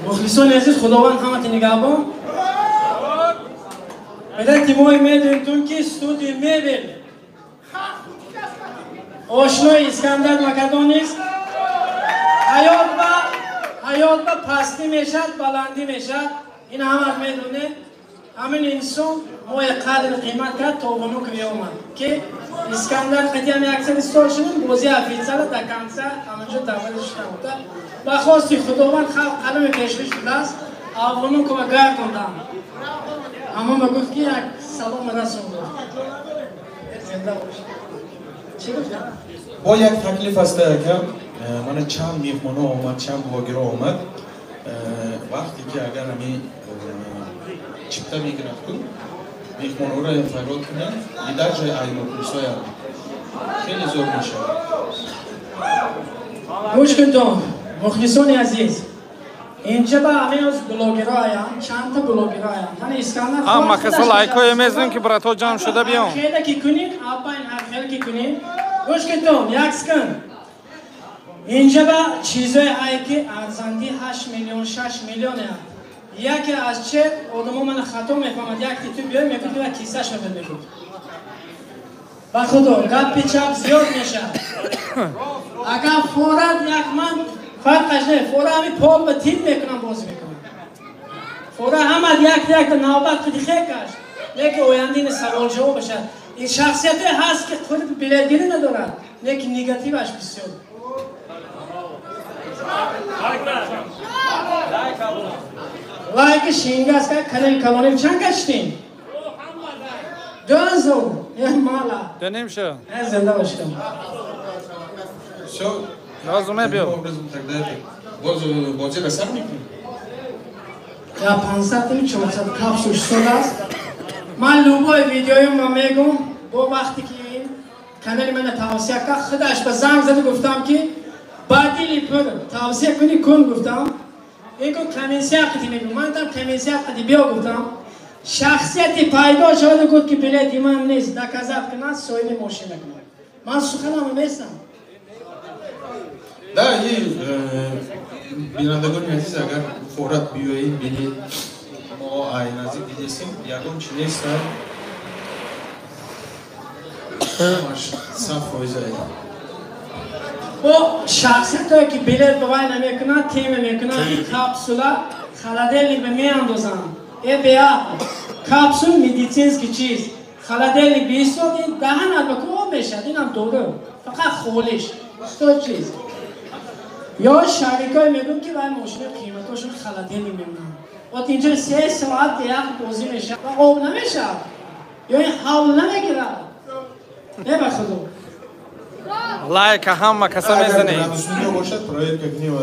Мухлисони азиз, Худованд ҳамати нигаҳбон. Миллати мо медонитон ки студияи мебел ошнои Искандар Макадонист. Ҳаёт ба пастӣ мешад, баландӣ мешад. Ин ҳама медонед. Ҳамин инсон моя қадр қимат кард то внук меомад ки Искандар қатиам яксади сол шудем, бозии офитсиала до конца ҳаминҷо таваллуд шудам. Ба хости Худованд халқ қалами пешвиш шудааст, Внукова гардондам. Аммо ба гуфт ки як салом расон гуфт. Зинда бош. Чӣ гуфт? Бо як таклиф аст ака. Мана чанд меҳмоно омад, чанд блогеро омад. Вақте ки агар ҳами чипта мегирад ку, меҳмонҳоро фарёд кунанд, и даже аймокурсоям хеле зур мешавад. Гӯш кунтон, мухлисони азиз. Инҷа ба ҳамин аз блогероям, чандта блогероям. Ман Искандар Ҳама каса лайкҳое мезанем ки братҳо ҷамъ шуда биён. Хеле ки кунин, апайн ҳар хеле ки кунин. Гӯш кунтон, як секунд. Инҷа ба чизое ҳае ки арзанди 8 миллион, 6 миллион аст. Яке аз че одамо мана хато мефаҳмад, як титу биёй мегӯяд ки кисаш мебед мегӯяд. Ба худо, гапи чап зиёд мешавад. Агар форад як ман фарқаш не, фора ҳами пол ба тил мекунам, бозӣ мекунам. Фора ҳамад як якта навбат қиди хекаш. Лекин оянда ин савол ҷавоб бошад. Ин шахсияте ҳаст ки худ билетгирӣ надорад, лекин негативаш бисёр. Лайки шингас ка канали калоним чанд каштин? 2000. Е мала. Донем шо. Е зинда бошем. Всё. Лозиме биё. Образом тогда это. Бозӣ ба сар мекунем? Я 500 или 400 капсул шуд аст. Ман любой видеоим мегум, бо вақте ки ин канали мана тавсия кард, худаш ба занг зада гуфтам ки ба дили пур тавсия кунӣ кун гуфтам. Ин гуфт комиссия қити мегум. Ман там комиссия қити биё гуфтам. Шахсияти пайдо шуда гуфт ки билети ман нест, доказат кунад, соҳиби мошина кунад. Ман суханам нестам. Да, и бинандагони азиз, агар форат биёед, бинед, мо ай наздик дидесем, ягон чи нест, 100%. Бо шахсиятое ки билет ба вай намекунад, тема мекунад, капсула холодильник ба меандозанд. Э беақл. Капсул медицинский чиз. Холодильник биистод, ин даҳанат ба ку об мешавад, инам дору. Фақат холиш. Сто чиз. Ё шарикое мегӯям ки вай мошина қиматошон холодильник мемонанд. Вот инҷо 3 соат ях бозӣ мешавад ва об намешавад. Ё ин ҳавл намегирад. Не ба худо. Лайка ҳама каса мезанем. Градуснико бошад, проверка кунем.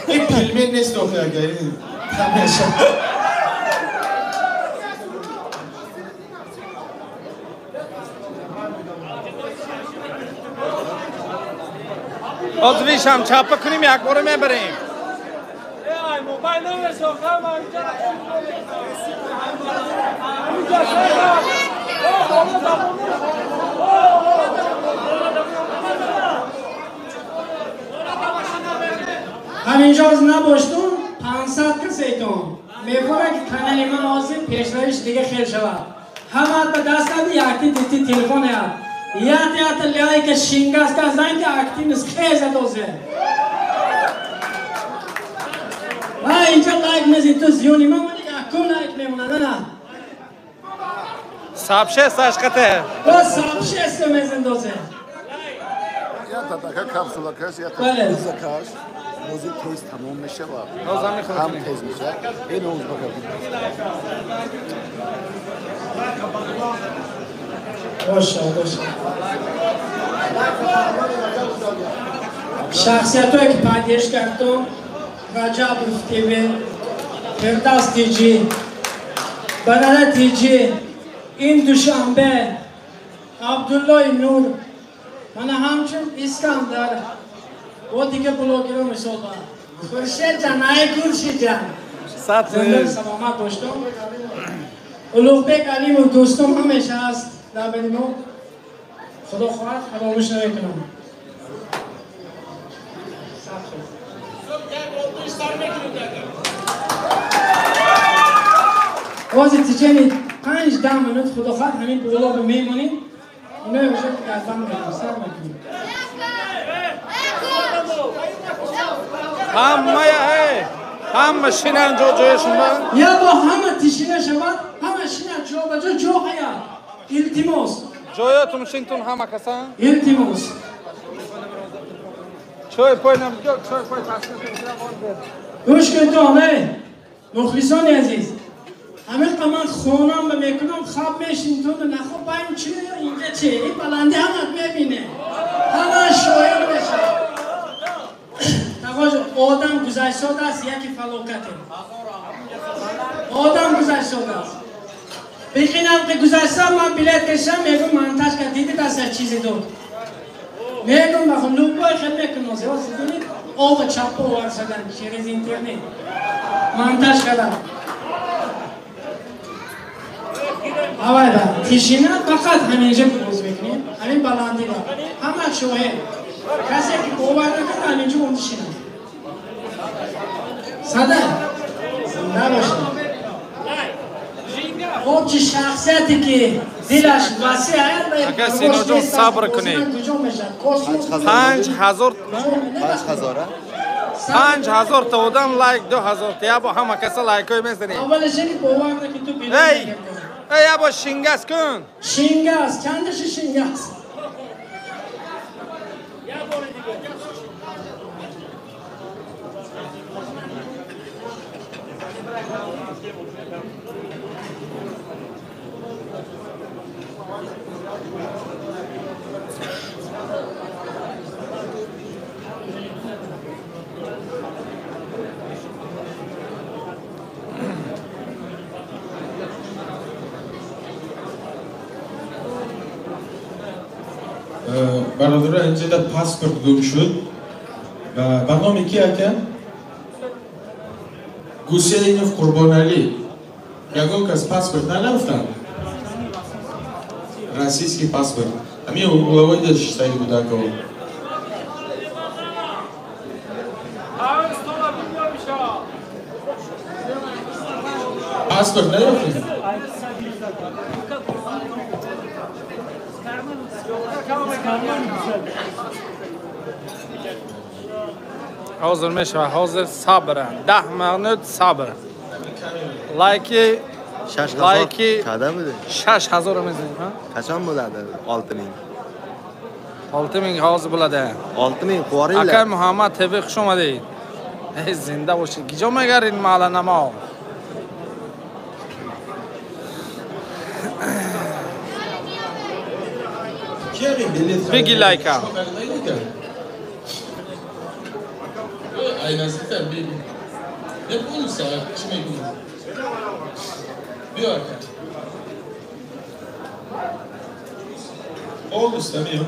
Ин пельмен нест охи агар ин мешавад. Озвишам чапа кунем, як бора мебарем. Ҳаминҷо аз набоштум, 500 касетон. Мехоҳам ки канали ман ҳозир пешравиш дига хел шавад. Ҳамаат ба даст ади якти дити телефон аст. Ят ят лайка шингас ка зан ки активност хезад ҳозир. Ва инҷа лайк мезин ту зиёни ман вале якум лайк мемонад на. Сабше сашқате. Ба сабше мезин дозе. Ята така капсула каш, ята пиза каш. Бозӣ тез тамом мешавад. Ҳам тез мешавад. Ин узбака. Боша, боша. Шахсиятое ки поддержка кардум, Раҷабов ТВ, Фирдавс ТЖ, Барара ТЖ, ин Душанбе, Абдуллои Нур, мана ҳамчун Искандар, бо дига блогеро мисол ба. Хуршедҷан, ай Хуршедҷан. Зинда саломат боштом. Улуғбек Алимов дӯстом ҳамеша аст дар байни мо. Худо хоҳад фаромӯш намекунам. Ҳозир течение 5-10 минут худо хоҳад ҳамин боло мемонем. Ино уже газдан мекунем, сар мекунем. Ҳама шинан ҷо ҷояшон ба? Я бо ҳама тишина шавад, ҳама шинан ҷо ба ҷо, ҷо ҳаят. Илтимос. Ҷоятон шинтун ҳама касан? Илтимос. Чой пой намдиё, чой пой ташкил. Гӯш кунтон, эй мухлисони азиз. Ҳамин ман хонам ба мекунам, хоб мешинтон, нахоб байн чи инҷа чи? Ин баландӣ ҳама мебине. Ҳама шоир мешавад. Одам гузаштодааст, яке фалокате. Одам гузаштодааст. Бихинам ки гузаштам, ман билет кашам, мегум монтаж кард, диди дасташ чизе дод. Мегум бахум, любой хел мекунам, дидед, об чапа овард шудан через интернет. Монтаж кардам. Авай ба, тишина фақат ҳаминҷа боз мекунем, ҳамин баландиро. Ҳама шоҳид. Касе ки бовар накард, ҳаминҷа он тишина. Сада, зинда бошед. Он чи шахсияте ки дилаш васеъ аст, ака Синоҷон сабр кунед. 5000 5000 та одам лайк 2000 та ябо ҳама каса лайкҳои мезанед. Аввалаш ки бовар накард ту билет. Эй, ябо шингас кун. Шингас, чандаши шингас? Бародаро, инҷа паспорт гум шуд. Ба номи ки ака? Гусейнов Қурбоналӣ. Ягон кас паспорт нарафтанд? Российский паспорт. Ҳамин угловойда шиштаги буд ака. Паспорт нарафтед? Ҳозир мешавад, ҳозир сабр. 10 минут сабр. Лайки лайки 6000 мезанем, ҳа? Qachon bo'ladi? 6000. 6000 ҳозир bo'ladi. 6000 qo'ringlar. Aka Muhammad TV xush omading. Ey зинда бошед. Киҷо мегарин маҳалла намо? Биги лайка. Ай наздиктар биги. Не полностью, чӣ мекунӣ? Биё ака. Полностью биё.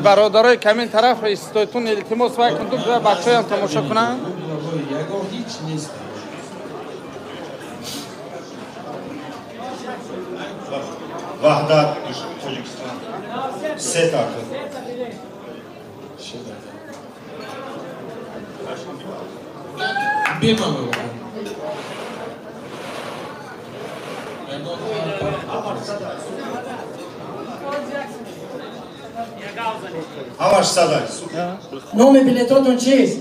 Бародарои камин тараф истойтун илтимос вай кунтун, бачаҳоям тамошо кунанд. Ягон ҳеч нест. Ваҳдат, Тоҷикистон. Се така. Бемалол. Ҳамаш садай. Номи билетотон чист?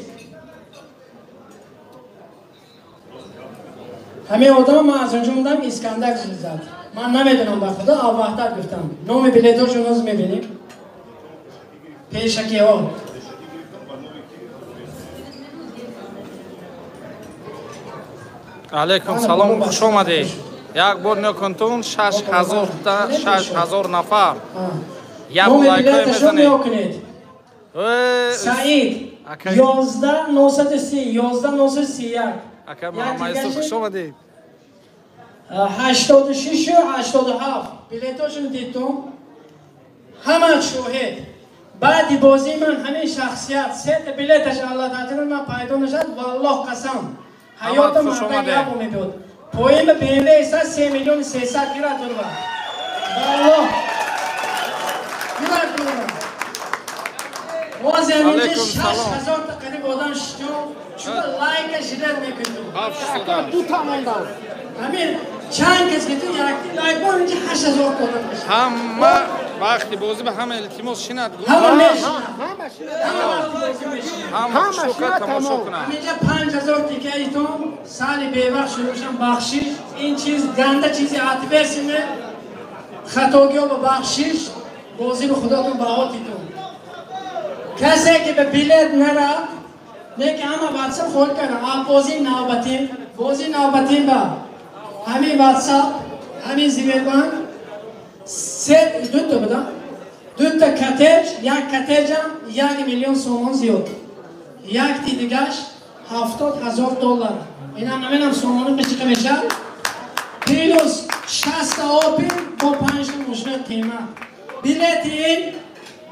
Ҳамин одам ман аз онҷо мондам, Искандар зад. Ман намедонам ба худо, ав Ваҳдат гуфтам. Номи билетошон ҳозир мебинем. Пешакиҳо. Алейкум салом, хуш омадед. Як бор нокунтун 6000 нафар. Як лайкҳои мезанед. Саид 11930 11931. Ака Муҳаммад Юсуф хуш омадед. 86 87 билетошон дидтум. Ҳама шоҳид. Баъди бозии ман ҳамин шахсият сета билеташ Аллоҳ таъоло ман пайдо нашад, валлоҳ қасам. Ҳаётам ман ябо мебуд. Поим BMW иста 3 миллион 300 гирад дурва. Валлоҳ. Гирад дурва. Боз ҳаминҷа 6000 та қариб одам шитён. Чуба лайка жилет мекунем. Ака ду та мондам. Ҳамин чанд кас ки ту як лайк бо инҷа 8000 доллар мешавад. Ҳама вақти бозӣ ба ҳама илтимос шинад. Ҳама мешинад. Ҳама шинад. Ҳама шука тамошо кунад. Ҳаминҷа 5000 тикаитон сали бевақт шудушам бахшиш. Ин чиз ганда чизи ответственне. Хатогиҳо ба бахшиш. Бозӣ ба худотон баҳотитон. Касе ки ба билет нарафт, не ки ҳама ватсап хол кардам. А бозии навбатим, бозии навбатим ба ҳамин ватсап, ҳамин Зивербанк се дута буда, дута коттедж, як коттеджам 1 миллион сомон зиёд, якти дигаш 70,000 доллар. Инам намедонам сомони қичиқа мешавад. Плюс 60 опел бо 5 мошини қимат. Билети ин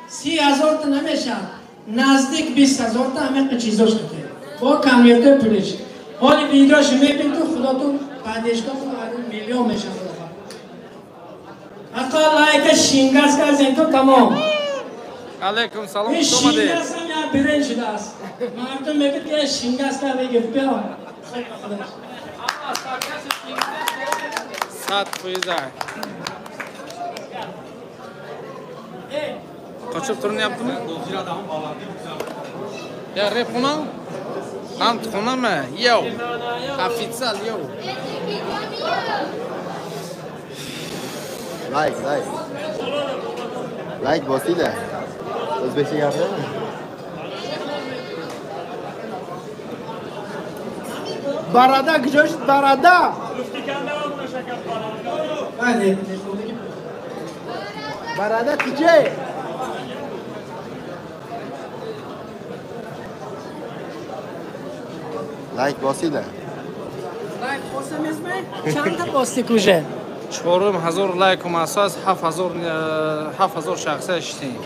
30,000 та намешавад, наздик 20,000 та ҳамин чизош қите бо конвертер пулиш. Ҳоли видеошо мебинед, худотон падешкатон миллион мешавад. Ақал лайка шингас кардем то тамом. Алейкум салом, ин хуш омадед. Шингас ҳам як бренд шудааст. Мардум мегӯяд ки шингас кард, мегӯяд биё. 100%. Qochib turinyaptimi? Ya rep xonam? Ҳам хонама? Йоу. Официал йоу. Лайк, лайк. Лайк bosinglar. O'zbekcha gapiraman. Барада куҷо шуд барада? Барада куҷо? Лайк bosinglar. Лайк босамизmi? Чанда бости куҷо? 4000 лайк омадааст, 7000 шахса шитем.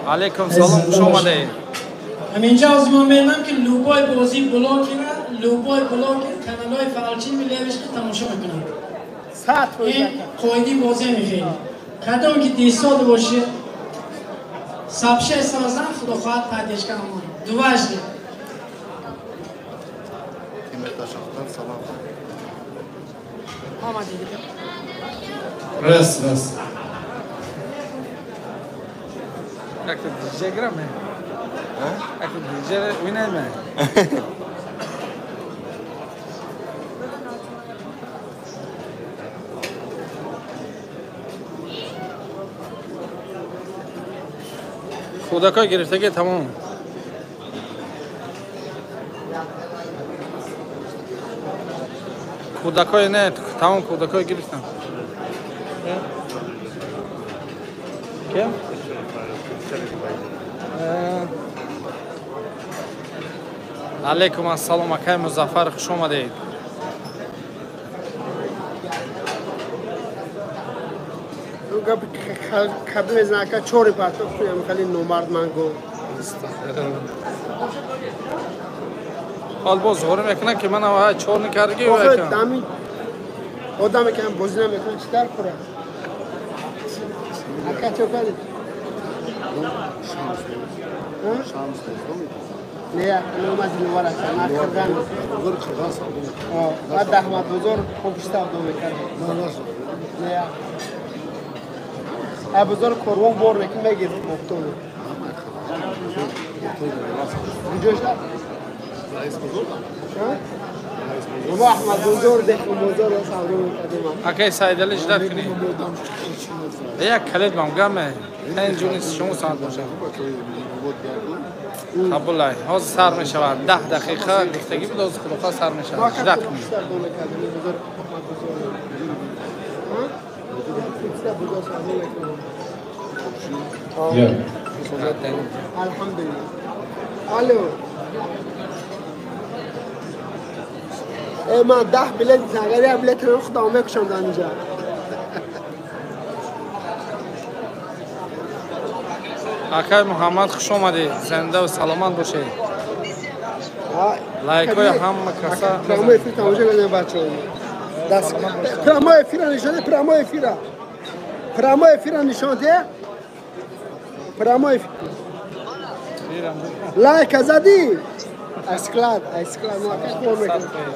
Алейкум салом, хуш омадед. Ҳаминҷа аз ман мебинам ки любой бозӣ блокера, любой блокер каналҳои фаъолчин милевишки тамошо мекунад. 100%. Ин қоиди бозӣ мехел. Кадом ки дисод бошед, сабше созан, худо хоҳад падешка амон. Дважды. Темирташовdan salom. Омадед. Раз, раз. Як диджей граме? Як диджей o'ynayman. Кӯдакҳо гирифтагӣ тамом. Кӯдакҳои не, тамом кӯдакҳои гирифтам. Кем? Алейкум ассалом, акай Музаффар, хуш омадед. Каб мезанад, ака чори партоф кунем, хеле номард ман гу. Ҳол боз зуҳурӣ мекунад ки ман чор накардагӣ. Охир дами одаме ки бозӣ намекунад чӣ дар кора? Ака чо кардед? Не, нома Диловар ака, на Қирған. Баъд Аҳмадбозор хуб савдо мекард. Не, бозор корвон бор мекун мегирифт мофтону. Куҷо шуда? Мо Аҳмадбозор, Деҳқонбозор савдо мекардем. Акай Саидали, ждат кунед. Як калид мам гаме. Ин ҷуни шумо соат бошад. Қабулай. Ҳозир сар мешавад. 10 дақиқа гуфтагӣ буд, ҳозир худохоҳ сар мешавад. Ждат кунед. Алҳамдулилла. Алло. Ман 10 билет агар як билет худам мекушам дар инҷа. Акай Муҳаммад, хуш омадед. Зинда ва саломат бошед. Лайкҳои ҳама каса. Прямой эфир тамошо кардем бачаҳо. Прямой эфира нишон де, прямой эфира. Прямой эфира нишон де. Прямой эфир. Лайка задӣ? Склад, склад мо ака кор мекунем.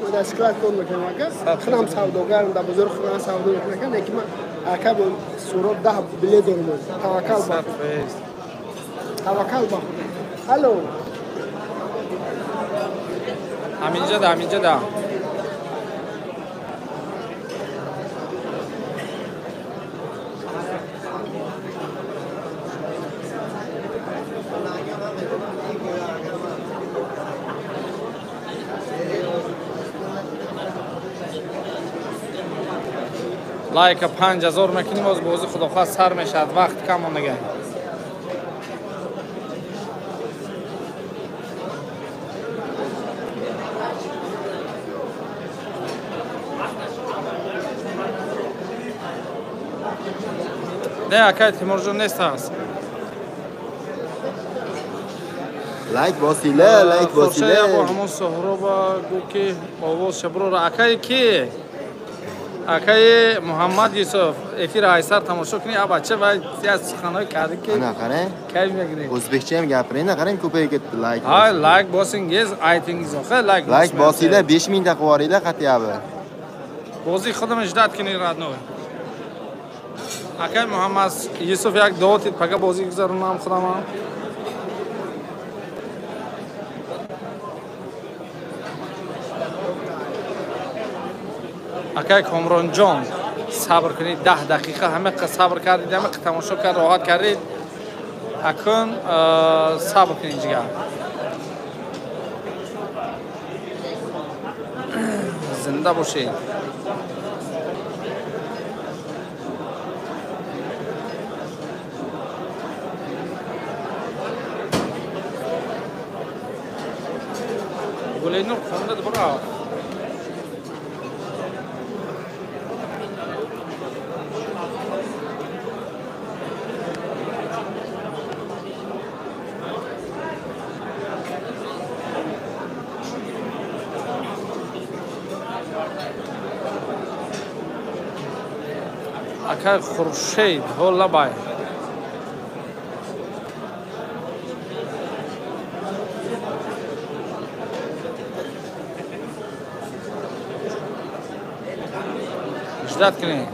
Мо дар склад кор мекунем ака. Худам савдогарам, дар бозори худам савдо мекунам, лекин ман ака бо Суроб 10 билет дорам. Таваккал ба Худо. Таваккал ба Худо. Алло. Ҳаминҷа да, ҳаминҷа да. Лайка 5000 мекунем, боз бозӣ худохоҳ сар мешавад, вақт кам монага. Не, акай Тимурҷон нест аст. Лайк босила, лайк босила. Бо ҳамон Суҳроба гӯ ки овоз шаброра. Акай ки? Акай Муҳаммад Юсуф, эфир айсар тамошо кунӣ, а бача вай аз суханҳои карди ки Ана qarang. Кайф мегирӣ. O'zbekcha ham gapiring, qarang ko'payib ketdi layk. Ҳай, лайк босинgiz, aytingiz, охе лайк. Лайк bosinglar, 5000 ta qilib yuboringlar qat'iyabi. Бозии худам ждать кунӣ родной. Акай Муҳаммад Юсуф як дуо тид, пага бозӣ гузаронам худамам. Акай Комронҷон, сабр кунед, 10 дақиқа ҳама сабр кардед, ҳама тамошо кард, роҳат кардед. Акун сабр кунед ҷигар. Зинда бошед. Гулинур хонда бура. Акай Хуршед, ҳолабай. Ждать кунед.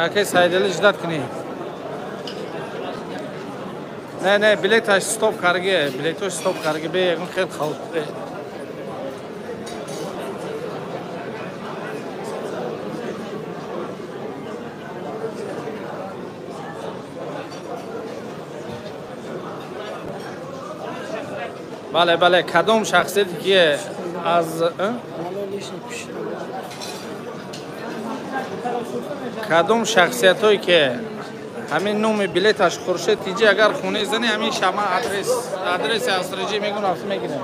Акай Сайдали, ждать кунед. Не, не, билеташ стоп карге, билетош стоп карге, бе ягон хел халқ. Бале, бале, кадом шахсияте ки аз кадом шахсиятҳое ки ҳамин номи билеташ Хуршед тиҷи, агар хонаи зани ҳамин шама адреси асриҷӣ мегӯн, рафт мегирем.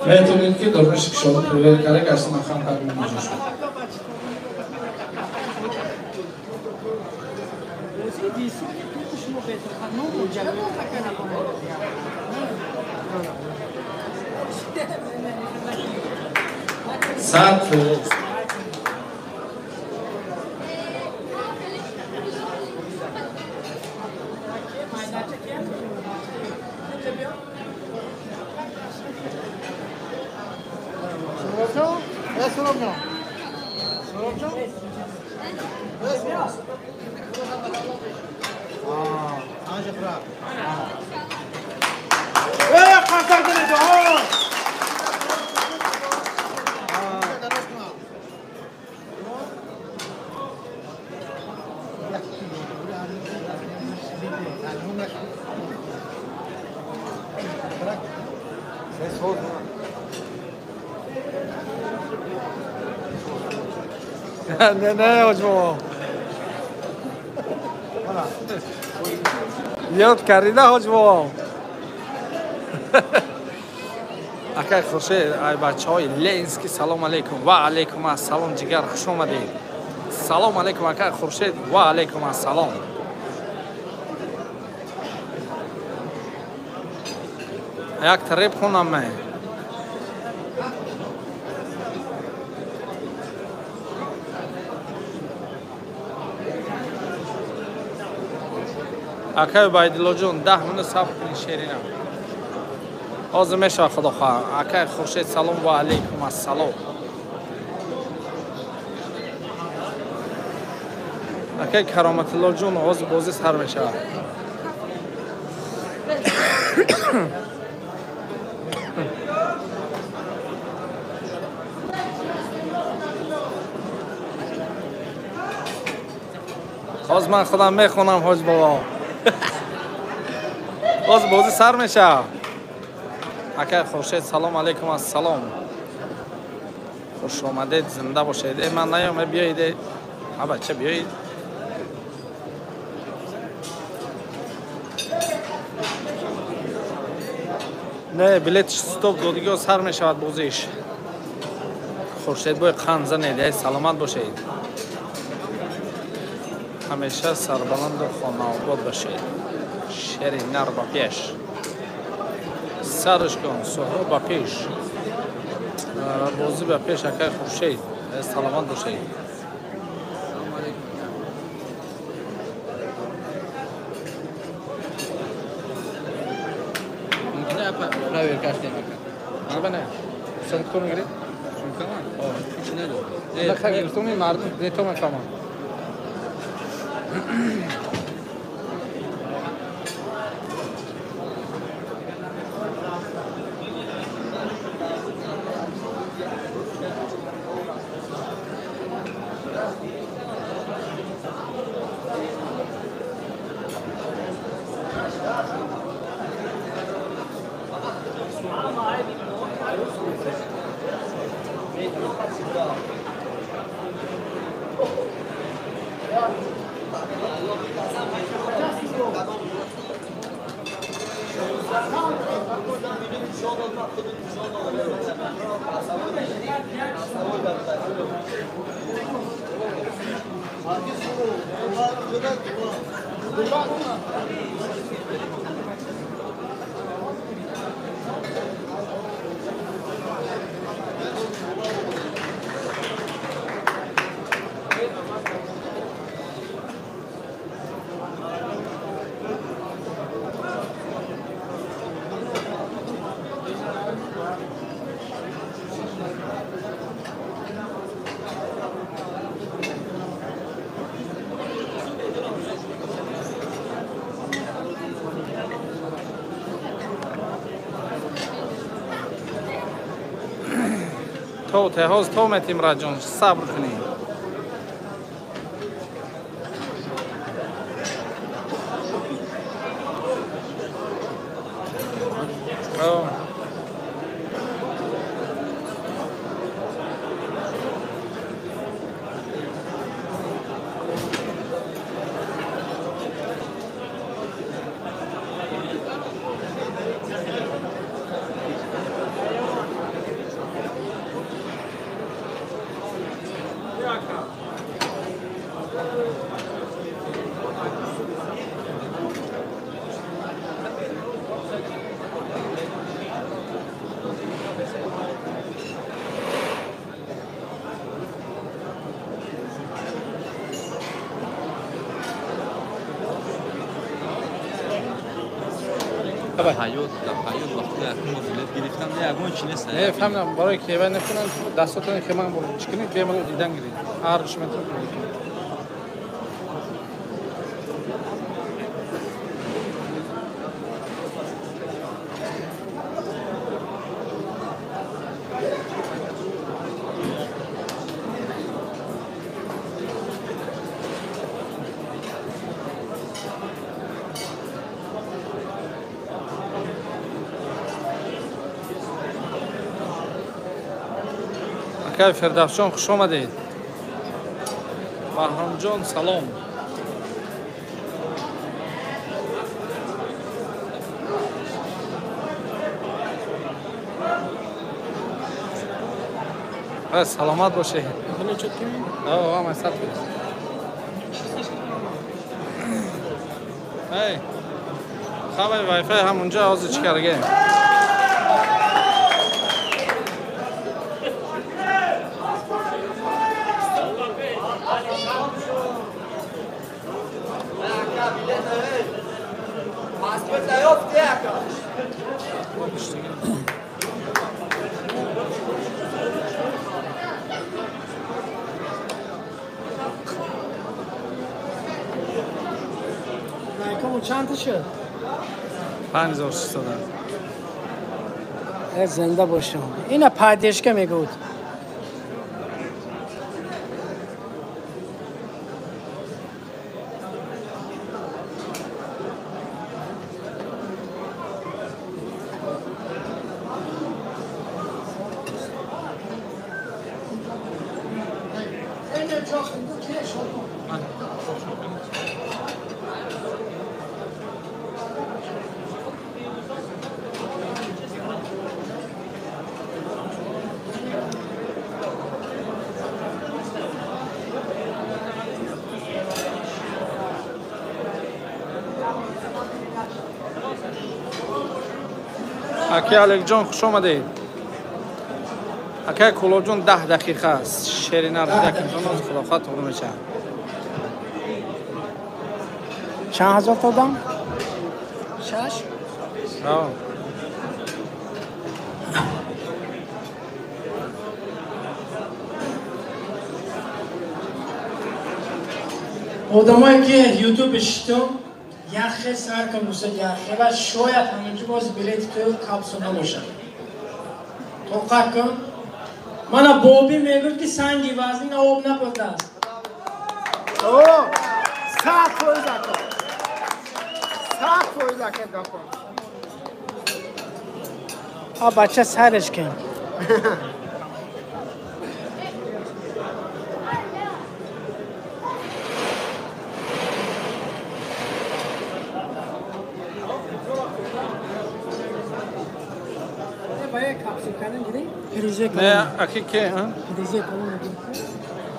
Метавонед ки дорнаши кишода проверка карда, гашти махан карда меҷӯшад. 100%. Не, не, ҳоҷ бобо. Ёд кардида, ҳоҷ бобо. Акай Хуршед, ай бачаҳои Ленски, салом алейкум. Ва алейкум ассалом, ҷигар, хуш омадед. Салом алейкум, акай Хуршед, ва алейкум ассалом. Як тареб хонам ме. Акай Убайдуллоҷон, 10 минут сабр кунед шерина. Ҳозир мешавад, худо хоҳад. Акай Хуршед, салом ва алейкум ассалом. Акай Кароматуллоҷон, ҳозир бозӣ сар мешавад. Ҳозир ман худам мехонам, ҳоҷ бобо. Ҳозир бозӣ сар мешавад. Акай Хуршед, салом алейкум ассалом. Хуш омадед, зинда бошед. Э, ман наём, биёед. Ҳа бача, биёед. Не, билет стоп додигиҳо сар мешавад бозиш. Хуршед бой қанд занед, эй саломат бошед. Ҳамеша сарбаланду хонаобод бошед. Шери нар ба пеш. Сарш кун, Суҳроб ба пеш. Бозӣ ба пеш, акай Хуршед. Саломат бошед. Кто мегиред? Гирифтуми мардум нето мефаҳмам. То теҳоз то метим, раҷон, сабр кунед. Не фаҳмидам, барои ки вай накунанд, дастотон ки ман чӣ кунед, бемалол дидан гиред. Ҳар чӣ метавонед. Акай Фирдавсҷон, хуш омадед. Баҳромҷон, салом. Саломат бошед. Ҳама сад. Эй. Хабари Wi-Fi ҳамунҷо ҳозир чӣ карге? Чанд та шуд? 5600. Зинда бошам. Ина поддержка мегӯд. Аки Аликҷон, хуш омадед. Акай Кулобҷон, 10 дақиқа аст. Шерина Рудакиҷон аз худохоҳ туғри мешавад. Чанд ҳазор додам? 6? Ҳа. Одамое ки ютуб шитум, яхе сар кун бусад яхе ва шояд ҳаминҷо боз билети ту капсул набошад. Тоқат кун. Мана Боби мегӯяд ки санги вазнин об набурдааст. О, 100% ака. 100% ака гапо. А бача сараш кун. Не, аки ке, а?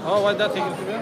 Ҳа, вай дата гирифти бия?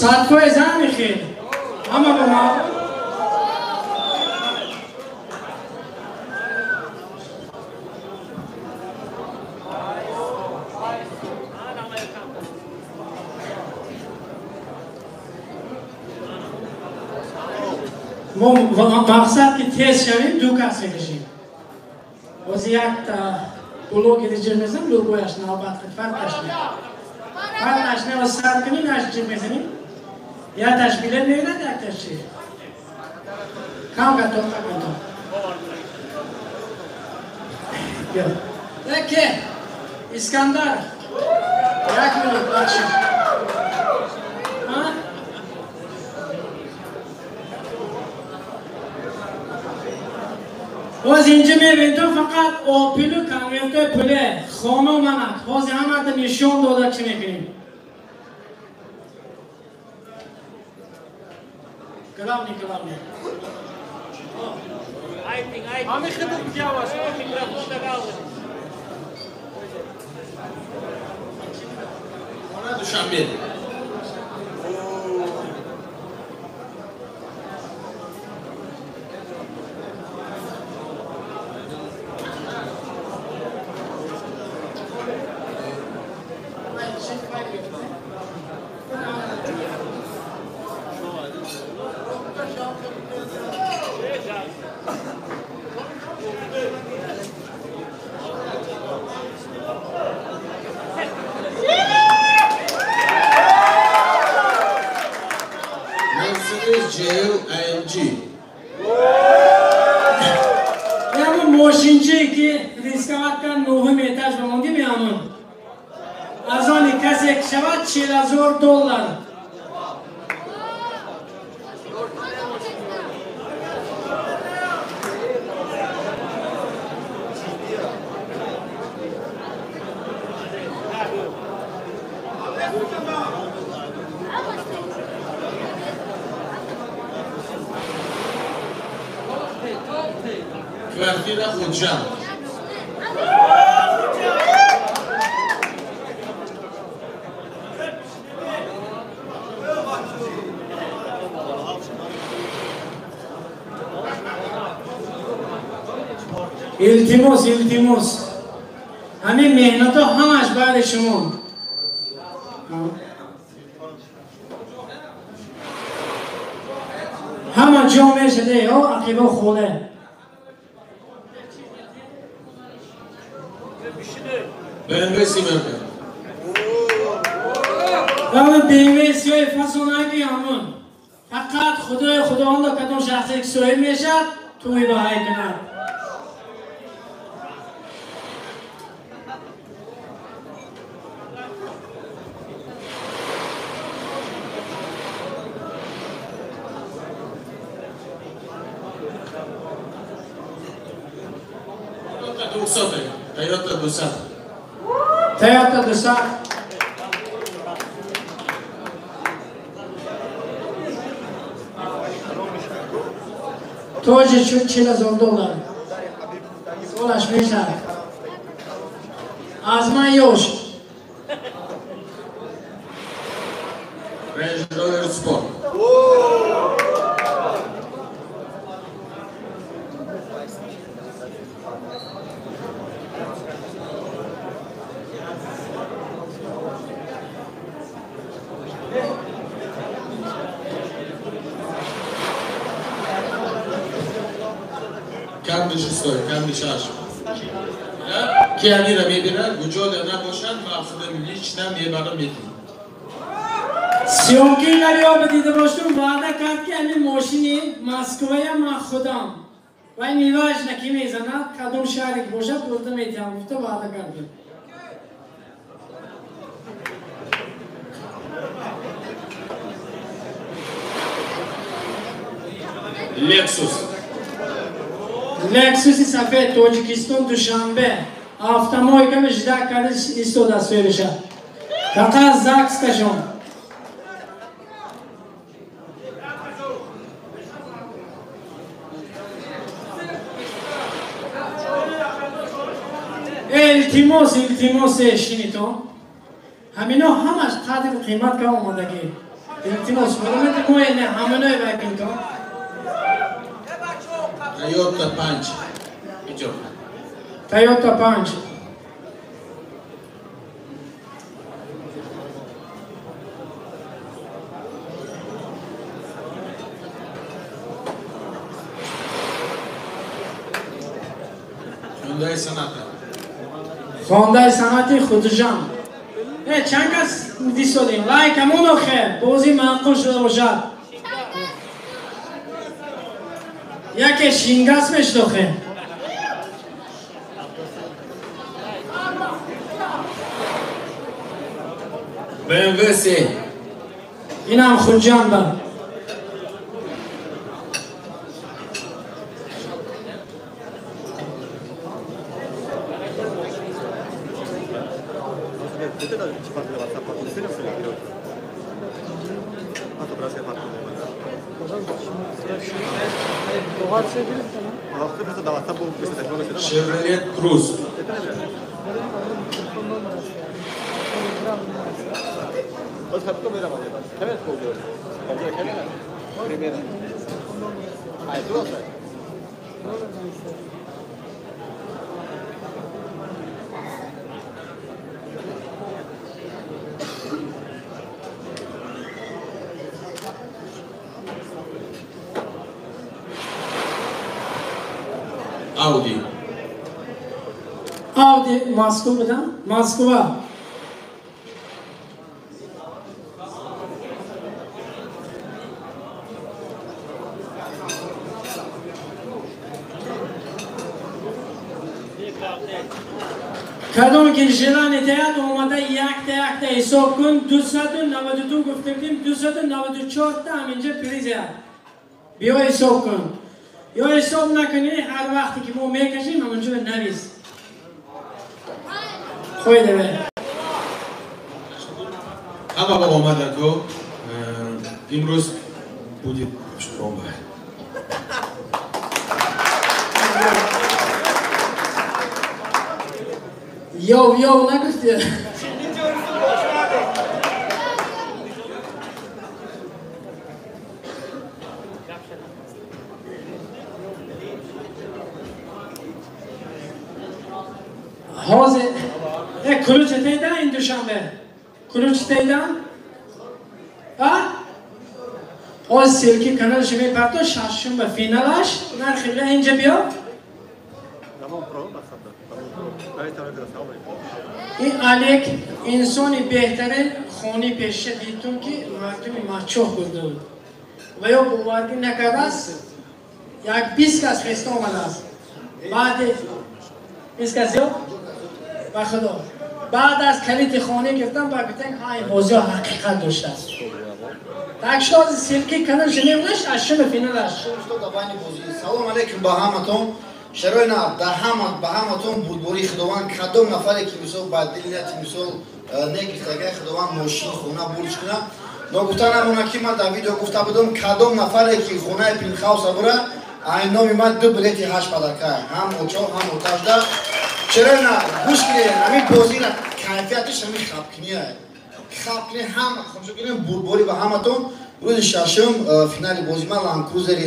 100% ҳамихел. Ҳама ба ма. Мо мақсад ки тез шавем, ду кас мекашем. Ҳозир якта блогери ҷир мезанам, лугояш навбат хед фарқаш не. Фарқаш не, ҳозир сар кунем, наш ҷир мезанем. Якташ билет мегирад, якташ чи? Кам катон, катон. Яке, Искандар. Як минут, бахшиш. Ҳозир инҷа мебинед, фақат опилу конвертои пуле хона оманад. Ҳозир ҳамата нишон дода чӣ мекунем. Главный, главный. Душанбе. Мошинчие ки рисковать кард нӯҳум этаж ба монди меамун. Аз оне касе ки шавад 40 000 доллар. Квартира Худжанд. Илтимос, илтимос. Ҳамин меҳнатҳо ҳамаш баъди шумо. Ҳама ҷо мешаде, ё ақиба холе. BMW Симерка. Ҳамин BMW сиёи фасонаги ҳамун. Фақат Худои Худовандо кадом шахсе ки соҳиб мешавад, тӯй ба ҳай кунад. Toyota 200. Toyota 200. Тоже чуть 40 000 доллар. Солаш мешавад. Аз ман ёш. Range Rover Sport. Камри шестой, камри шаш. Ки амира мебинад, куҷода набошад, ма худам лично мебарам метиҳам. Съёмки дарёба дида боштум, ваъда кард ки ҳамин мошини Москвая ман худам. Вай неважно ки мезанад, кадом шаҳре ки бошад, бурда метиҳам, гуфта ваъда кард. Lexus. Лексуси сафед Тоҷикистон Душанбе. Автомойка жда карда истода соҳибаша. Фақат ЗАГС кашон. Илтимос, илтимос шинитон. Ҳамино ҳамаш қадр қимат ка омадагӣ. Илтимос, ҳурмати мо не ҳаминои вакинтон. Toyota 5. Иҷо. Toyota 5. Хондаи санъата. Хондаи санъати Худжанд. Чанд кас дисодем? Лайк ҳамон охе. Бозӣ маъқул шуда бошад. Яке шингас мешдохе. BMW 3. Инам Худжанда. Chevrolet Cruze. Audi. Audi Moskvada, Moskva. Кадом ки желание теяд омада якта якта ҳисоб кун. 292 гуфта будем, 294 та ҳаминҷа призия. Биё ҳисоб кун. Ё ҳисоб накунӣ, ҳар вақте ки мо мекашем ҳамонҷо навис. Хой давай. Ҳама ба омадако имрӯз будет бомба. Йоу, йоу, нагуфти. Ҳозир ключ тейда ин душанбе. Ключ тейда? А? Ҳозир селки каналаш мепарто шашум ба финалаш нархи била инҷа биё. Ин Алек инсони беҳтарин хони пеша дидтун ки мардуми мачоҳ бурда буд. Ва ё боварӣ накардааст, як 20 кас хеста омадааст. Баъди 20 кас зиёд? Ба худо. Баъд аз калити хона гирифтан ба гуфтан ҳа ин бозиҳо ҳақиқат доштааст. Так шуд ҳозир селки канал шуневнаш аз шуми финалаш. Салом алейкум ба ҳаматон. Шарои на дар ҳама ба ҳаматон бурдбории Худованд кадом нафаре ки мисол ба дилияти мисол негирифтагай Худованд мошин хона бурд кунад. Ногуфта намонад ки ман дар видео гуфта будам кадом нафаре ки хонаи Пинхауса бура ай номи ман 2 билети 8 падарка ҳам очо ҳам оташда. Чаро на гӯш кунед ҳамин бозира кайфияташ ҳамин хабкиния. Хабкини ҳам хомшо кунем бурдборӣ ба ҳаматон. Рӯзи шашум финали бози ман Land Cruiser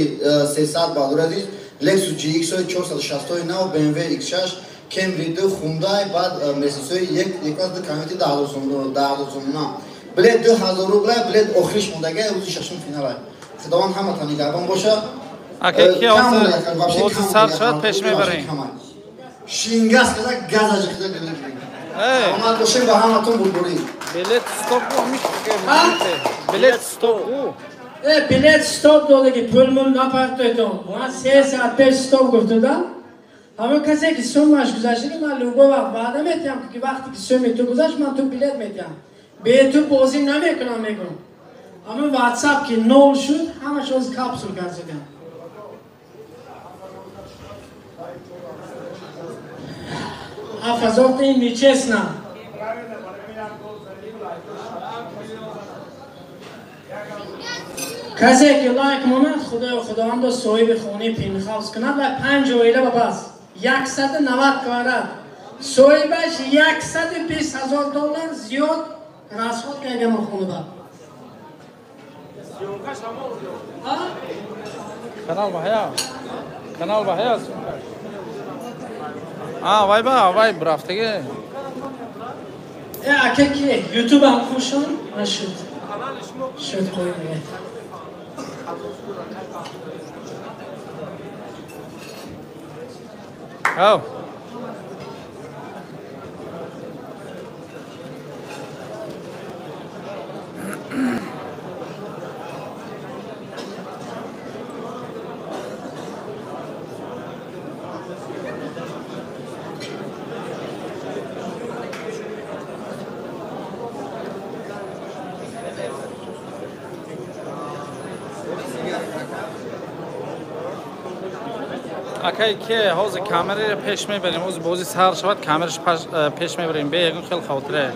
300 баҳодур азиз, Lexus GX 460 нав, BMW X6, Camry 2, Hyundai, баъд Mercedes 1 камити 10000 сомона. Билет 2000 рубла, билет охириш мондага рӯзи шашум финала. Худованд ҳаматон нигаҳбон боша. Ака ки ҳозир сар шавад пеш мебарем. Шингас када газа ҷиқда гирифт. Омад бошем ба ҳаматон бурдборӣ. Билет стоп билет стоп. Билет стоп додаги пулмул напартойтон. Ман 3 соат пеш стоп гуфтудам. Ҳамон касе ки суммаш гузаштаги ман любой вақт ваъда метиҳам ки вақте ки сумми ту гузашт ман ту билет метиҳам. Бе ту бозӣ намекунам мегӯм. Ҳамон WhatsApp ки нол шуд ҳамаш ҳозир капсул кард. Афазорта ин нечестно. Касе ки лайк монад, Худоё Худовандо соҳиби хонаи Пинхаус кунад ва 5 оила ба бас 190 квадрат соҳибаш 120 000 доллар зиёд расход кардам хона ба. Канал ба ҳая. Канал ба ҳая. А вай ба вай брафтаге. Ака ки YouTube ам хушон нашуд. Шуд қой. Ав. Акай ки ҳозир камераро пеш мебарем, ҳозир бозӣ сар шавад, камераш пеш мебарем, бе ягон хел хавотире.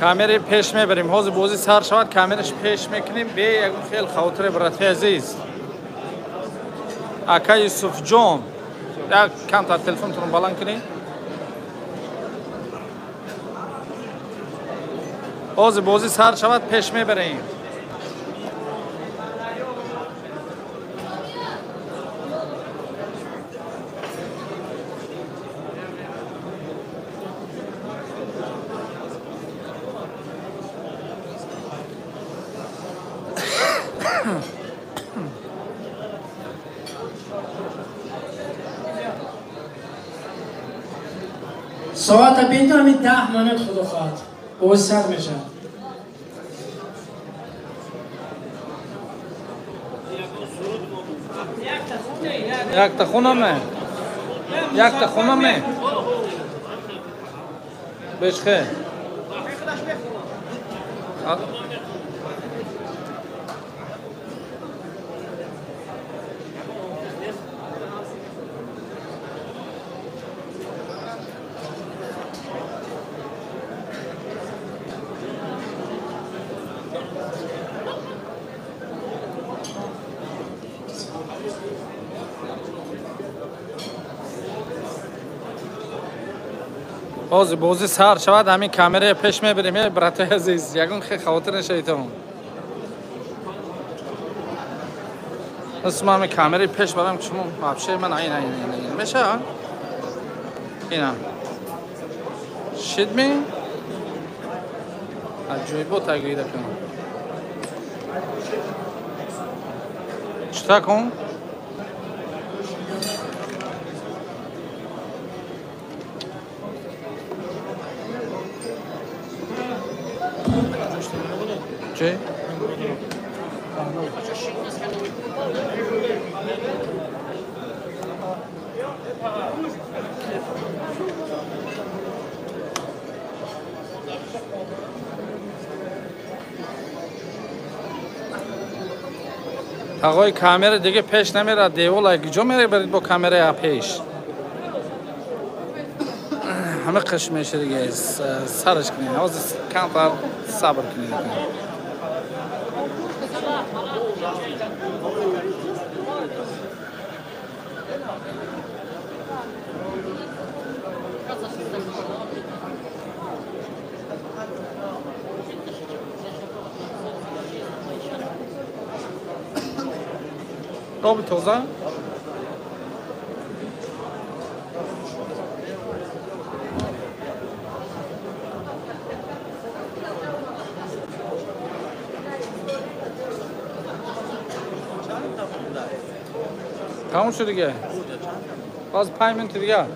Камери пеш мебарем, ҳозир бозӣ сар шавад, камераш пеш мекунем, бе ягон хел хавотире, братои азиз. Ака Юсуфҷон, як камтар телефонтонро баланд кунед. Ҳозир бозӣ сар шавад, пеш мебарем. Соата бинтон ҳамин 10 минут худо хоҳад боз сар мешавад. Якта хунам не, якта хунам не, бешхе. Ҳозир бозӣ сар шавад, ҳамин камерая пеш мебарем, братои азиз, ягон хел хавотир нашавитон. Ман ҳамин камераи пеш барам, шумо вообще ман айн айн айн мешавад? Ина шидми? Аҷоибот агида кунам. Чита кун? Чӣ? Тағои камера диге пеш намерад, девола куҷо мерабаред бо камерая пеш? Ҳама қиш меша диге, сараш кунед. Ҳозир камтар сабр кунед. Оби тоза? Тамом шуд диге. Боз 5 минут дига.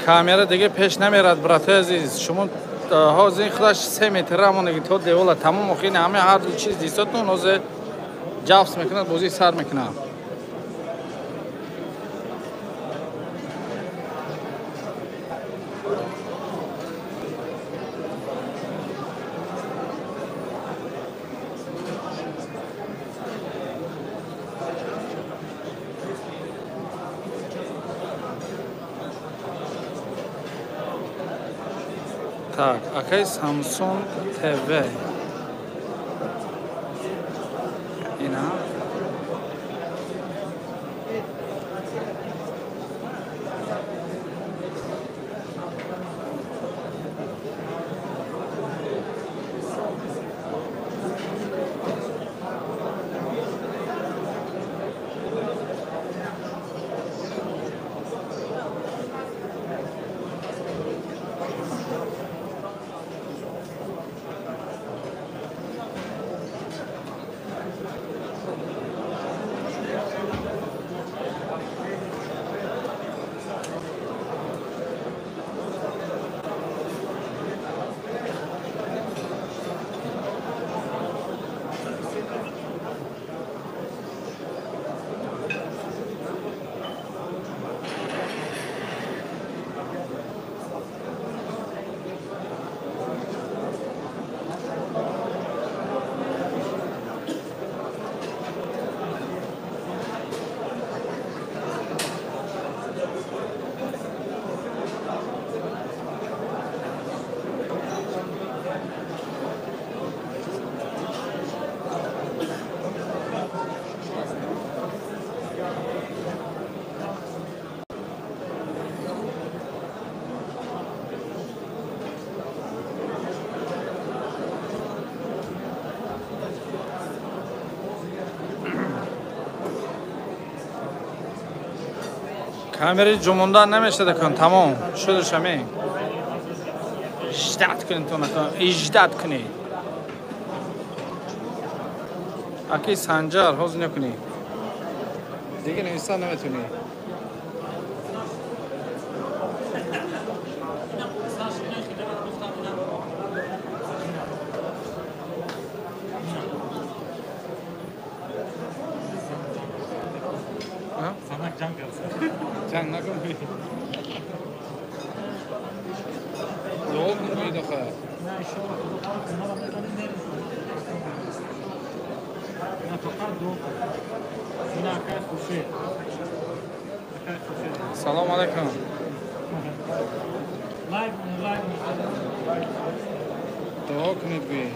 Камера диге пеш намерад, братои азиз. Шумо ҳозир худаш 3 метр рамонаги то девола тамом охин ҳама ҳар чиз дистотон ҳозир ҷафс мекунад, бозӣ сар мекунад. Так, акай Samsung TV. Ина. Камери ҷумонда намешада кун, тамом шудаш ҳамин. Иждат кунед то накун, иждат кунед. Аки Санҷар, ҳозир накунӣ. Дига нависта наметунӣ. Ҷанг накун. Дуо кун медоха. Салом алейкум. Дуо кунед гӯед.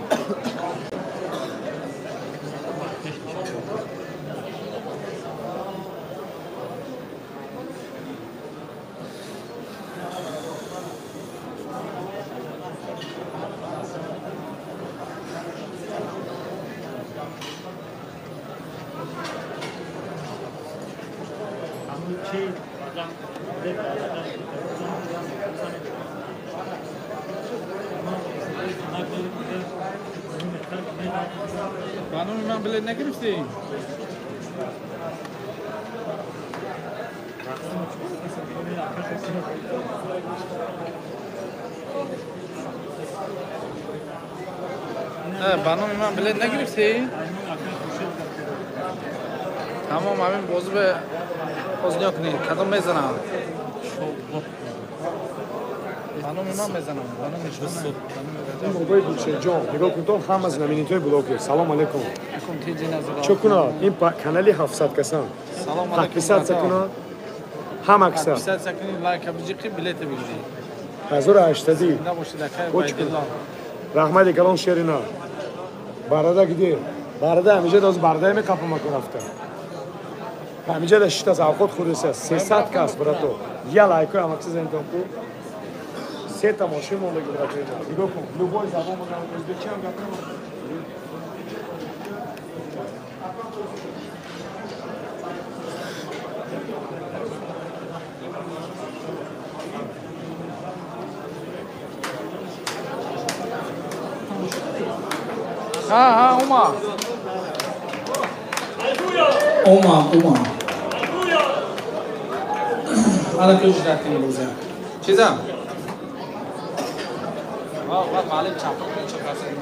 Ба номи ман билет нагирифтӣ? Ба номи ман билет нагирифтӣ? Тамом, ҳамин бозӣ бе ҳозир кунед. Кадом мезанам? Ба номи ман мезанам. Ба номи шумо. Бобои Гулшерҷон, нигоҳ кун, то ҳама знаменитои блогер. Салом алейкум. Чо кунад? Ин канали 700 касан. Салом алейкум. Подписаться кунад? Ҳама каса. Подписаться кунед, лайка биҷиқи, билете бигиред. 1080. Набошед, акай Байдилло. Раҳмати калон Шерина. Барада гиде. Барада ҳамиҷа доз барада меқапам макун рафта. Ҳамиҷа да шита завқот худеса. 300 кас брато. Я лайкои ҳама каса зентон ку. Сета мошин мондаги брато. Нигоҳ кун, любой забон монда, ӯзбекчи ҳам гап намекунад. Ҳа, ҳа, ума. Ума, ума. Ана кӯшиш кунем боза. Чизам? Ва, ва, маълим чапа кун, чапа сен.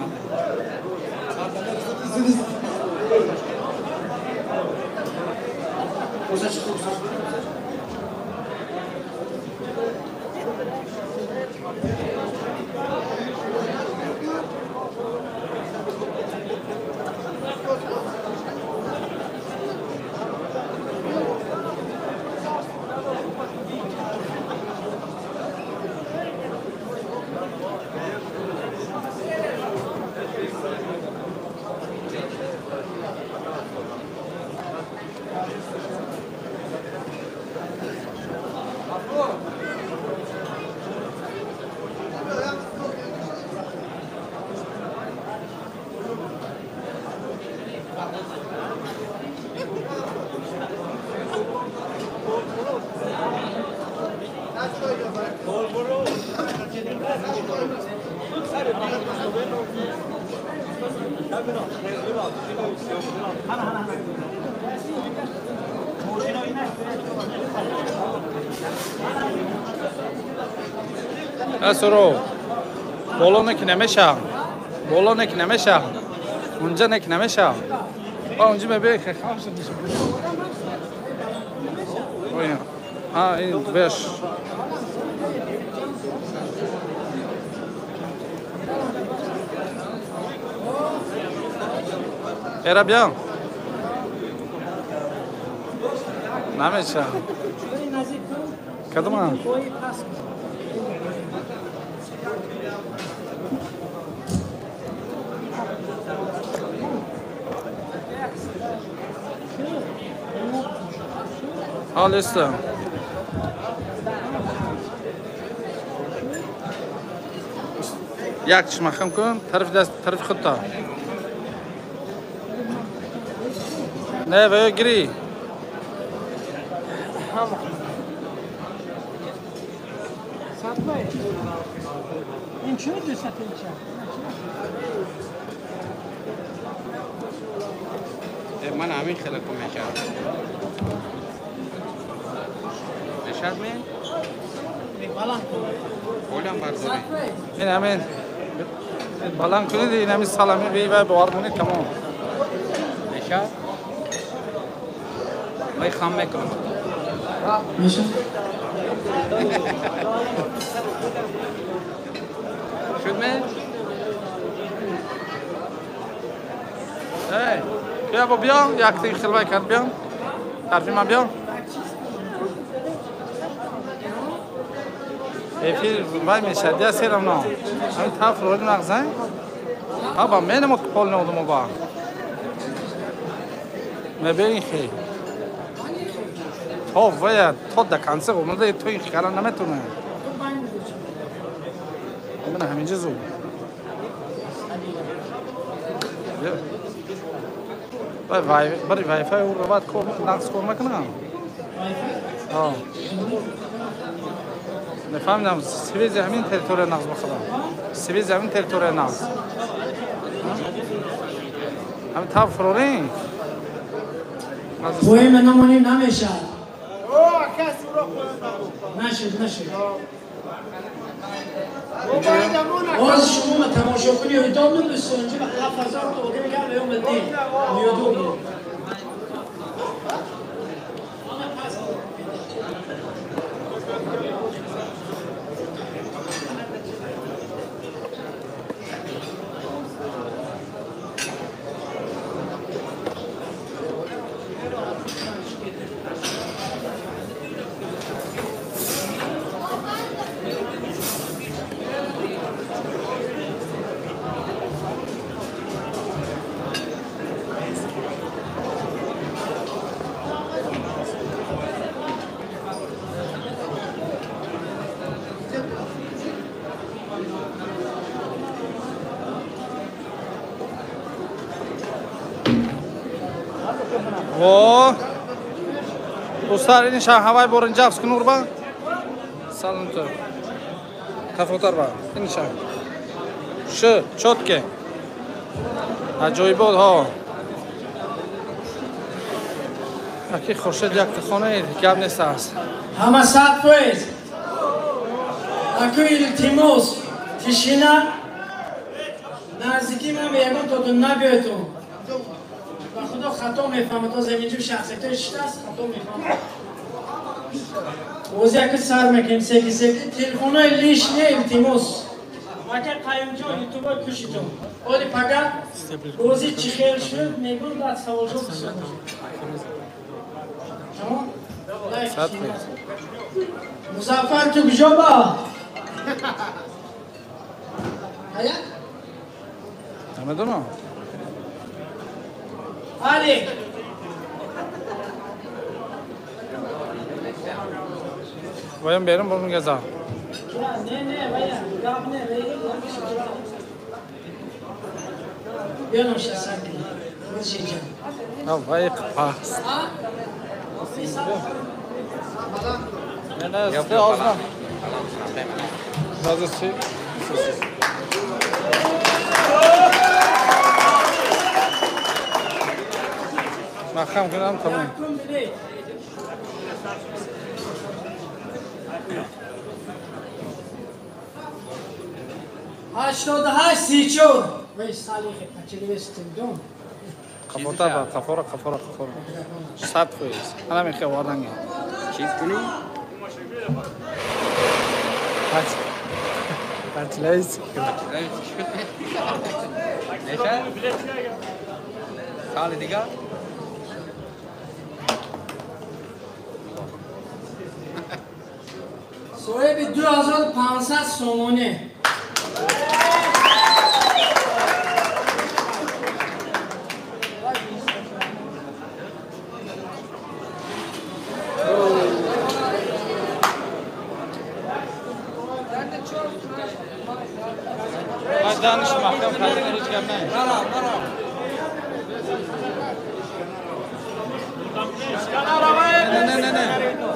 Суро, боло неки намешавам, боло неки намешавам, унҷа неки намешавам. Ба унҷа мебе хам шуд. А ин беш. Era bien. Намешавам. Кадома? Алиса. Як чашмахам кун, тарафи даст, тарафи худта. Не, ва гири. این چه دوست اینجا؟ من همین خیلی کم میشم. نشد می؟ بلند برداری. این همین بلند کنید این همین سلامی بی و باور مونید تمام. نشد؟ من خام میکنم. میشه؟ شد می؟ ای بیا با بیا یک تیغ خلوه کرد بیا طرفی من بیا افیر وای میشه دیا سیرم نه همین طرف رو نغزه ها با منم که پول نودم با مبین خی تا وای تا دکانسه اومده تو این کارا نمیتونه من همینجا زو وای برای وای فای او روات کور نقص کور میکنم آه نفهمیدم سویز همین تریتوری نقص بخورم سویز همین تریتوری نقص همین تا فرورین وای من نمونیم نمیشه نشد نشد باز شما تماشا کنی ادام نمی‌دونست اینجا به 7000 تا بگم که به اومدی یوتیوب دوستlar این شهر هوای برنجافس کنور با سلام تو کافوتر با این شهر ش چوتکه عجایب بود ها اکی خورشید یک خانه گپ نیست است همه صد فیز اکو التیموس تشینا نزدیکی من به یکون تو نبیتون و خدا خطا میفهمه تا زمینجو شخصیت شده است خطا میفهمه بازی اکو سر میکنیم سکی سکی تلفن لیش نه التیموس اگر قایم جان یوتیوبر کشیتون ولی پگه بازی چی خیر شد میگم بعد سوال جواب بسیار تمام مظفر تو کجا با؟ هیا؟ نمیدونم علی بایم بریم برون گزا نه نه بایم گاب نه بایم بیانم شسر کنیم نه وای قپاس نه نه سه آزنا بازه چی؟ محکم کنم تمام 88 34 وی سالی خیلی چه قفورتا با قفورا قفورا قفورا 100 فیز انا میخوام وارنگی چیز کنی؟ پچ نشه؟ سال دیگه؟ صاحب 2500 سومونه دانش محکم کردن هیچ گپ نه. نه نه نه نه.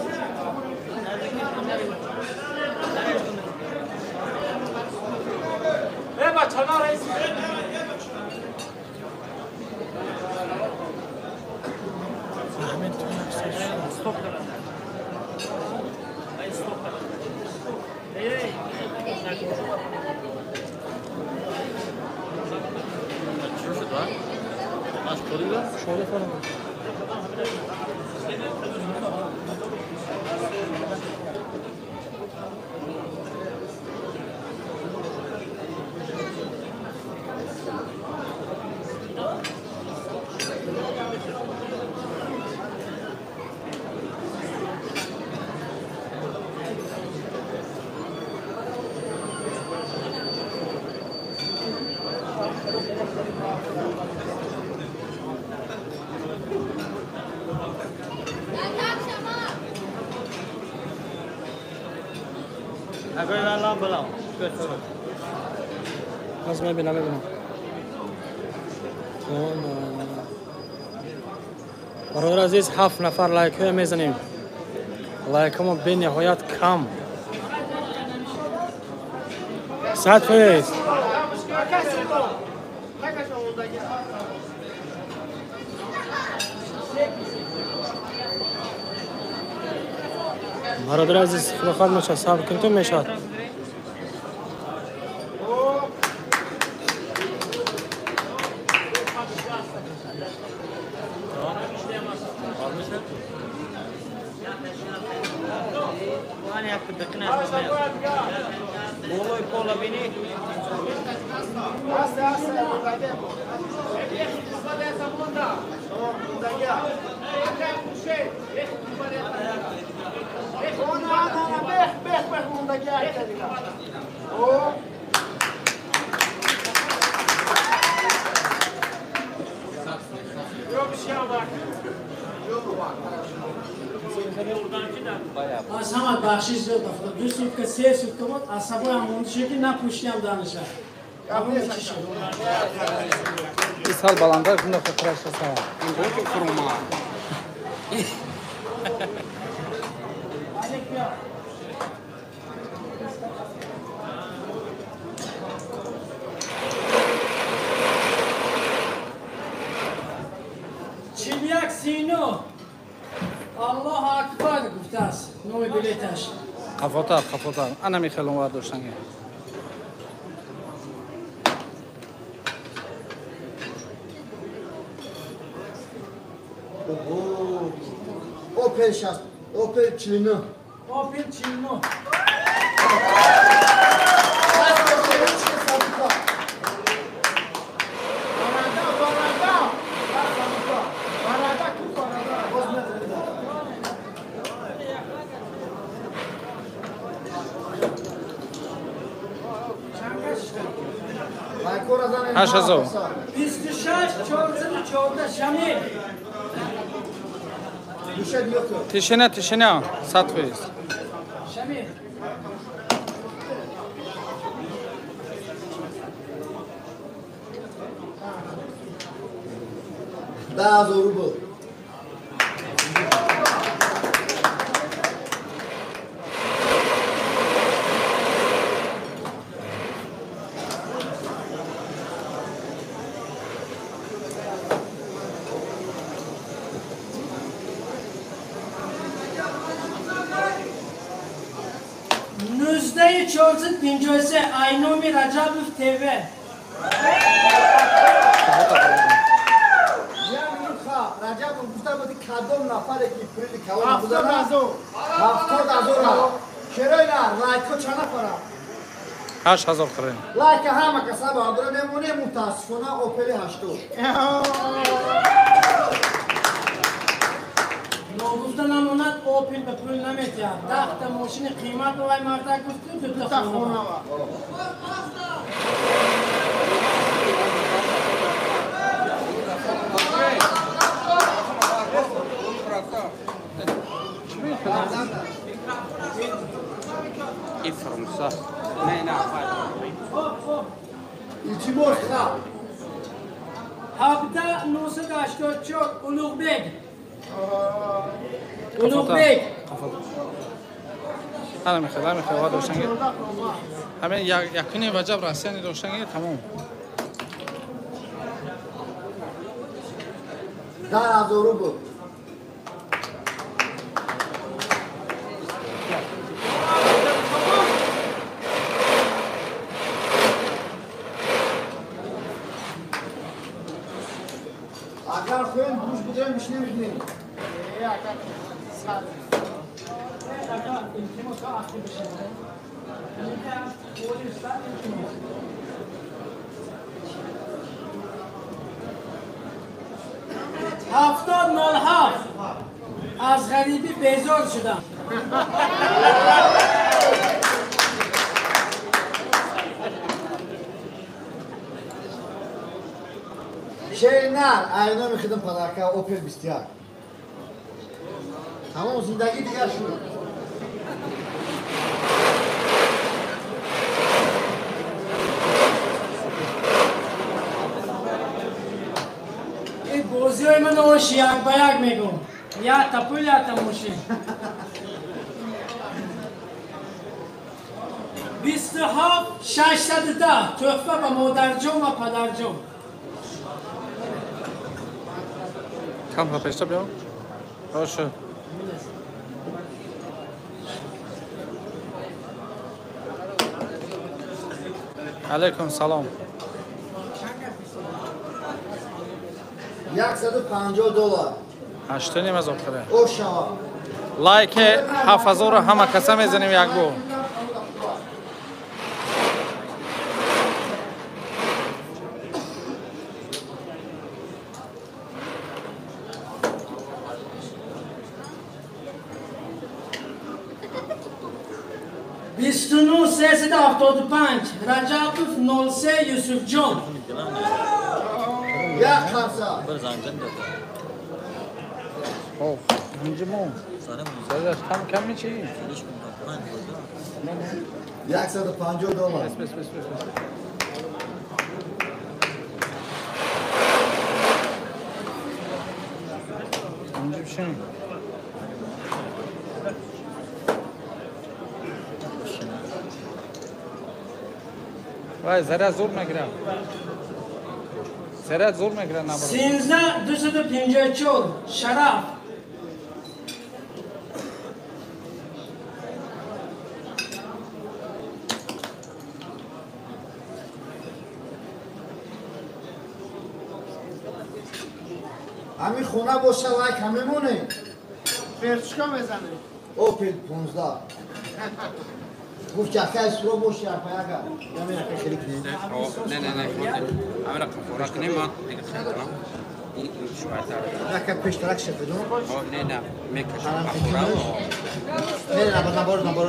Аз мебинам, мебинам. Бародар азиз, 7 нафар лайкҳоя мезанем. Лайкҳамо бениҳоят кам. 100%. Бародар азиз, худохоҳад мешавад, сабр кунед, то мешавад. Аз ҳама бахшиш зиёд ба худо. 2 сутка, 3 сутка буд, асабоям монда шуд, ки напӯшиям данаша. Сал баландтар кунда хатраша сава. Чилияк сино. Аллоҳ акбар гуфтааст номи билеташ. Қафотар, қафотар. Ана михелон вар доштанге. Опел 60, Опел 49. Опел 49. Ҳашт. 26 414 Шамил. Тишина, тишина, 100%. Шамил. 10,000 рубл. Нуздаи 453 Айноми Раҷабов ТВ. Раҷабов гуфта буд, кадом нафаре ки пули калон гузарад 70,000. Чаро ина лайкҳо чанд нафара? 8,000 қирин. Лайка ҳама каса баҳодура мемонем, мутаассифона Опели 80. Ногуфта намонад, Опел ба пул наметиҳад. 10 та мошини қимат вай мардак гуфту, дута хона. Илтимос ха. 17 984 Улуғбек. Улуғбек. Ана мехел, ана мехел, ва доштанги. Ҳамин якуни ваҷаб Россияни доштанги тамом. 10,000 рубл. Агар хоҳем гӯш бидорем, бишинем бинем. 7007 аз ғарибӣ безор шудам. Шеринар, айно мехидам подарка Opel 21. Тамом зиндагӣ дигар шуд. Ин бозиҳои ман ош як ба як мегӯм. Якта пул, якта мошин. 27610 тӯҳфа ба модарҷон ва падарҷон. Кам пешта биё. Боша. Алейкум салом. $150. 8.5 ҳазор қира. Ошава. Лайк 7000 ҳама каса мезанем як бор. Бисту 375 Раҷабов 03 Юсуфҷон. Як қарса. Ох, инҷимо. Задаш кам кам мечи? $150. Бес, бес, бес, бес. Инҷи бишин. Вай, заряд зур мегирад. Заряд зур мегирад наоборот. 13254 Шараф. Ҳамин хона боша лайк ҳаме монем. Вертушка мезанем. Opel 15. Гуфт акай суро боши апаяга. Ямин акай хеле кунем. Не, не, не, ҳамин рақам фора кунем, ман дига хел кунам. Ин шуайтар. Ака пештарак шефедон. Не, не, мекашам фора. Не, не, набор, набор.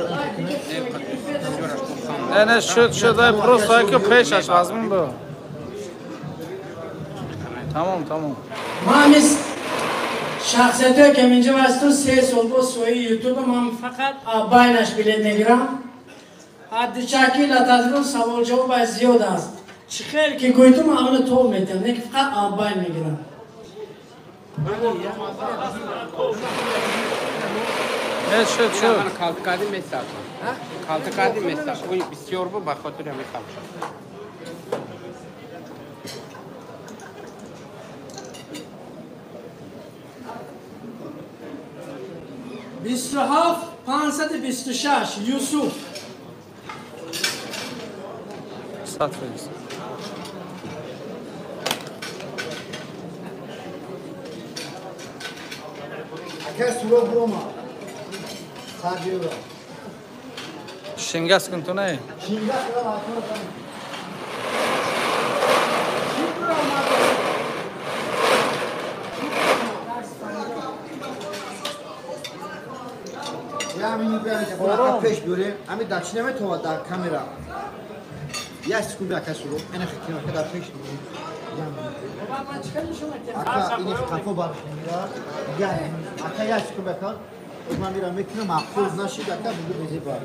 Не, не, шуд, шуд, просто яке пешаш вазмин бу. Тамом, тамом. Ман мис шахсиятое ки инҷа ҳасту 3 сол боз соҳиби ютуб ман фақат байнаш билет мегирам. Аддичаки латазрун савол ҷавоб аз зиёд аст. Чӣ хел ки гӯйтум ҳамона тоб метиҳам, не ки фақат аббайн мегирам. Не, шуд, шуд. Ман калтакади месазам. Калтакади месазам. Ой, бисёр бу ба хотири ҳамин хам шуд. 27526 Юсуф. 100%. Акай суро бурома. 100 евро. Шингас кун ту не? Шингас кунам ҳатман. Я минут биям пеш биёрем. Ҳамин дар чӣ наметавонад дар камера. Як секунд ака суро. Ина хиким ака дар пеш биёрем. Ака ин қафо барш мемира. Я ака як секунд ака. Ман мирам мекунам маъқул нашид ака бугу безеба.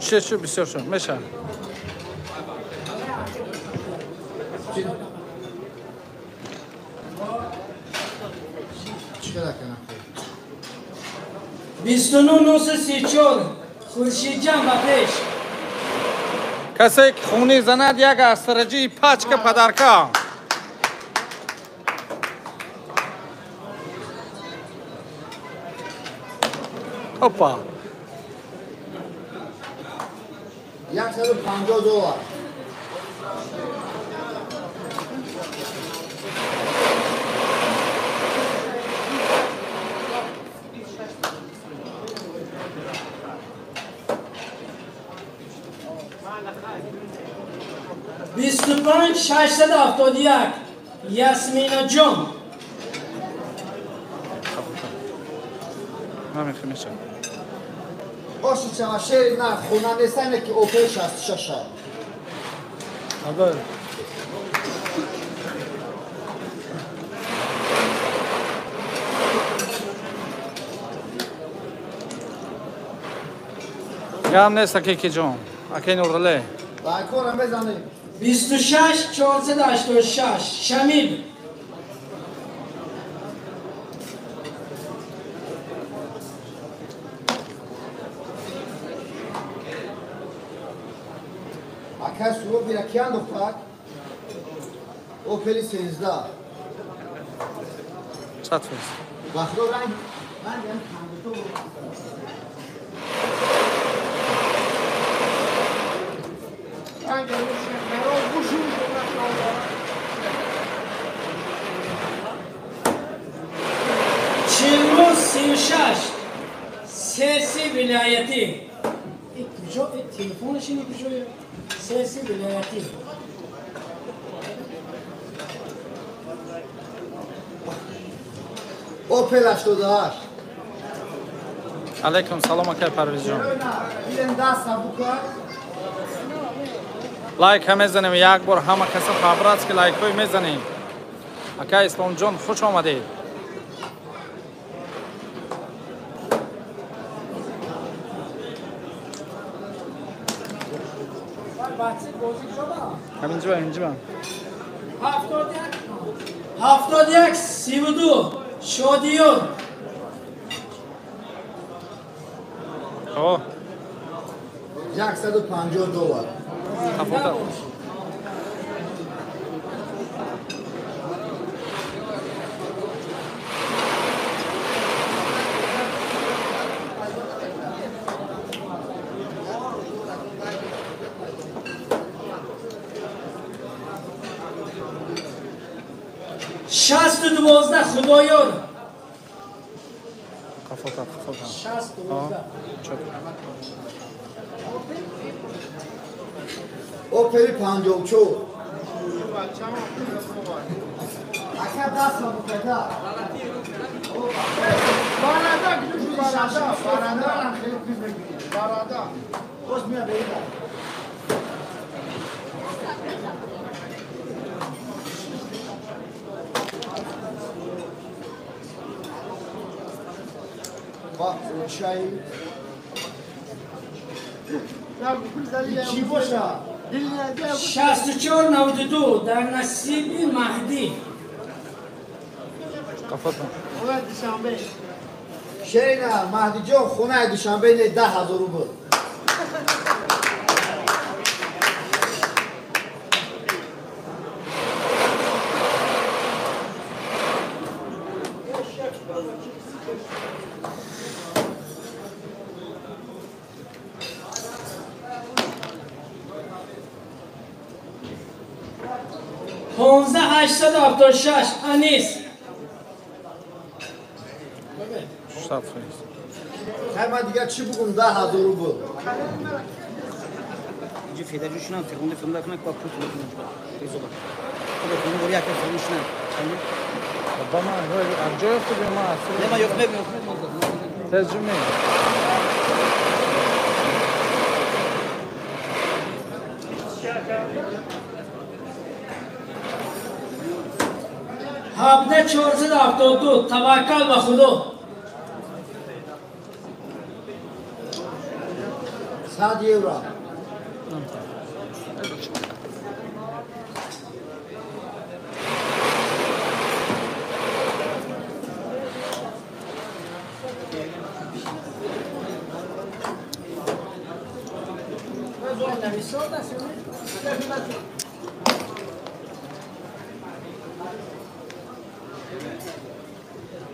Шуд, шуд, бисёр шуд. Мешавад. Чӣ кана? 29 934 Хуршидҷан ба пеш. Касе ки хуни занад, як астраҷии пачка подарка. Опа. 150 доллар. 25671 Ясминаҷон. Намехи меша. Оши чама, шери на хона нестане ки Опел 66. Абе. Гам нест, аки ки ҷон. Аки Нурале. Лайкора мезанем. 26486 Шамил. Ака Суроб, ира ки андохтак? Опели 13. 100%. Ба худо, ранг ранг ям кандото. Ранг гӯшу. 4936 Серси вилоятӣ. Куҷо телефонаш ини, куҷо Серси вилоятӣ? Опел 88. Алейкум салом, акай Парвизҷон. Дилем даст сабука. Лайк ҳа мезанем як бор, ҳама каса по-братски лайкҳои мезанем. Акай Исломҷон, хуш омадед. Ҳаминҷо, ҳаминҷо. 71 71 32 Шодиёр. О. 150 доллар. Хафота. 6012 Худоёр. Хафота, хафота. 6012. Опели 54. Ака, даст сабуката. Барада, барада, барада, барада. Боз мия берида. Чай. Чӣ боша? 6492 дар насиби Маҳдӣ. Хафота. Шерина Маҳдиҷон, хонаи Душанбе не, 10 000 рубл. 15876 Анис. 100%. Хай, ман дигар чӣ бугум, 10 000 рубл. Инҷо федаҷо шинам, секунда филм кунак, ба пул кунак. Резоба. Худо кунам, бори як филм шинам. Ба ман ҷой ёфту ма. Не, ма ёфт меб, ёфт меб. Тез ҷуме. 17472 Таваккал ба Худо. 100 евро.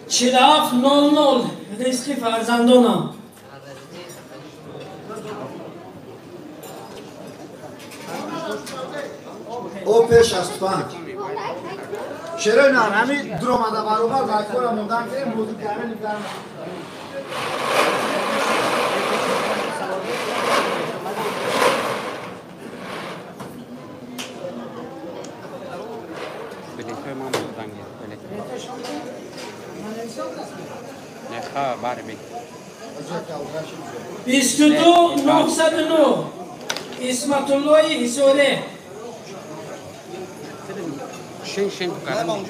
Чилаф 00 ризқи фарзандонам. Опел 65. Шерои нар, ҳамин дуромада баробар лайкҳоро мондан кардем, бозӣ кардан нигарам. Билетҳои ман будан билет. Не, ха, барби. 22 909 Исматуллои Ҳисоре. Шин шин кардам.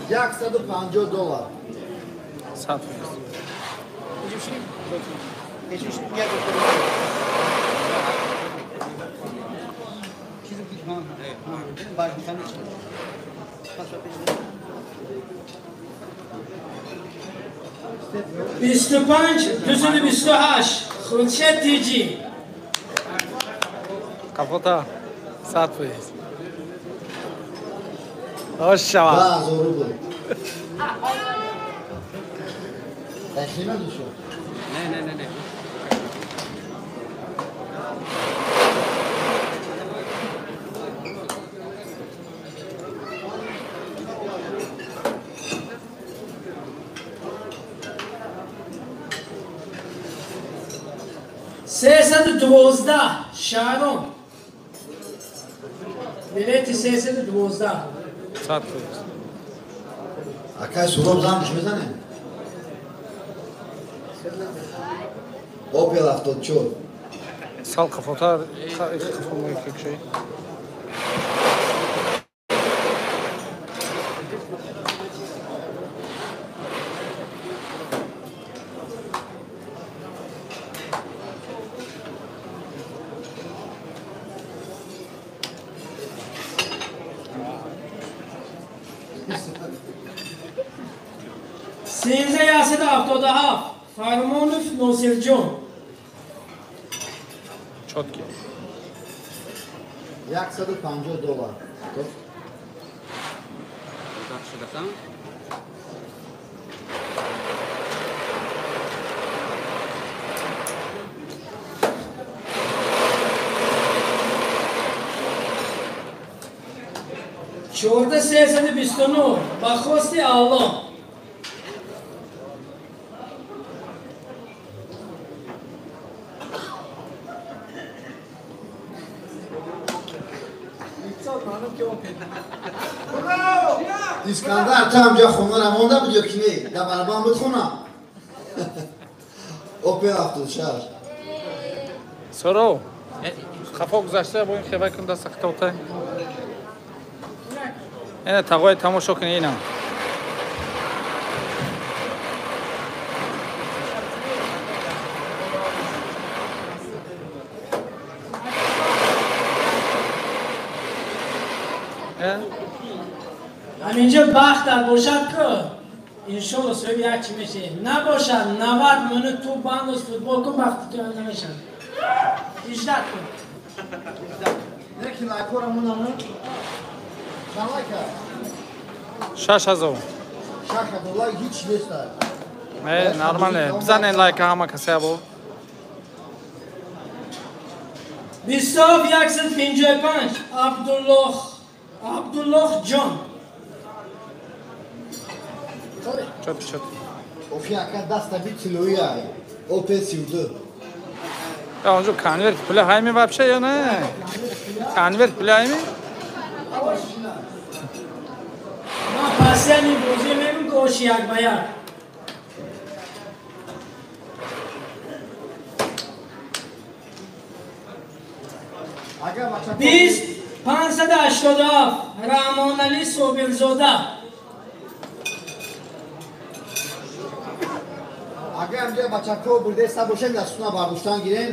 $150. 100%. Бисту панҷ дусаду бисту ҳашт Хуршед Тиҷи. Капота 100%. Ошава. 10,000 рубл. Тахмина душо. Не, не, не, не. Сесаду дувоздаҳ Шаҳром. Билети 312. 100%. Акай Суроб замш мезанем? Опел 74. Сал қафотар қафо мекуши. Сездаҳ яксаду ҳафтоду ҳафт Фармонов Носирҷон. Чётки. $150. Шудасан? Чордаҳ сесаду бисту нӯҳ ба хости Аллоҳ. Искандар, ту ҳамҷа хонара монда буд ё ки не? Дар барабан буд хона? Опел 76. Суро, хафо гузашта бо ин хевай кун даста хитота. Ина тағои тамошо кун ина. Ҳаминҷо бахтат бошад ку иншолло соҳиби як чӣ мешавӣ. Набошад 90 минут ту бандоз футбол кун бахти ту намешавад. Иждат кун. Неки лайкҳоро монам? Чанд лайк аст? 6000. 6000 лайк ҳеч нест. Э, нормале. Бизанен лайка ҳама касе бо. 27155 Абдуллоҳ Абдуллоҳ ҷон. Чот чот. Офи ака даста би тилои ай. Опел 32. Я онҷо конверт пули ҳайми вообще ё не? Конверт пули ҳайми? Ман пасияни бозӣ мегӯм ки оши як ба як. Бист 587 Раҳмоналӣ Собирзода. Агар ҳамҷа бачаҳо бурдеста бошед, дастуна бардоштан гирен.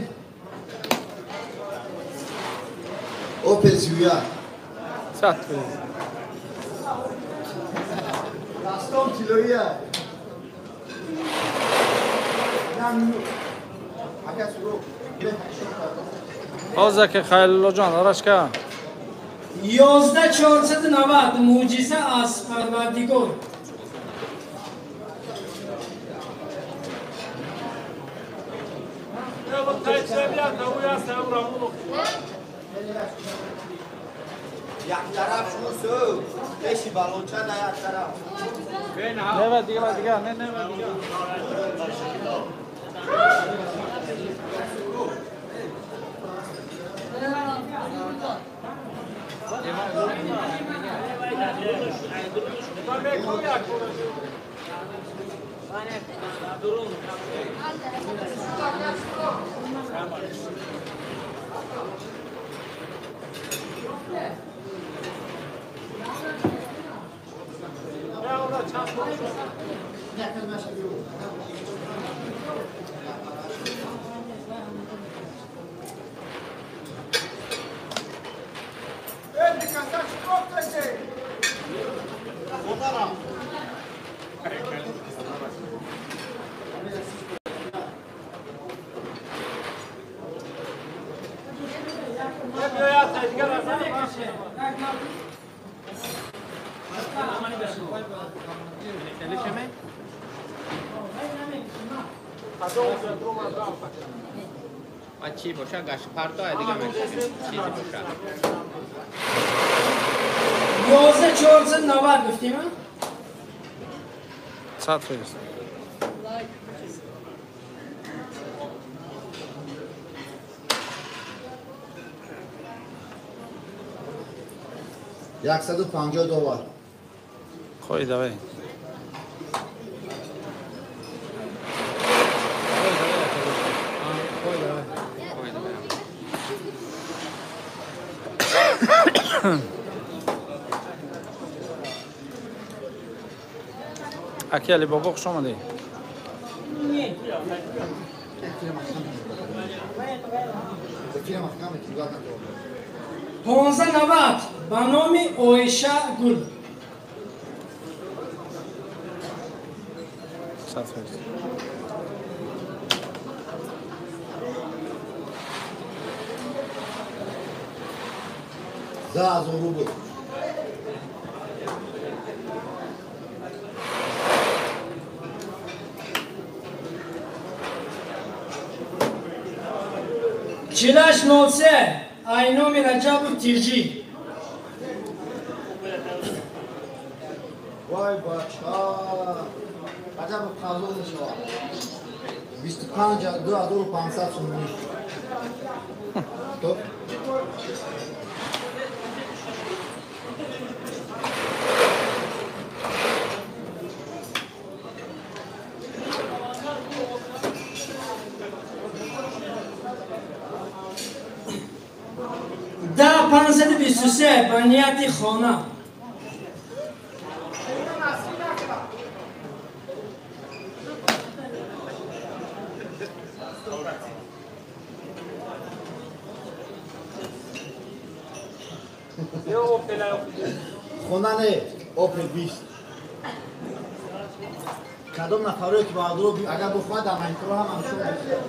Опел 31. 100%. Дастон тилоия. Ака Суроб. Ҳозир ки Хайруллоҷон арашка. 11490 мӯъҷиза аз Парвардигор. Як тараф шумо пеши балоча да як тараф. Не, дига, дига, не, не, дига. چی باشه گشت پرتا دیگه چیزی باشه. 11490 گفتیم. 100 فیصد. $150. خوی دوی. Аки Али Бобо, хуш омадӣ. Понздаҳ ба номи Оиша Гул. 100%. 10,000 рубл. 4803 айноми Раҷабу Тирҷӣ. Вай бача, Раҷабов қазо мешавад. 25 2500 сомонӣ. Стоп. 10523 ба нияти хона. Хона не, Опел 20. Кадом нафаре ки баъдро агар бихоҳад дар монитор ҳам анҷом медиҳад.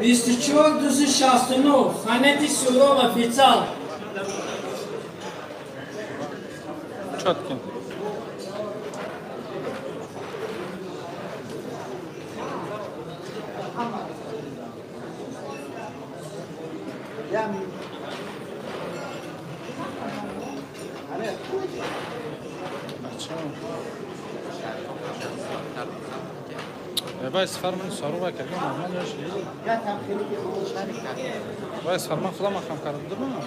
24269 ханети Сурова официал. Чётки. Вай сфарман сарува кардам, нормал яш. Вай сфарман худам хам кардам, дурма.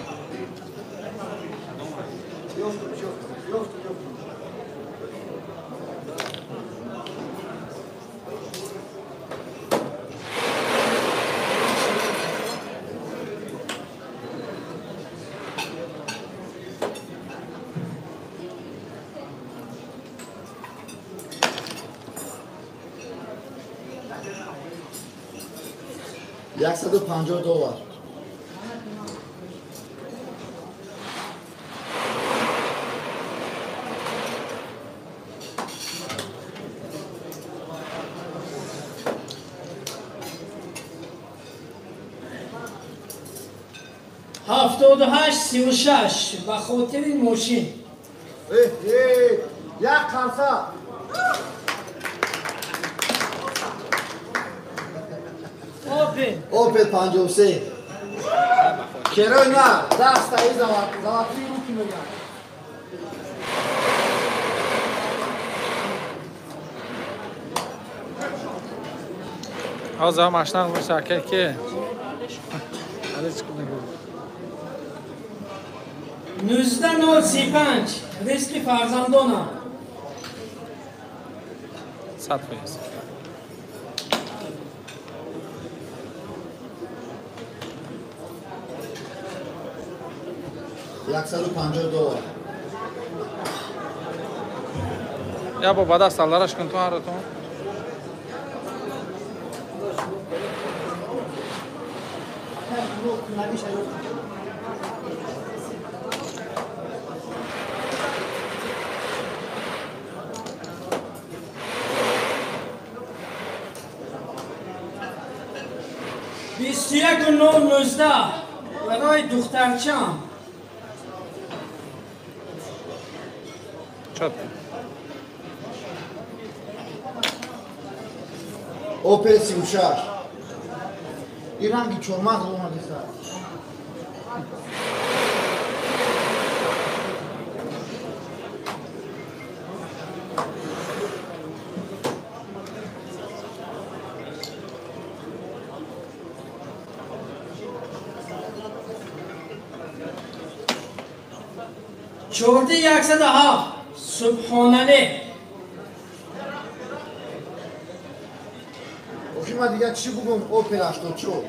$150. 7836 ба хотири мошин. Як қарса. Опел. Опел 53. Керой на, даста и золотые руки меган. Ҳозир машина боша ака ки. 19035 риски фарзандонам. 100%. $150. Я бо ба даст аллараш кун ту ҳаратон. Бист яку нол нуздаҳ барои духтарчам. Опел 36. Ин ранги чормағз омадиса. Чорди 107 субҳонале. Охи ма дига чӣ бугум? Опел 84.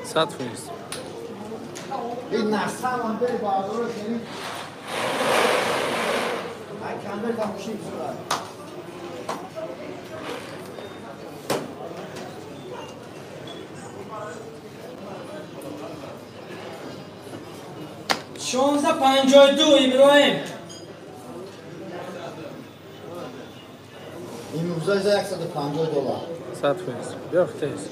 100%. Ин насамам бери баъзоро кени. Ай камбер тамоши бисурад. 1652 Иброҳим. Имрӯза $150. 100%. Биё тез.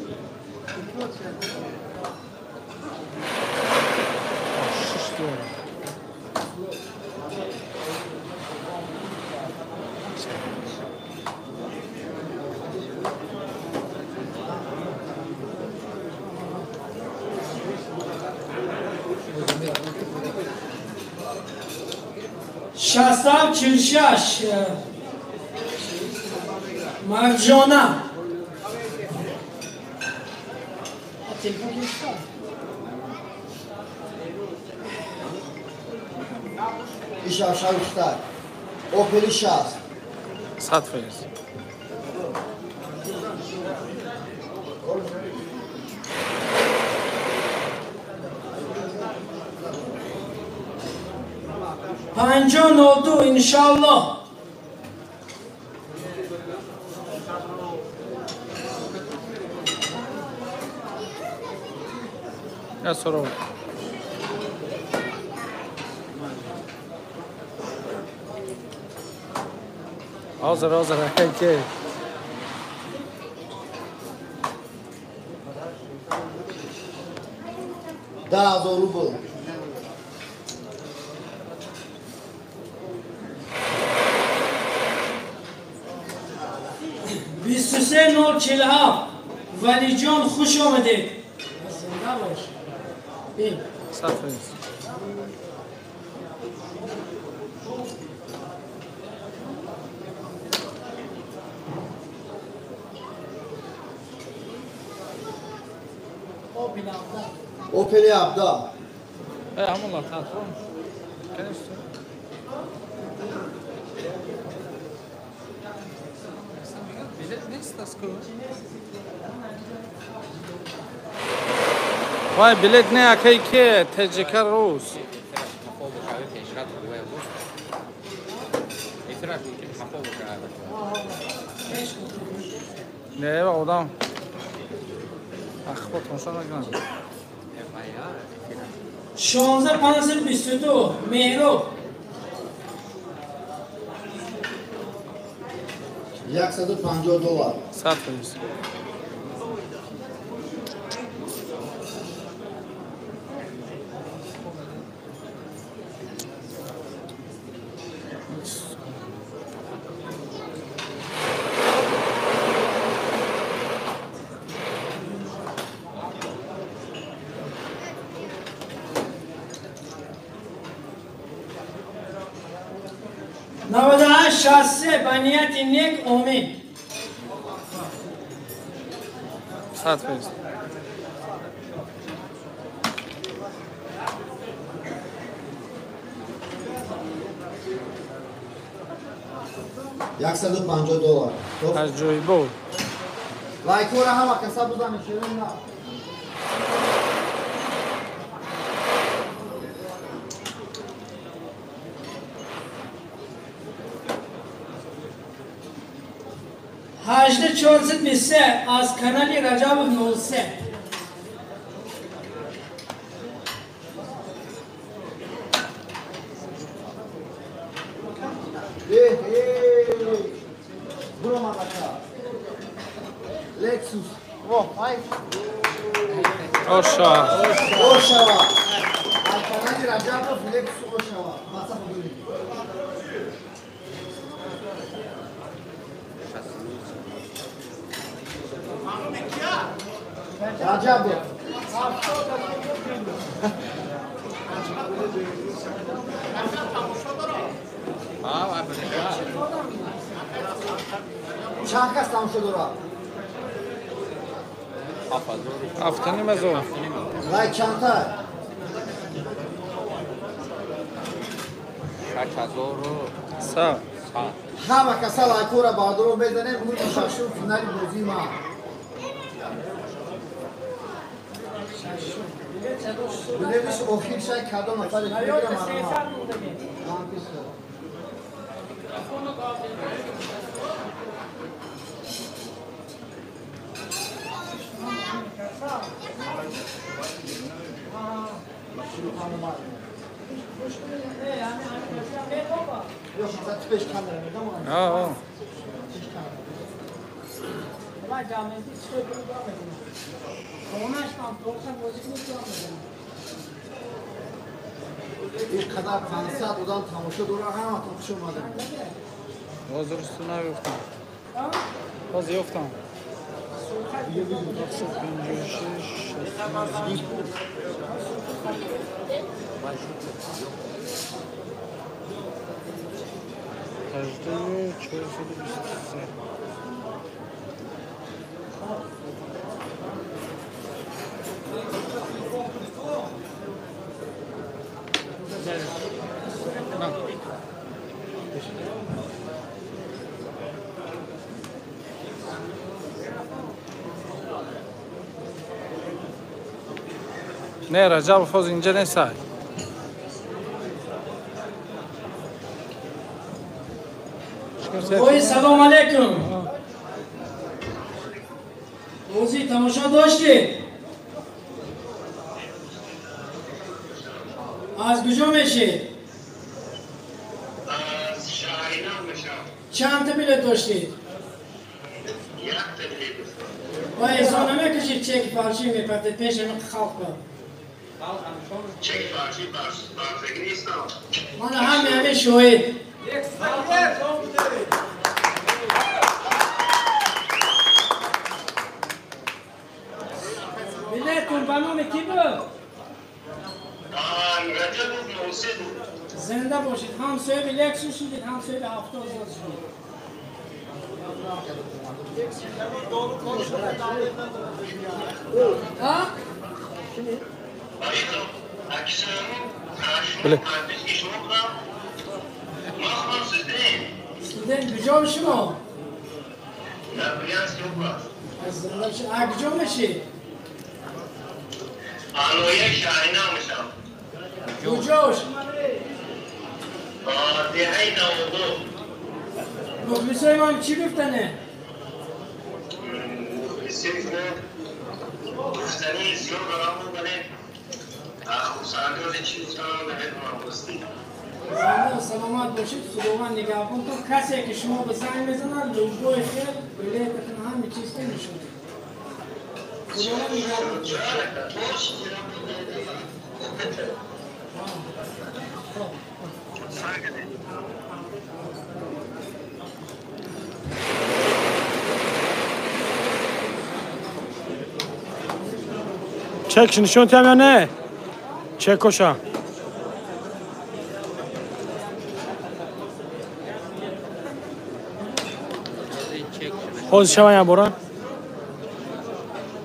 6746 Марҷона. Ишавшавиштар. Опели 60. 100%. 5002 иншаллоҳ. Я суров. Ҳозир ҳозир ака ки. 10,000 рубл. 23047 Валиҷон хуш омадед. Зинда бош. 100%. Опели 17. Ҳамон лататон. Конечно. Вай билет не акай ке ТЖК рус. Не, одам. Ахбор тамошо накунам. 16522 Меҳроб. $150. 100%. 9863 ба нияти нек омин. 100%. $150. Аҷоибо. Лайкора ҳама каса бузани шерин на. Ҳажда 423 аз канали Раҷабов 03. Lexus. Во, ай. Ошава. Ошава. Аз канали Раҷабов Lexus Ошава. Маса бигиред. Раҷабов. Чанд кас тамошо дорад? 7,5 ҳазор. Лайк чандта? 6100. Ҳама каса лайкҳоро бардоро мезанем. Рӯзи шашум финали бозии ман. Билетиш охир шай кадом нафаре мегирам ман. Ин қадар 500 одам тамошо дорад, ҳаматон хуш омадед. Ҳозир устуна ёфтам. Ҳозир ёфтам. 756 69. 423. Не, Раҷабов ҳозир инҷа нестай. Ой, салом алейкум. Бозӣ тамошо доштед? Аз куҷо мешед? Аз Шаҳринав мешавам. Чанд та билет доштед? Якта билет. Ва эҳсон намекашид чеки фаршӣ мепартед пеш ҳамин халқ ба? Чеки фаршӣ барзагӣ нестам. Мана ҳаме ҳамин шоҳид. Билетун ба номи кӣ буд? Раҷабов 03 буд. Зинда бошед. Ҳам соҳиби Лексус шудед, ҳам соҳиби 70,000 шудед. А? Студент куҷо шумо? Зинда бошед. А куҷо мешед? Алоя Шаҳринав мешавам. Куҷош? Деҳаи Навобод. Мухлисои ман чӣ гуфтане? Мухлисои шумо Гуфтанӣ зиёд дорам, вале хурсандиёзи чӣ гуфтанам намедонам, ростӣ. Зинда саломат бошед, Худованд нигаҳбонтон. Касе ки шумо ба занг мезанад, любой хел билетатон ҳама чиз нишон. Худованд нигаҳбонтон. Чек нишон тиям ё не? Чекоша. Ҳозир шава як бора.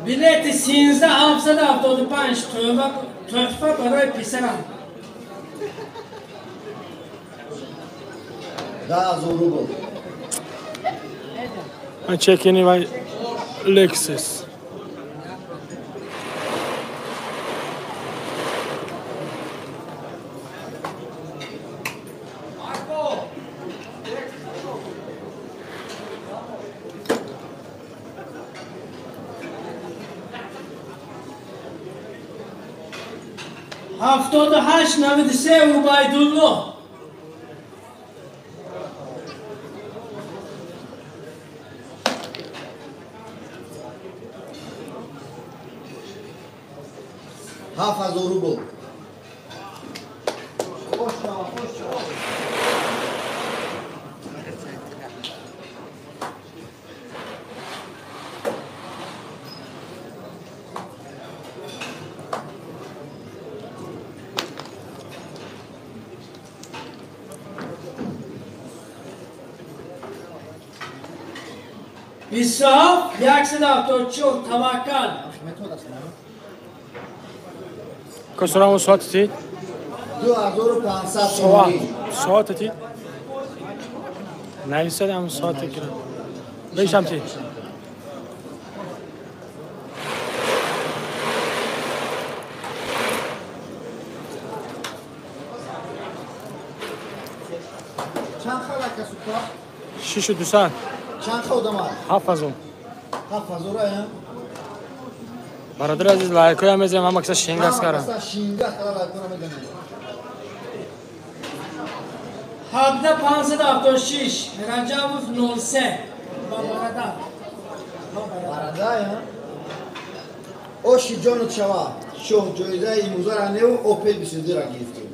Билети 13775 тӯҳфа барои писарам. 10,000 рубл. Ман чекини вай Lexus. 7893 Убайдулло. 7,000 рубл. 27 174 Таваккал. Косорамо соати тид? 2500 сомонӣ. Соати тид? Нависад ҳам соати гирам. Бешам тид. Чанд хал ака супа? 6200. Чанд хал одам? 7000. 7000 ая? Бародар азиз, лайкоя мезанем, ҳама каса шингас кара. Ҳама каса шингас кара лайкора мезанем. 17576 Раҷабов 03 ба бародар. Бародар, ая? Оши ҷону чава. Шоҳ ҷоизаи имрӯзаро неу Opel 22-ра гирифтем.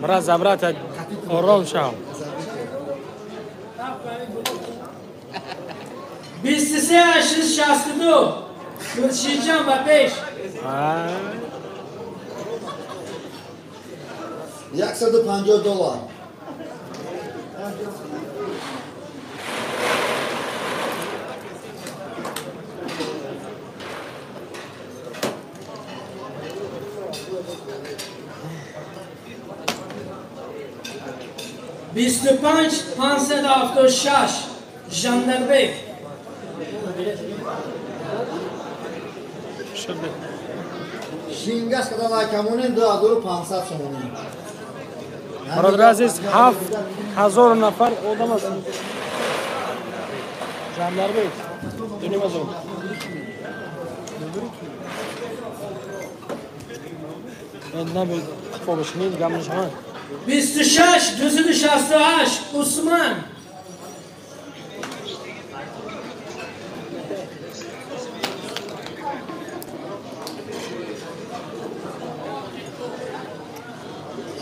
Брат за брата, ором шав. 23 662 Хуршидҷон ба пеш. $150. 25 576 Жандарбек. Шингас када лайкамонем 2500 сомонӣ. Бародар азиз, 7000 нафар одам аст. Жандарбек. Дуним азор. Набуд фобашни гам нишон. 26 268 Усман.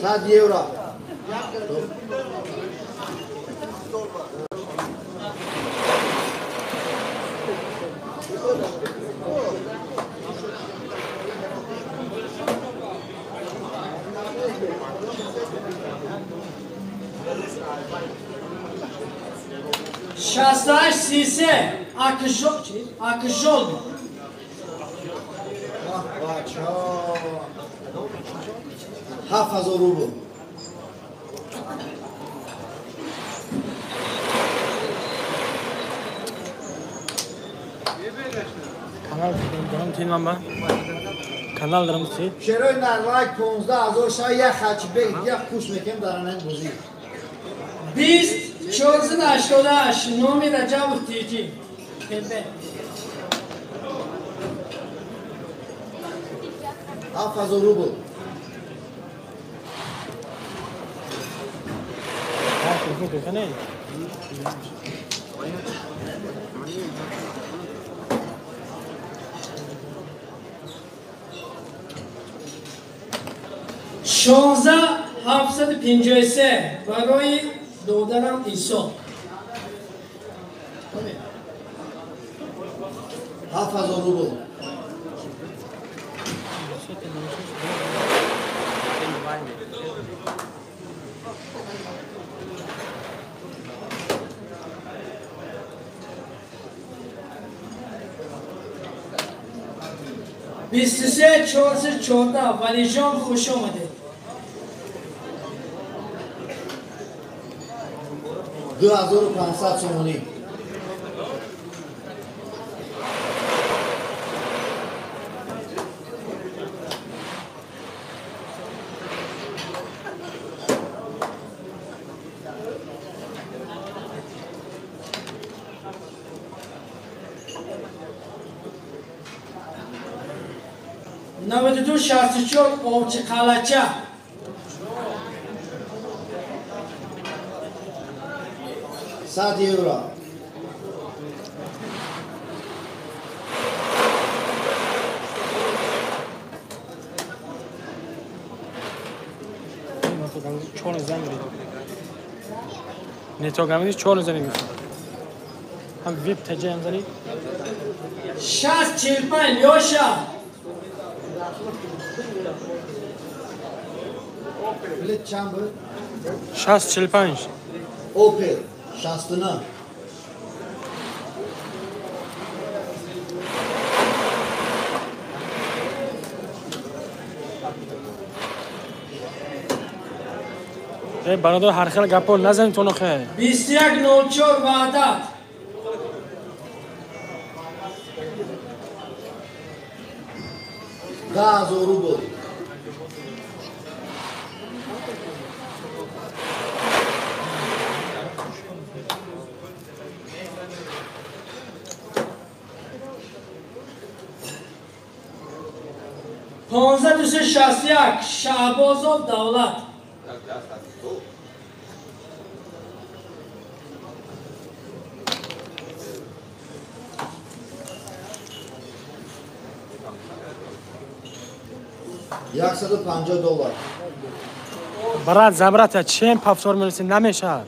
€100. 68 33 Акжол. 7000 рубл. Канал дорам тин манба. Канал дарам си. Шерои нар лайк 15,000 ша як хач бег як куш мекем дар ин бозӣ. 20 488 номи Раҷабов Тиҷи. Пепе. 7,000 рубл. Шонздаҳ 753 барои додарам Исо. 7,000 рубл. 23 414 Валиҷон, хуш омадед. 2,500 сомонӣ. 92 64 Овчи Қалача. 100 евро. Не то гамиди чор зани гуфт. Ҳам вип таҷа ҳам зани. 60 45 Лёша. Билет чанд буд? 60 45. Опел 69. Э бародар, ҳар хел гапо назанед то нохе. 21 04 Ваҳдат. 10,000 рубл. Понздаҳ 261 Шаҳбозов Давлат. $150. Брат, забрата, чем повтор мелси намешад.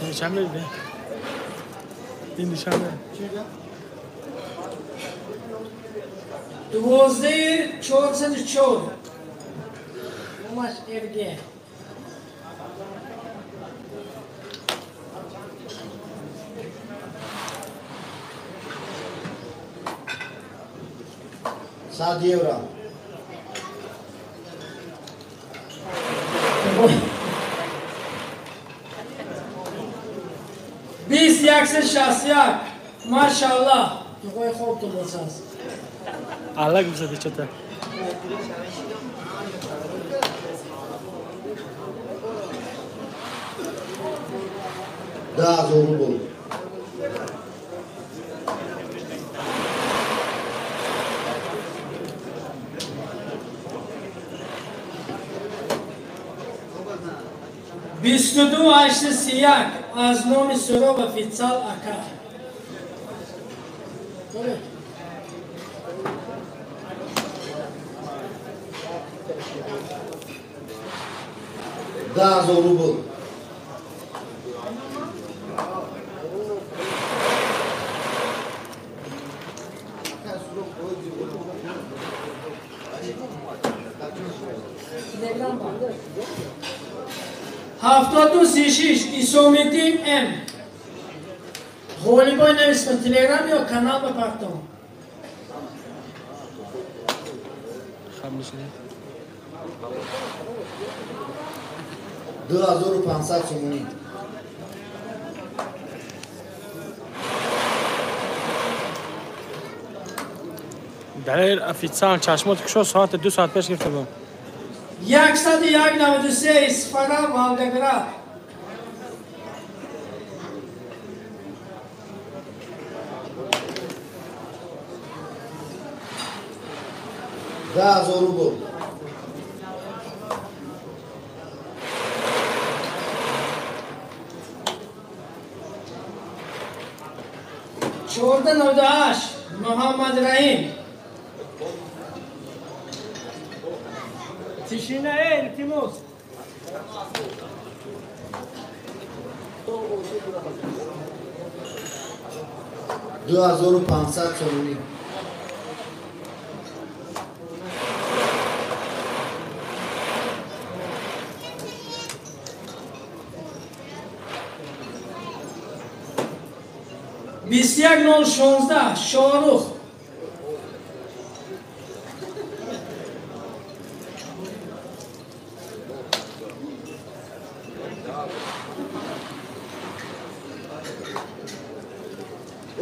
Нишон бе. Ин нишон бе. 12 404 Номаш РГ. 100 евро. 20 161 Машаллах. Тугой хоб ту босас. Алла гуфта чата. 10,000 рубл. 22 831 аз номи Суроб Офитсал ака. 10,000 рубл. 72 36 Исомиддин М. Ғолибои нависма Телеграм ё канал ба партом. 2,500 сомонӣ. Далер официал чашмот кушо соати 2 соат пеш гирифта буд. 101,93 Исфара, Волгоград. 10,000 рубл. 14,98 Муҳаммад Раҳим. Тишина, илтимос. 2500 сомонӣ. 21016 Шоҳрух.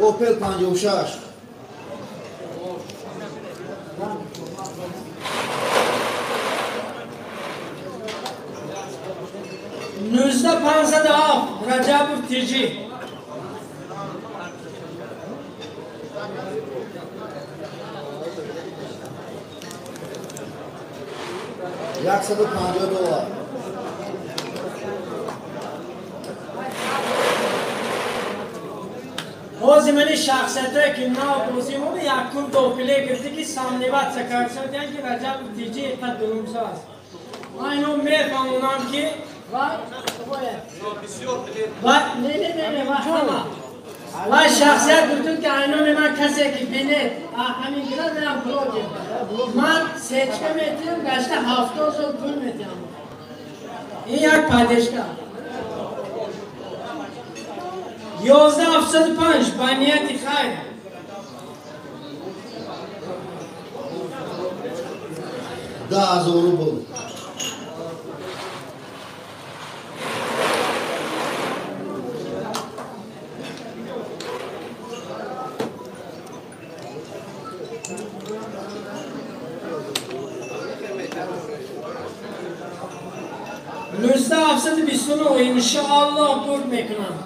Опел 56. 19507 Раҷабов Тиҷӣ. $150. ҳозир мани шахсиятое ки нав бозӣ мода якум дохиле гирифта ки сомневаться карданд ки Раҷабов Тиҷӣ иқад дурумсо аст. Ман ино мефаҳмонам ки ва шахсият гуфтум ки айноми ман касе ки бинед ҳамин гирад меам блогер. Ман сечка метиҳам гашта 70 сол пул метиҳам. Ин як падешка. 11,75 ба нияти хайр. 10,000 рубл. 729 иншоаллоҳ бурд мекунам.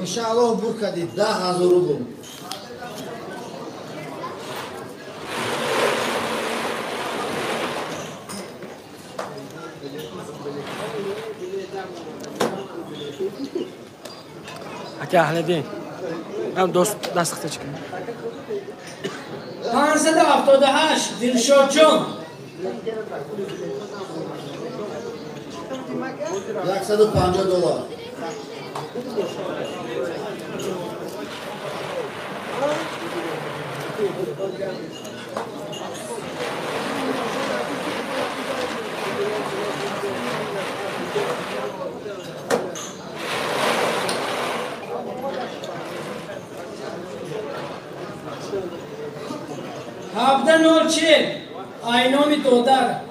Иншоаллоҳ бурд кардӣ 10,000 рубл. Ака Аҳлиддин, ҳам дӯст даст хата чикан. 578 Дилшодҷон. $150. 17,04 айноми додар.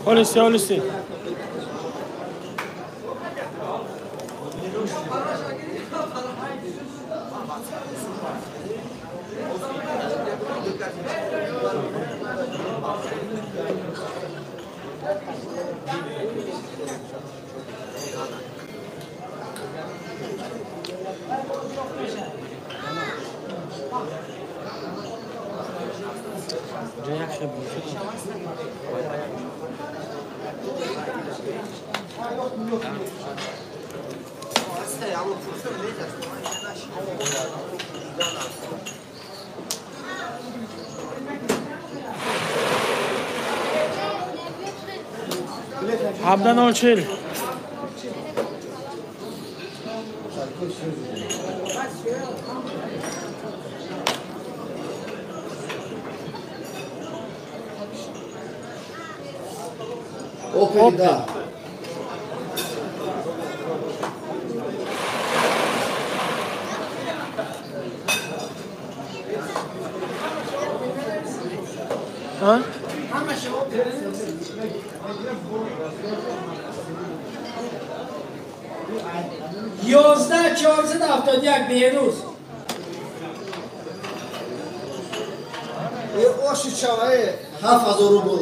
Холиси, холиси. 17,04. Опел, да. А? 11 471 Behruz. Оши чавае 7000 рубл.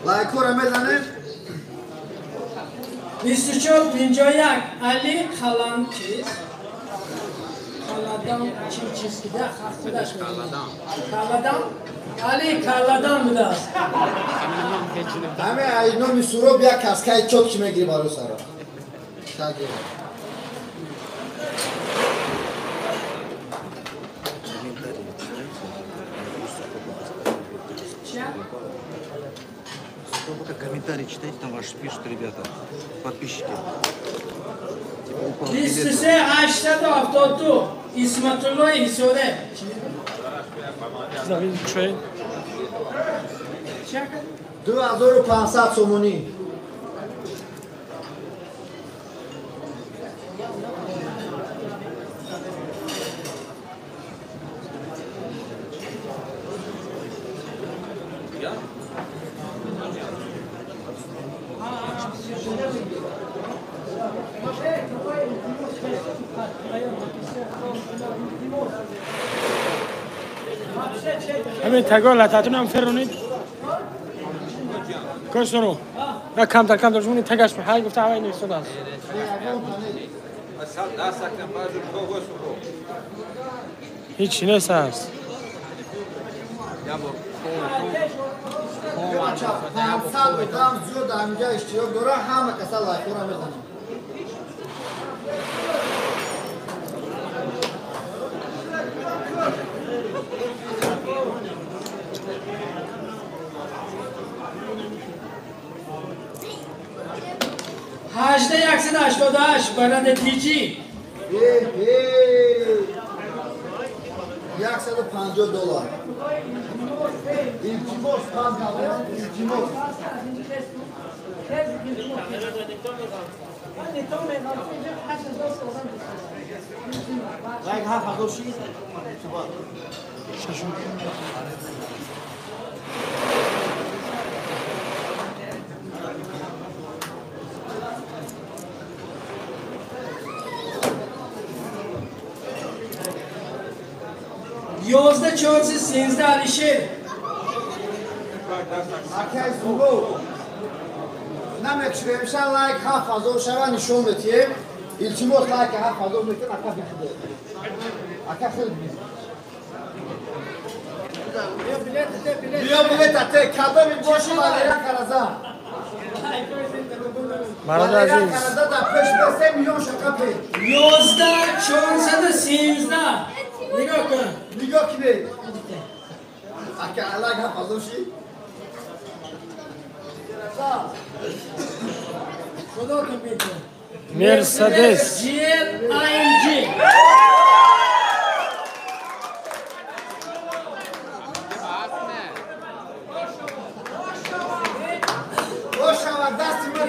Лайкора мезанем. 24 51 Али Халан чиз. Каладам чи чиз ки да худаш мегӯяд. Каладам Али Каладам будааст. Ҳаме ай номи Суроб як каскаи чот ки мегири барои сара. Тагира. Пока комментарии читайте, там ваши пишут ребята, подписчики. 23 872 Исматуллои Ҳисоре. 2500 сомонӣ. همین تگاه لطعتون هم فرونید کشتونو نه کمتر کمتر چون تگش به هر گفته همه این است. هیچی نیست است. 500 одам зиёд дар инҷа иштирок дорад, ҳама каса лайкҳоро мезанад. Ҳажда 188 барандаи тиҷи. 150 доллар. Илтимос, илтимос. Лайк 7006. 11 413 Алишер. Акай Суроб. Намекшвемша лайк 7000 шава нишон метиҳем. Илтимос лайк 7000 метиҳем, ака бихӯд. Ака хел бис. Биё билет ате, кадоми боши Валера Караза. Бародар азиз. Караза дар пеш ба 3 миллион шака пеш. 11 413. Нигоҳ кун. Нигоҳ кунед. Ака лайк 7000 ши. Худотон бикун. Мерседес GL AMG.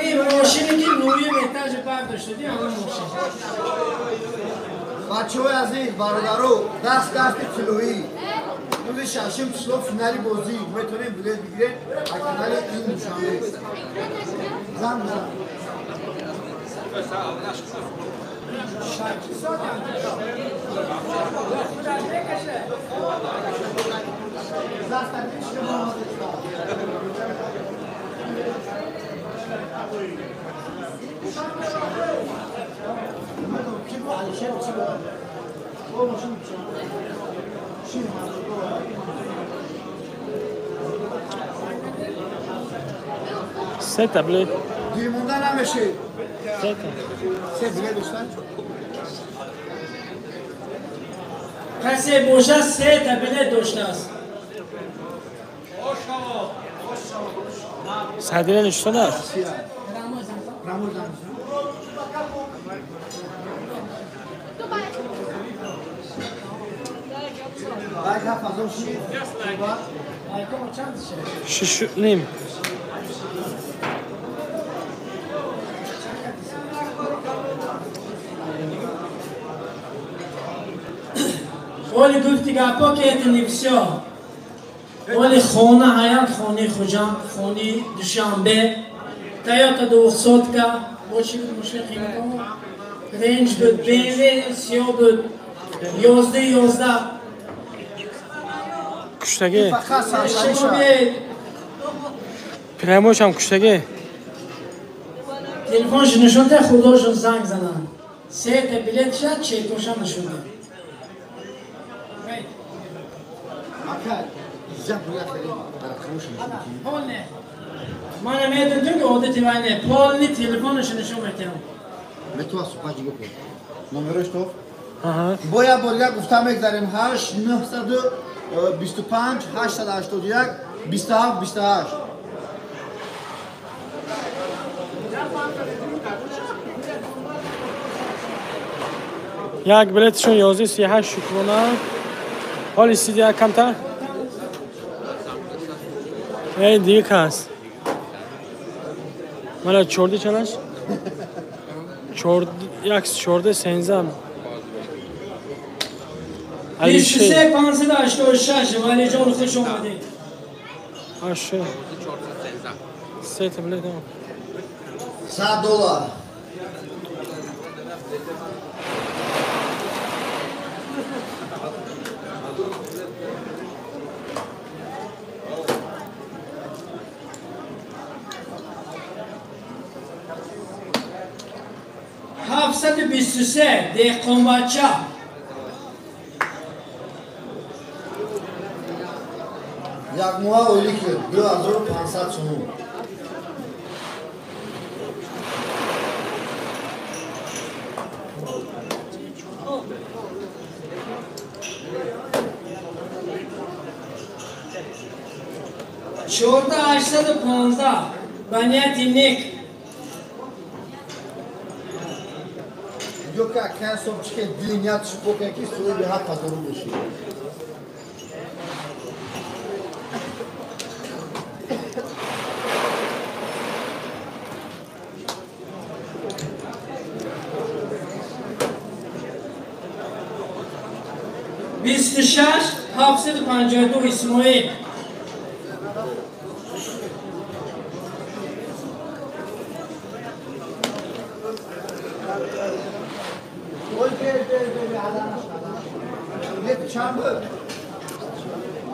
Ин мошине ки нӯҳюм этажи бардоштадӣ, ҳамон мошин. Бачаҳои азиз, бародаро, даст дасти тиллоӣ. Рӯзи шашум число финали бозӣ. Метавонем билет бигирем аз финали ин Душанбе. Зан бизан. سه تا بلیت دیر موندن نمیشه. سه تا سه بلیت دوستان. کسی باشه سه تا بلیت داشته است. صدیله نشسته است. شش نیم. Оли гуфти гапо ки это не всё. Оли хона ҳаят, хони Хуҷанд, хони Душанбе, Тойота 200-ка, бо чи буд мошини қимато? Рейндж буд, BMW сиё буд, 11-11. Куштагӣ. Прямош ҳам куштагӣ. Телефонш нишон де, худошон занг зананд. Сета билет шад, чекошам нишон де. Мана медонтум ки одати вай не, полни телефонашо нишон метиҳам. Мету супаҷ гуфт. Номерош то? Бо як бор дигар гуфта мегзарем: 8 925 881 27 28. Як билетшон 11:38 шукрона. Ҳоли сиди як камтар. Эй, дига кас. Мана 14 чанаш? 14 13. 23 586 Валиҷон, хуш омадед. Аша. Сета билет. 100 доллар. 723 деҳқонбача. Як моҳа ойлик 2500 сомон. 14815 ба нияти нек. Ё ка касом чике дили ният шупока ки соҳиби ҳақ қадору бошӣ. 26 752 Исмоил.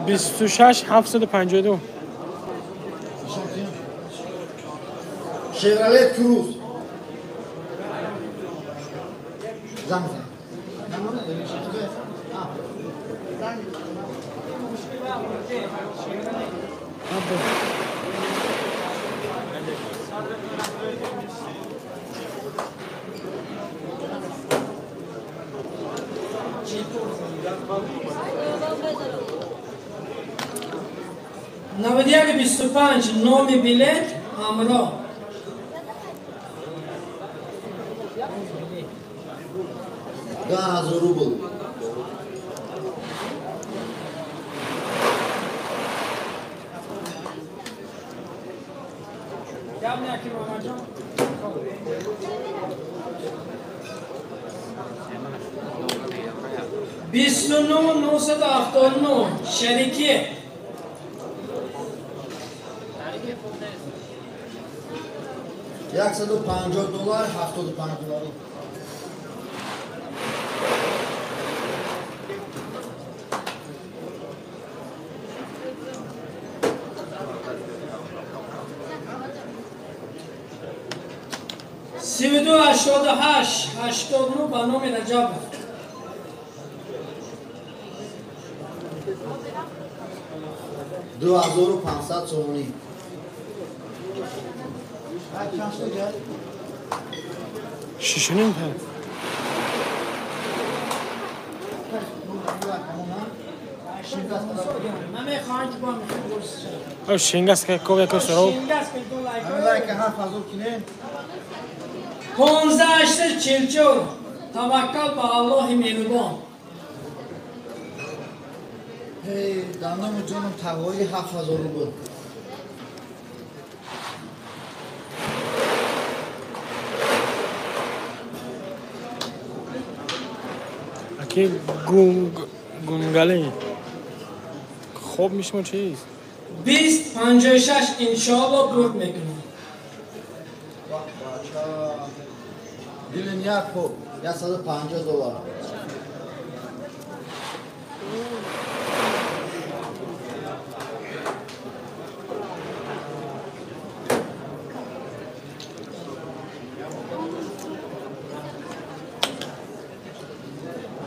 26 752. Шевролет Круз. Занг зан. 91 25 номи билет ҳамроҳ. 10 000 рубл. Мамаҷон. 29 979 шарикӣ. 150 доллар, 75 доллар. 32 88 89 ба номи Раҷабов. 2500 сомонӣ. Шишуним та. Намехоҳам ки бо мехоҳам. Ав шингас ка ковя ко соров. Шингас ка ду лайк. Лайк 7000 кинем. 15 844 таваккал ба Аллоҳи меҳрубон. Эй, дандому ҷоном тағои 7000 рубл. Аки гунг Гунгалӣ. Хоб мишмо чиз? 2056 иншоалло бурд мекунам. Дилин як хоб, $150.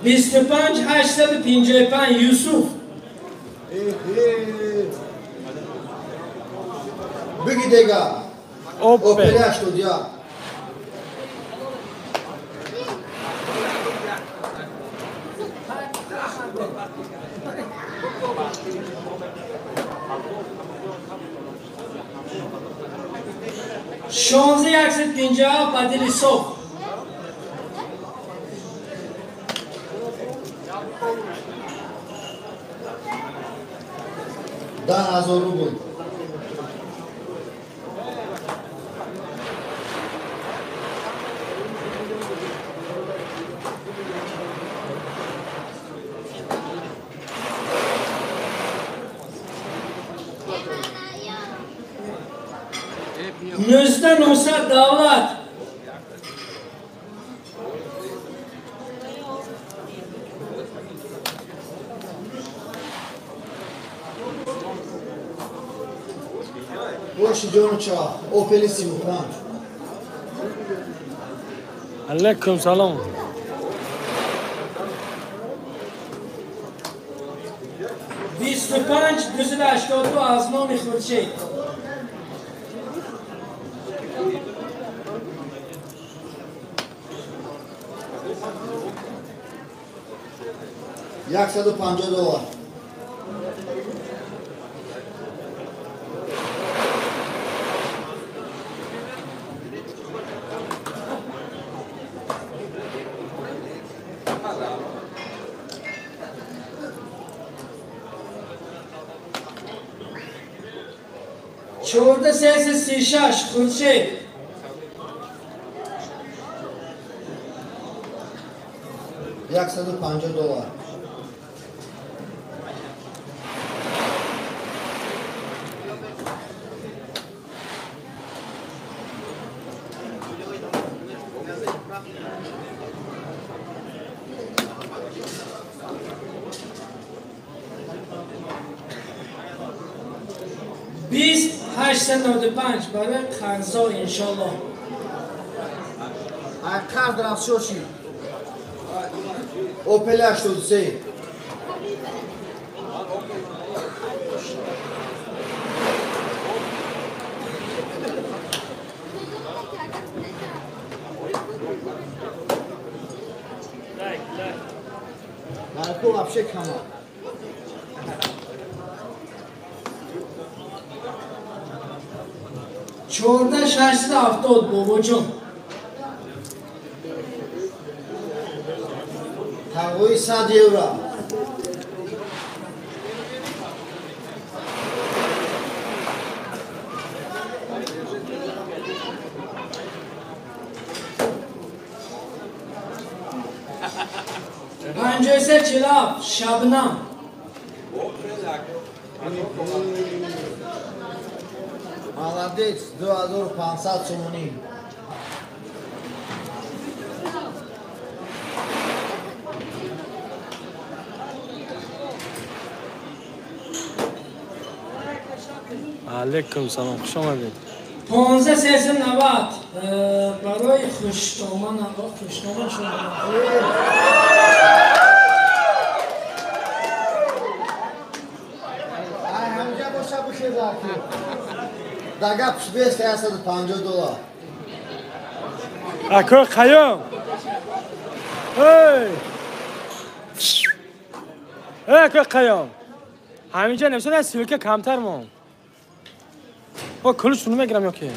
25855 Юсуф. Бигӣ дега. Опел 81. 16157 ба дили соф. 10,000 рубл. 19900 давлат. Боши ҷонуча, Опели 35. Алейкум салом. 25282 аз номи Хуршед. $150. 14336 Хуршед. $150. 20895 барои қарзо иншоалло. Ай қарз рафшоши. Опел 83. Нарко вообще кама. 14670 бобоҷон. Тағои 100 евро. 5347 Шабнам. Молодец, 2500 сомонӣ. Алейкум салом, хуш омадед. 15390 барои хуштоман, хуштоман шуд. Ай ҳамҷа боша бихезаки. Дага пушбест $150. Акой Қайём. Эй! Эй, акой Қайём. Ҳаминҷа нависад силка камтар мон. О, кулушро мегирам ё ки?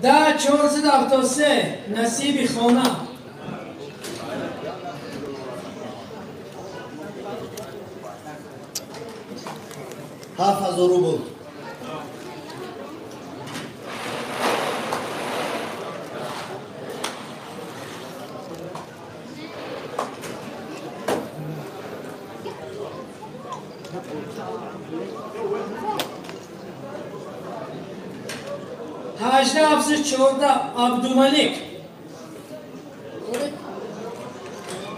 10473 насиби хона. 7000 рубл. 18 714 Абдумалик.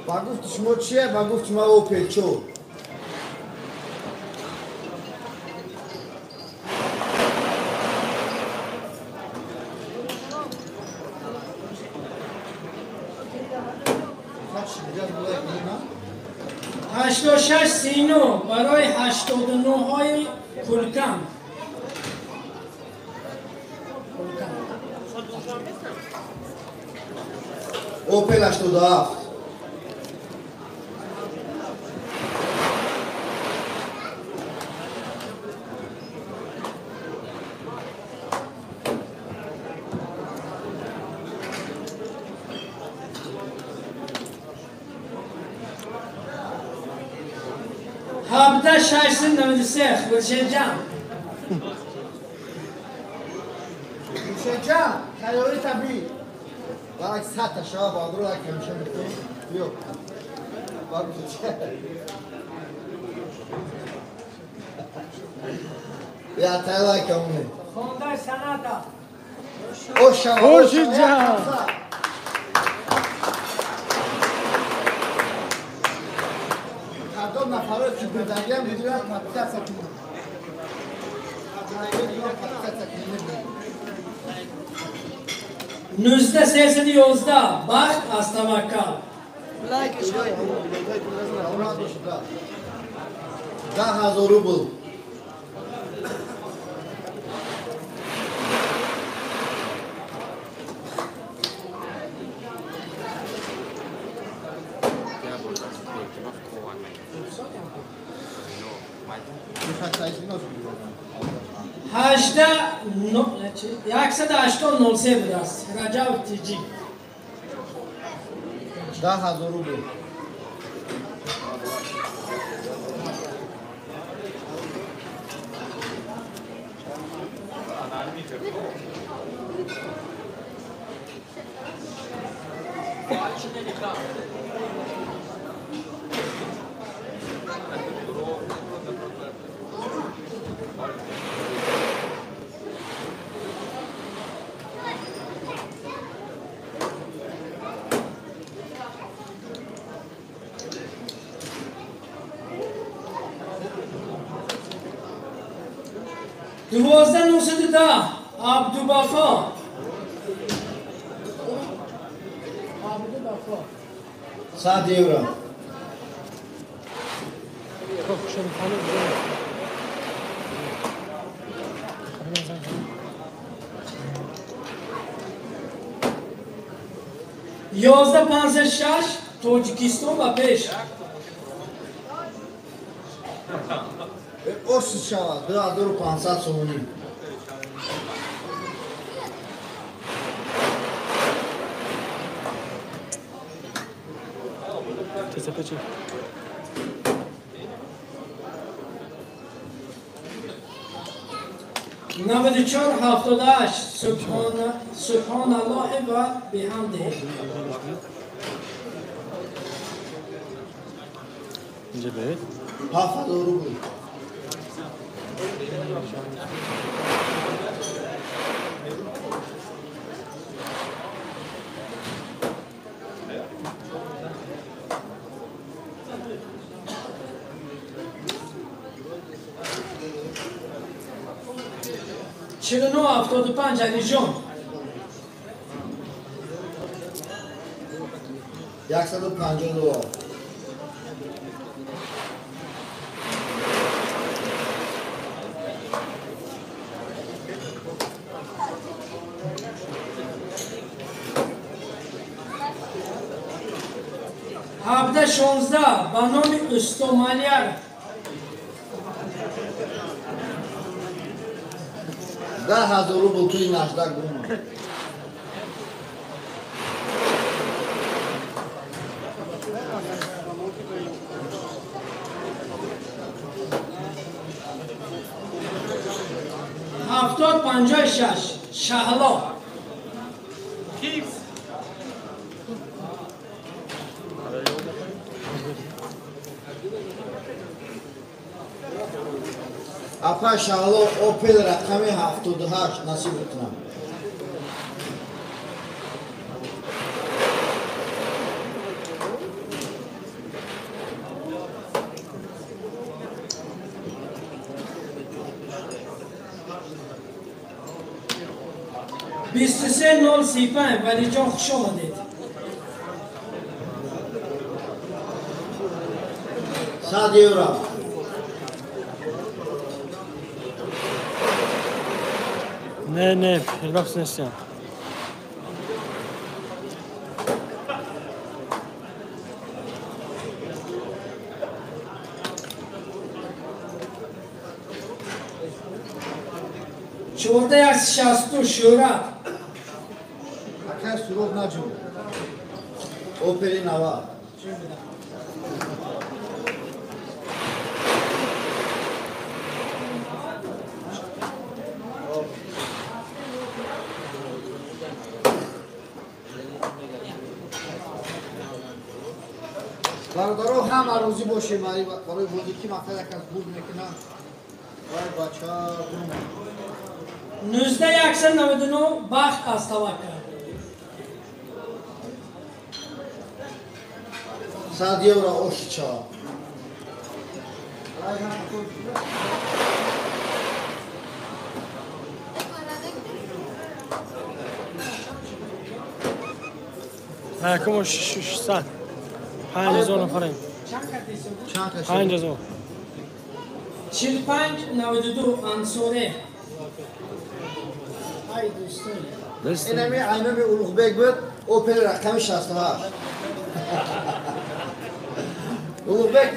Ба гуфти шумо чие? Ба гуфти ма Опел чо. 86 39 барои 89-ҳои пулкам. Опел 87. 17 693 Хуршедҷан. Хуршедҷан, тайёрӣ табӣ. Барак сата шава бадро як ҳамеша мекунем. Биё. Я тайлай камоне. Хондай саната. Ошава. Хуршидҷан. Кадом нафаро ки бурдагиам медонанд, подписаться кунанд. Подписаться кунанд. 19 311 бахт аз таваккал. 10 000 рубл. 18 180 03 будааст Раҷаб Тиҷӣ. 10 000 рубл. 12 910 Абдубафо. Абдубафо. 100 евро. 11 506 Тоҷикистон ба пеш. Осиз шавад, 2500 сомонӣ. ТЦП чи? 94 78 Субҳоналлоҳи ва биҳамдиҳ. Инҷа биёед. 7000 рубл. 49 75 Алиҷон. 150 доллар. 17 16 ба номи Устомалияр. 10 000 рубл туи наждак бумад. 70 56 Шаҳло. Апа Шаҳло Опел рақами 78 насиб кунам. Бист се нол си панҷ Валиҷон, хуш омадед. 100 евро. Не, не, Фирдавс нестиям. 14 62 Шӯҳрат. Акай Суроб наҷум. Опели нава. Бародаро, ҳама розӣ бошем барои бозӣ, ки мақсад як аз бурд мекунад. Вай бача. 19 199 бахт аз Таваккал. 100 евро ошича. Якумо 600. 5000 нафарем. 5000. 45 92 Ансоре. Ай дӯстон. Инами айноми Улуғбек буд, Опел рақами 68. Улуғбек.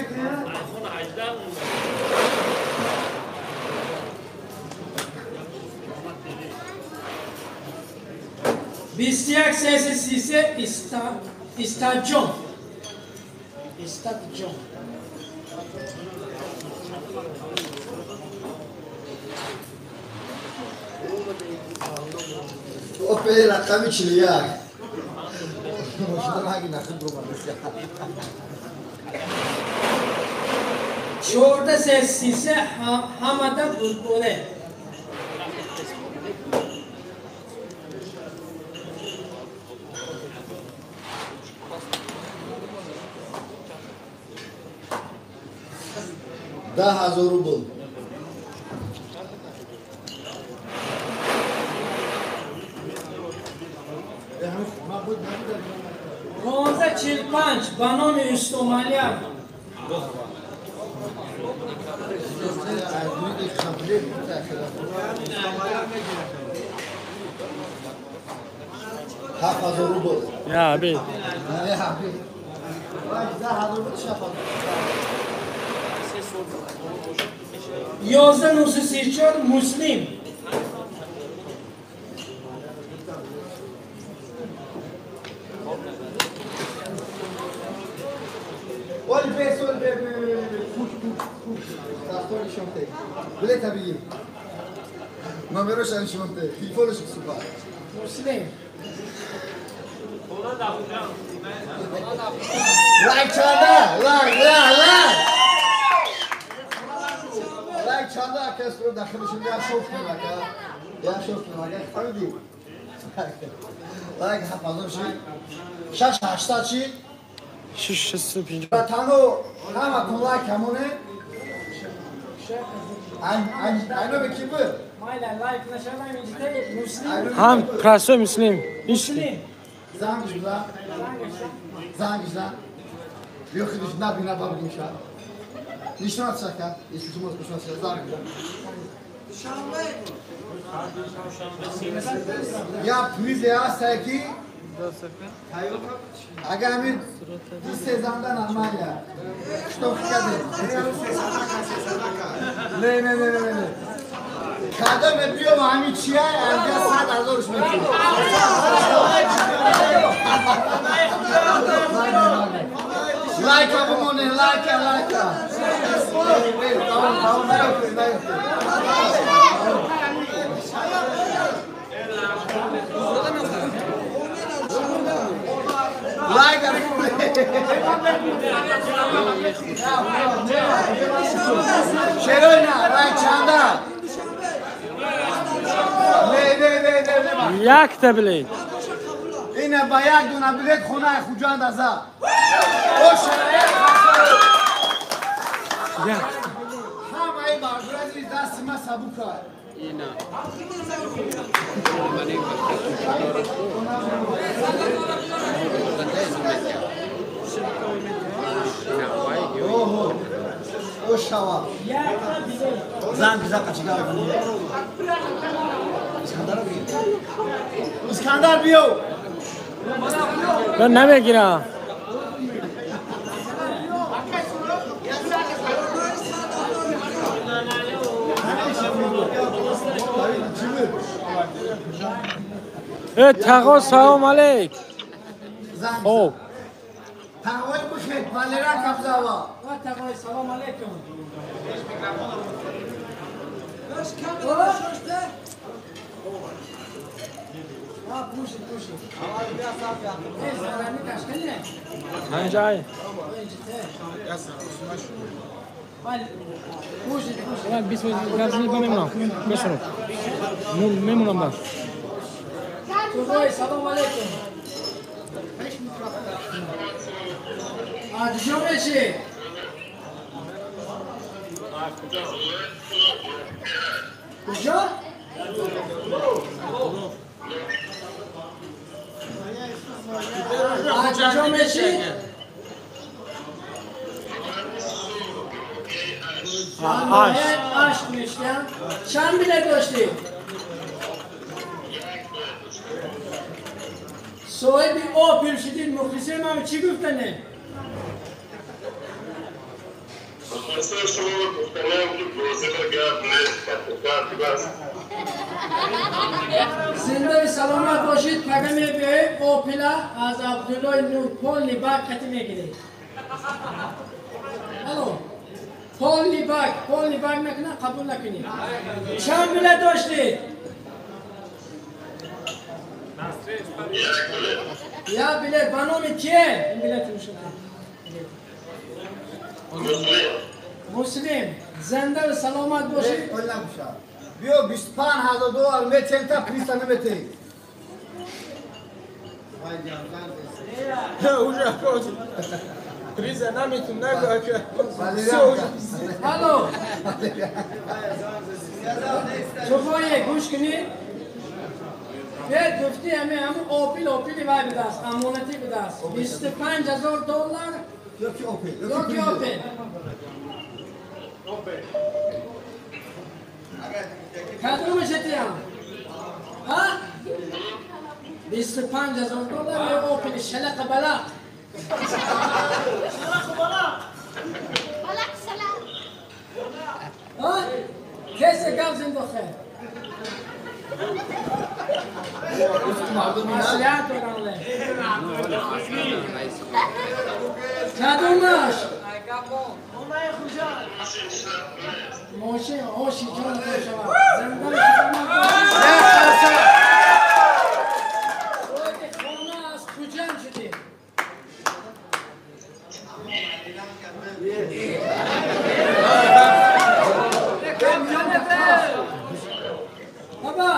21 333 Истаҷон. Истаҷон. Опел рақами 41. Мошина наги нахуд бромад. 14 333 ҳамада бурдборе. 10 000 рубл. 15 45 ба номи Устомалияв. 7000 рубл. Я, би. 10 000 рубл, 7000. 11 934 Муслим. Оли бес, оли бе, бе, бе, бе, фуш, фуш, фуш. Дастори шонте. Билета бигир. Номерош ан шонте. Телефонш супа. Муслим. Лайк чанда, лайк, лайк, лайк. Лайк чанда, ака суру дахилшин я шоф ака. Я шоф ака. Фаҳмидӣ? Лайк 7000 ши. 6 800 ши. 650. Танҳо ҳаматон лайк ҳамоне. Айноби ки буд? Майла, лайк нашавам инҷите Муслим. Ҳам простой Муслим. Муслим. Зангиш бизан. Зангиш зан. Биё худиш набина бабигим ша. Нишонат шака. Илтимос нишонат шака. Занг бизан. Я призе ҳастае ки агар ҳамин ди сезанда нормально. Что кардем? Не, не, не, не, не. Кадаме биём ҳамин чия, анҷа 100 000-ш метиҳем. Лайка бимоне, лайка, лайка. Тамом, тамом, наёфтед, наёфтед. Лайка. Шероина, лайк чанда? Якта билет. Ина ба як дона билет хонаи Хуҷанд аза. Ҳамаи бардораи дасти ма сабука. Ина. Ошава. Занг биза қачига. Искандар биё. Ман намегирам. Тағо салом алейк. Хоб. Тағои бихед, Валера Кабзава. Тағои салом алейкум. Ҳанҷай. Ман 20 минут мемонам. Бесуру. Мемонам ба. Тағои салом алейкум. Куҷо мешӣ? Куҷо? Куҷо мешӣ? Ашт мешям. Чанд билет доштӣ? Соҳиби Опел шудид, мухлисои ман чӣ гуфтане? Зинда саломат бошед, пага мебиёед, Опела аз Абдуллои Нур полный бак қати мегиред. Алло, полный бак накунад, қабул накунед. Чанд билет доштед? Я билет ба номи кие? Ин билет мушакам. Муслим, зинда ва саломат бошед. Биё 25,000 доллар метем та 300 наметем. Уже 300 наметем, нагу ака. Алло. Чуфое гӯш кунед. Бед гуфти ҳаме ҳамун Опел Опели вай будааст, амонатӣ будааст. 25,000 доллар ёки Опел. Ёки Опел. Кадомаш этиям? Ҳа? 25,000 доллар ё Опел шалақа балақ. Шалақа балақ. Балақ шалақ. Ҳа? Кесе гап зинда хел. Маслиҳат дорам. Кадомаш? Мошин оши ҷон бошавад. Зинда соҳиби хона аз Хуҷанд шудем. Баба.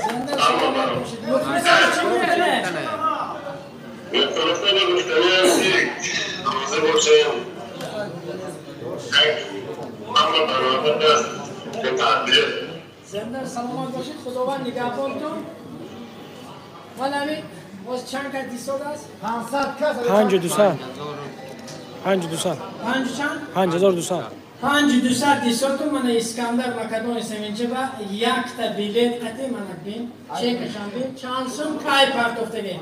Зинда саломат бошед. Мухлисон чӣ гуфтане? Зинда саломат бошед, Худованд нигаҳбонтон. Ман ҳамин боз чанд кас дисод аст? 500 кас. 5200. 5200. 5 чанд? 5200. 5200 дисоту мана Искандар Македони Семинчева якта билет қати мана бин, чекашам бин, чанд сум кай партофтагӣ?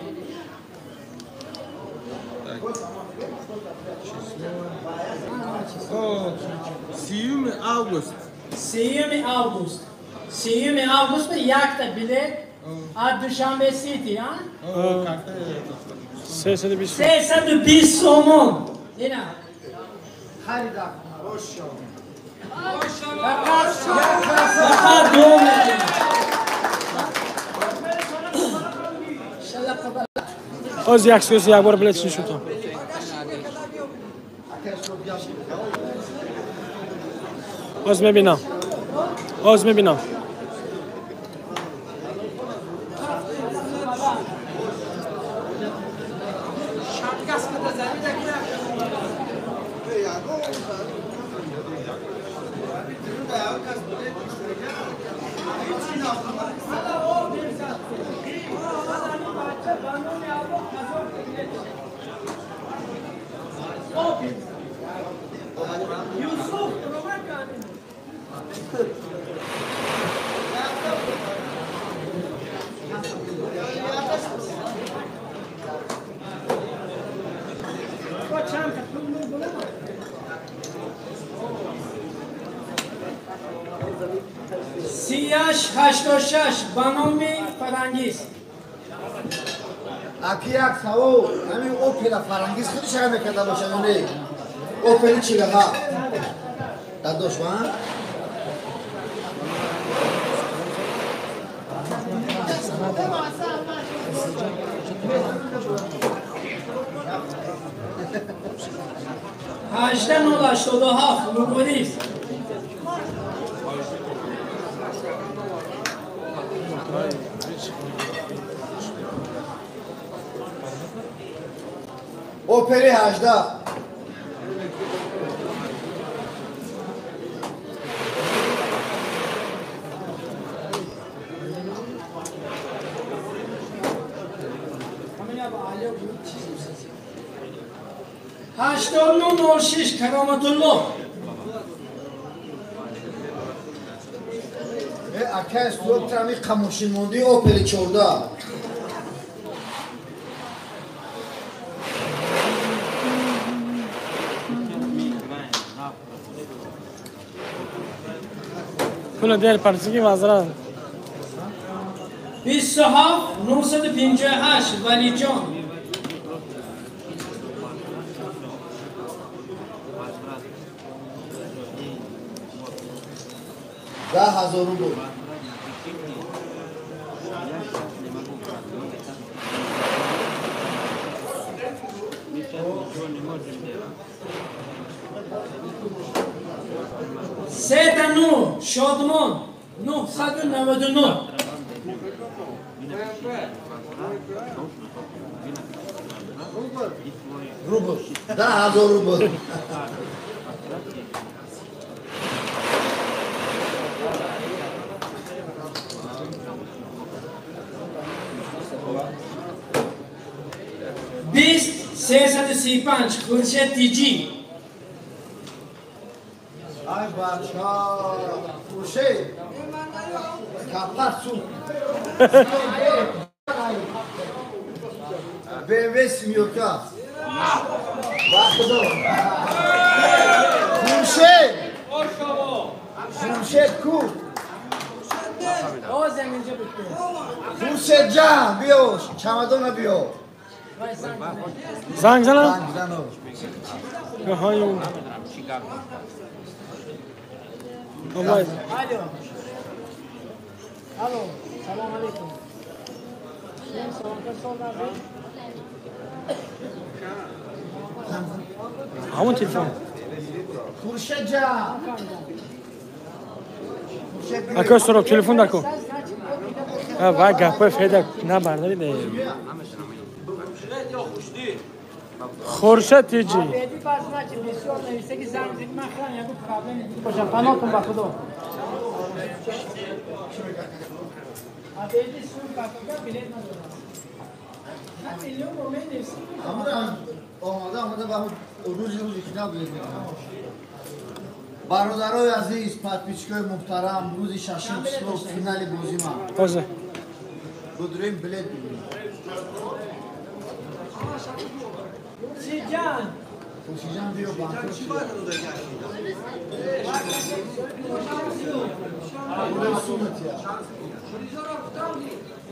3 август. 3 август. 3 август якта билет аз Душанбе Сити, а? 320. 320 сомон. Ина. Харида. Фақат дуо мекунем. Оз як сӯз як бор билет шутам. Оз мебинам. Ҳоз мебинам. Сиаш 86 ба номи Фарангиз. Аки, як савол: ҳамин Опела Фарангиз худи чаqa мекарда бошад ё не? Опели 47 дадош ва 18087 Мубориз. Опели 18. 8906 Кароматулло. Ака, суроб, ами қамошин монди Опели 14. Пула дер партиги вазрат. 27958 Валиҷон. 10,000 рубл. Сета ну Шодмон 999. Рубл, 10,000 рубл. 20335 Хуршед Тиҷӣ. Ай бача, Хуршед капар сум БМВ семёрка. Ба худо, Хуршед, Хуршед ку? Хуршед ҷан, биё, чамадона биё. Занг занам? Занг зано. Алло. Алло, салом алейкум. Ҳамон телефон. Хуршед ҷан. Ака Суроб, телефон даку. Вай гапҳои феда набардари. Хуршед Тиҷӣ. Панотон ба худо. Омода, омода ба рӯзи рӯзи финал билет мекунам. Бародарои азиз, подписчикои муҳтарам, рӯзи шашум число финали бозима. Ҳозир. Будурем, билет бигирем. Хуршидҷан. Хуршидҷан, биё, банкрот.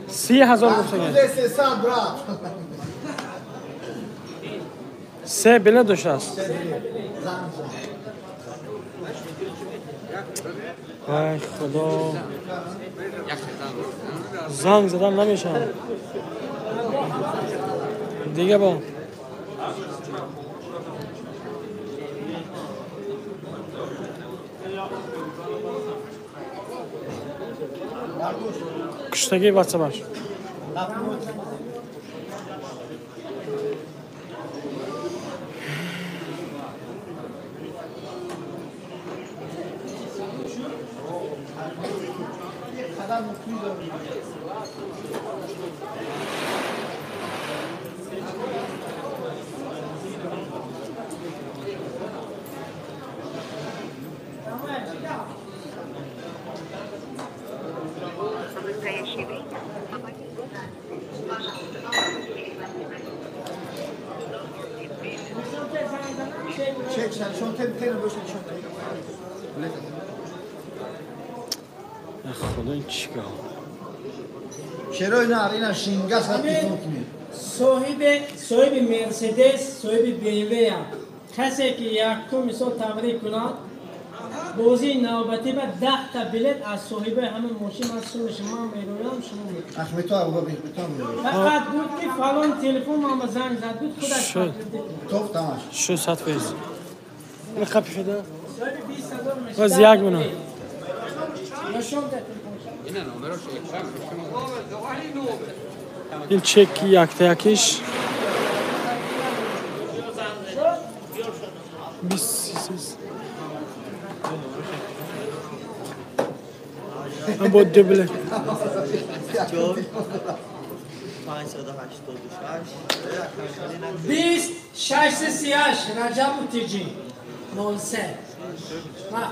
30,000 гуфтаган. 300, брат. Се билет доштааст. Вай худо, занг задан намешавад дига бо. Куштагии ватсапаш. خدا این چیکار چرا اینا اینا شینگاس حتی صاحب مرسدس صاحب بی ام و کسی که یکم مثال تبریک کند بازی نوبتی به 10 تا بلیت از صاحب همه ماشین از شما میرویم شما می‌کنید. احمد تو ابو بکر فقط بود که فلان تلفن ما زنگ زد بود خودش تو تماش 600 فیز این خفی شده باز یک منو این چکی یک تا یکیش 20 با دبله 20 638 رجب تیجی 93 ها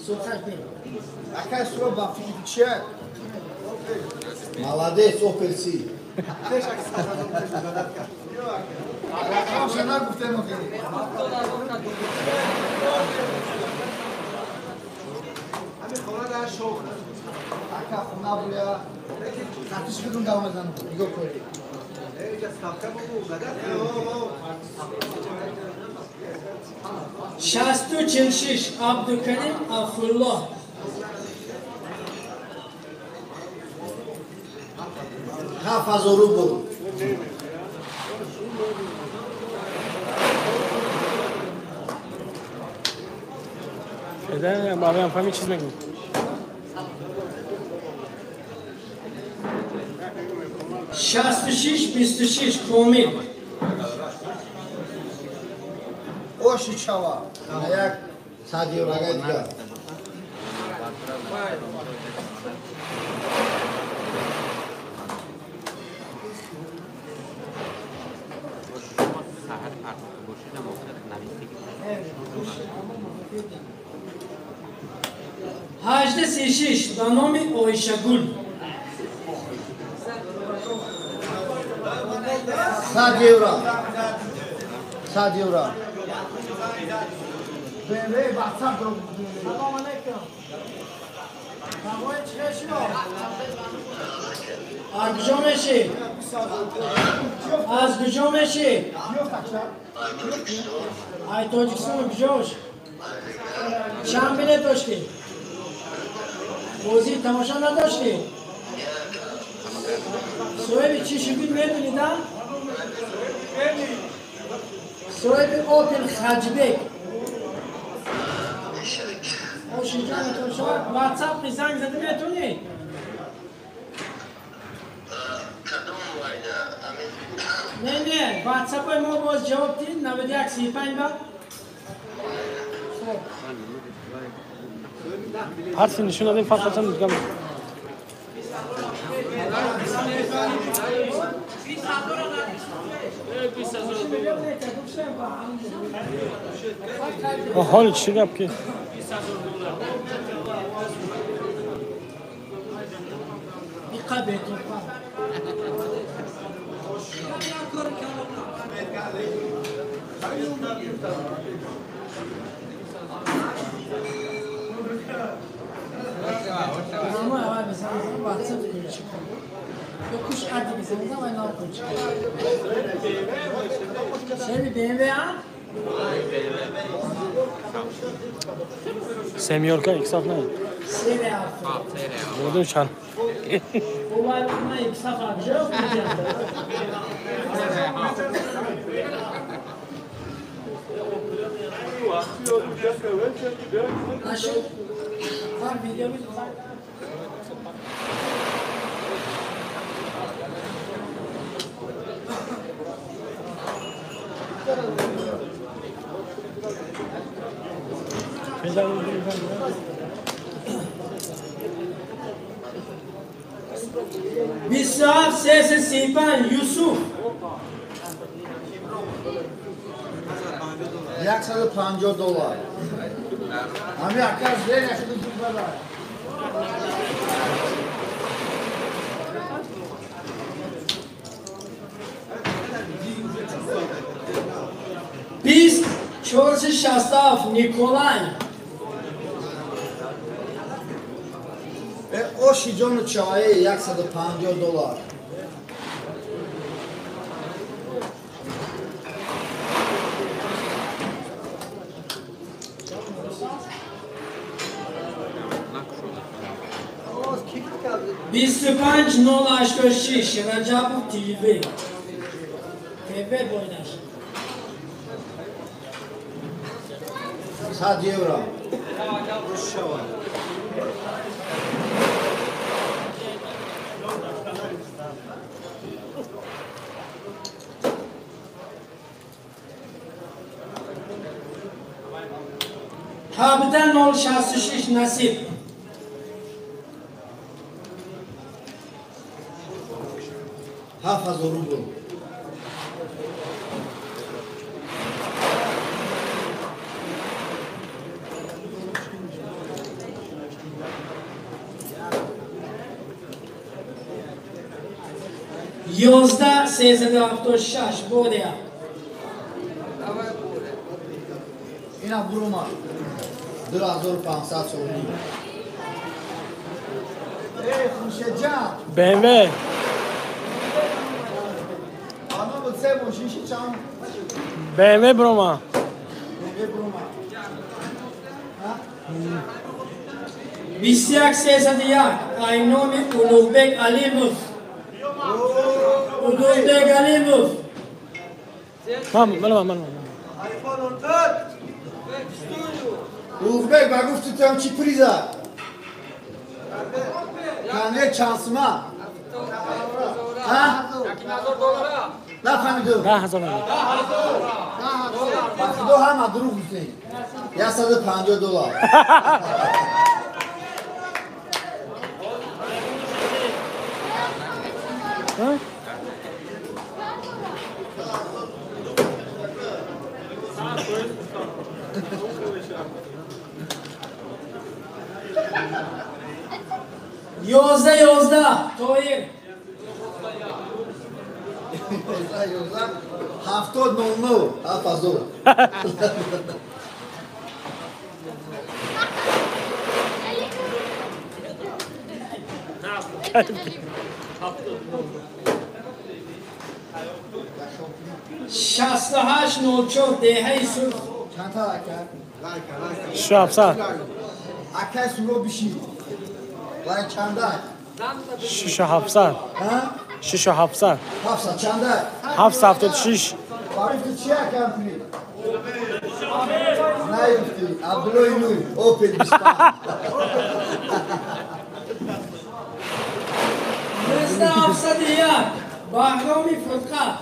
سرخش بین اکا سرو با فکر چیه؟ Молодец, Опелси. شصت و 46 عبدالکریم عفوالله 7000 روبل. اذا بابا هم فهمی چیز نگو. 66 26 کامل. اوشی چاوا. یک صد یورو دیگه. هجده 36 به نام آیشه گل. 100 یورو. 100 یورو. سلام علیکم. از کجا میشی؟ از کجا میشی؟ ای تاجیکستان کجاش؟ چند بلیت داشتی؟ بازی تماشا نداشتی؟ صاحب چی شدی میدونی دا؟ صاحب اوپل خجبک اوشی جان تماشا واتساپ زنگ زدی میتونی؟ نه نه واتساپ ما باز جواب دید 91 35 با هر سی نشون دادیم فرق اصلا دیگه حال چی گپ که سمیورکا یک صف نه بودم چند Бисту 335 Юсуф. $150. Ҳами ака зер яхиду зуд бабар. Бист 467 Николай. Оши ҷону чае $150. 25086 Раҷабов ТВ. ТВ бойнаш. 100 евро. 17066 Насиб. 7000 рубл. 11376 Боря. Ина бурума. 2500 сомонӣ. Эй, Хуршедҷан. BMW. Ана буд се мошинши чанд? BMW бурума. BMW бурума. 21301 Айноми Улуғбек Алимов. Улуғбек Алимов. Ман ман ман. Улуғбек ба гуфти туам чӣ приза? Конверт чанд сума? Ҳа? Нафаҳмидум. 10000. Ба худо ҳама дурӯғ гуфтем. $150. 11 Тоир. 11 7000 7000. 6804 деҳаи Сурх. Чандта ака? 700. Акай суро биши. Лай чанда? 6700. Ҳа? 6700. 700 чанда? 776. Барифти чи акам кунӣ? Наёфти. Абдуллои Нур, Опел 25. 19701 Баҳроми Фурқат.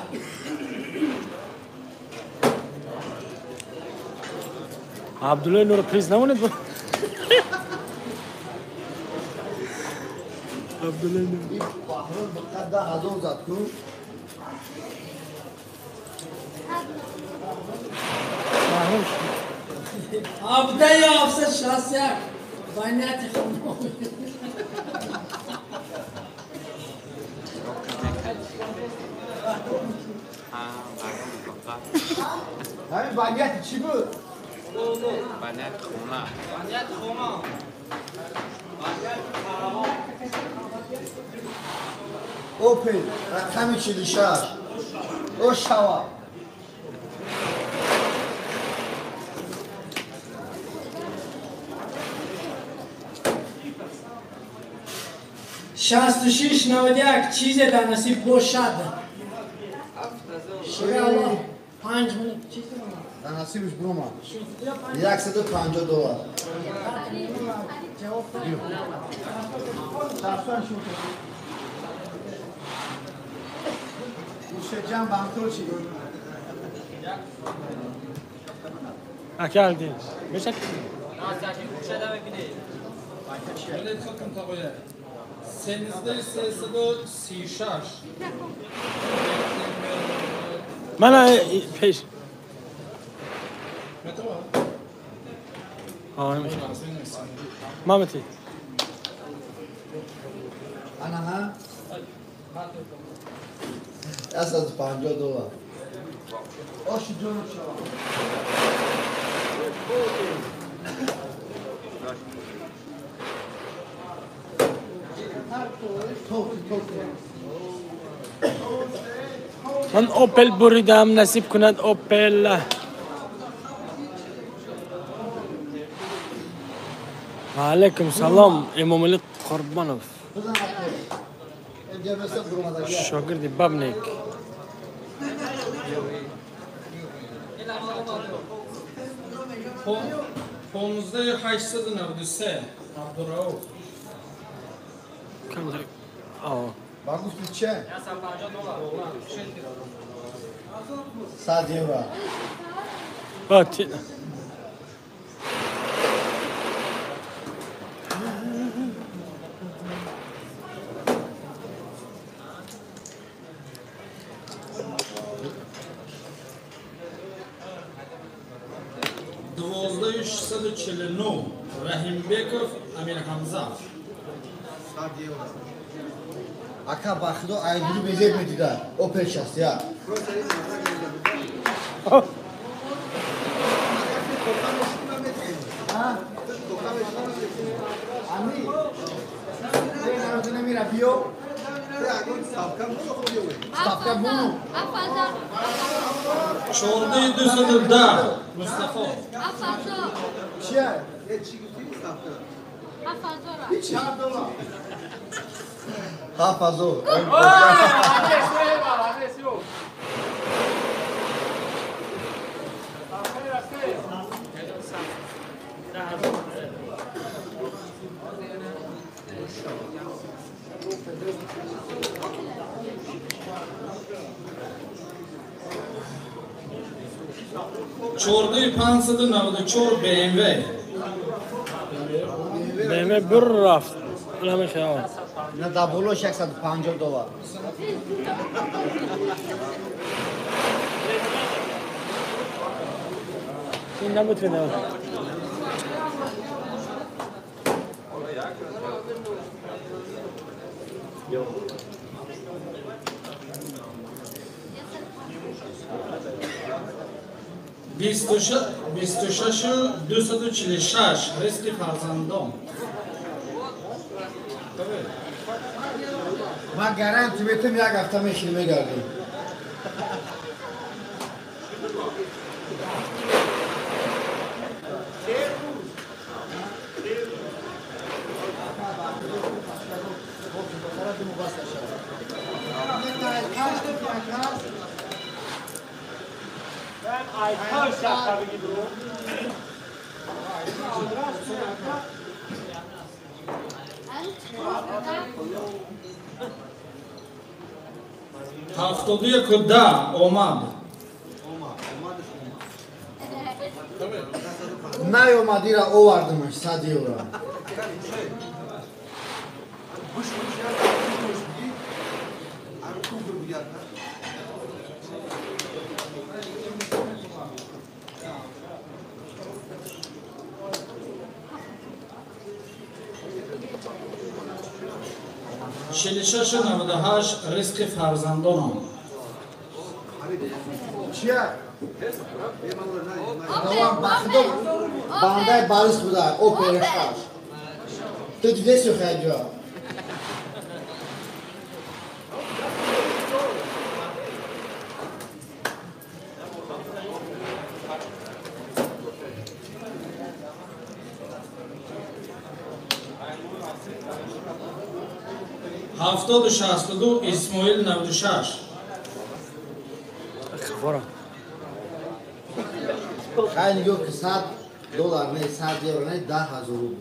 Абдуллои Нур приз намонед? Абдуллои Нур. Баҳром фақат 10000 зад ку. Баҳром 17761 Баняти хонум. Ҳамин баняти чӣ буд? Баняти хона. Баняти хона. Опел рақами 46. О шава. 6691 чизе дар насиб бошад. Ширалло 5 минут чизе дар насибш бурома. $150. Хуршедҷан банкрот шид. Ака алдин. Меша. 13336. Мана пеш. Мамати. Ана $150. Оши ҷон шава. Ман Опел буридам, насиб кунад Опел. Ва алайкум салом, Эмомалӣ Қурбонов. Шогирди Бабник. Понздаҳ 893 Абдурауф. Камтар. Аа. Ба гуфти че? €100. Ба ти. Дувоздаҳу 649 Раҳимбеков Амирҳамза. Ака ба худо айдури безеб медида. Опел 61. Чордаҳу 210 Мустафо. Чия? 7000. Чордаҳу 594 BMW. BMW бир рафт. Намехоҳам. На дар боло $650. Ин набуд финал. Бисту шашу 246 Ризқи фарзандон. Ман гарантӣ метам як ҳафта мешинем мегардем. 71 10 омад. Наёмадира овардимаш €100. 46 98 Ризқи фарзандонам. Чия? Бандаи барис буда, Опел шаш. Ту дидеси хайҷо? 70 62 Исмоил 96. Хабара. Хай нигоҳ ки $100 не, €100 не, 10 000 рубл.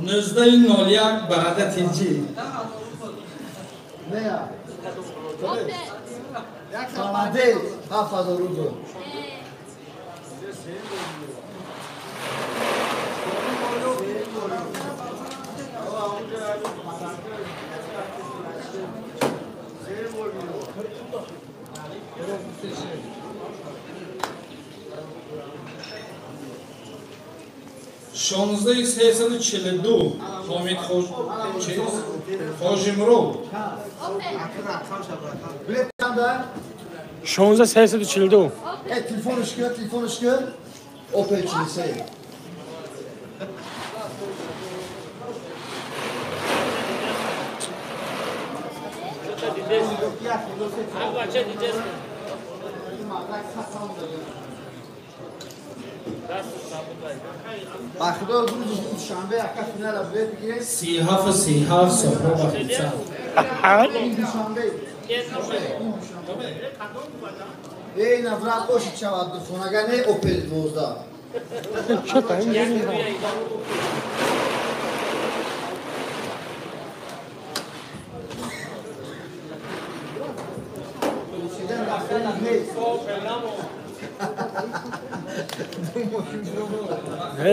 Нуздаи нол як барада тиҷӣ. Молодец, 7000 рубл. Шонздаи сесаду чилу ду Ҳомид Хожимров. 16342. Телефонш кун, телефонш кун. Опел 43. Бахудо рӯзи душанбе ака финала билет бигиред. 37 37 Соҳроб Ахица. Душанбе. Эй, наврат ошид шавад хонага не Опел 12.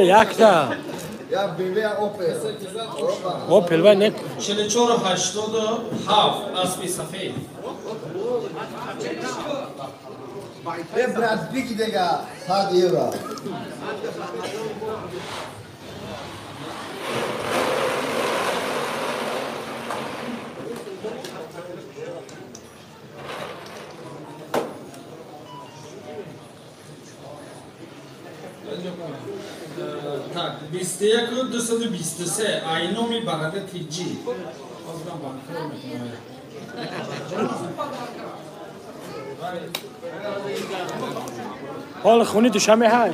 Якта. Я BMW Opel. Opel вай не. 4487 аспи сафед. Э брат, бики дега 100 евро. Так, 21 223 айноми барада тиҷӣ. Оздан банкор мекунам. Ҳол хуни душанбе ҳай.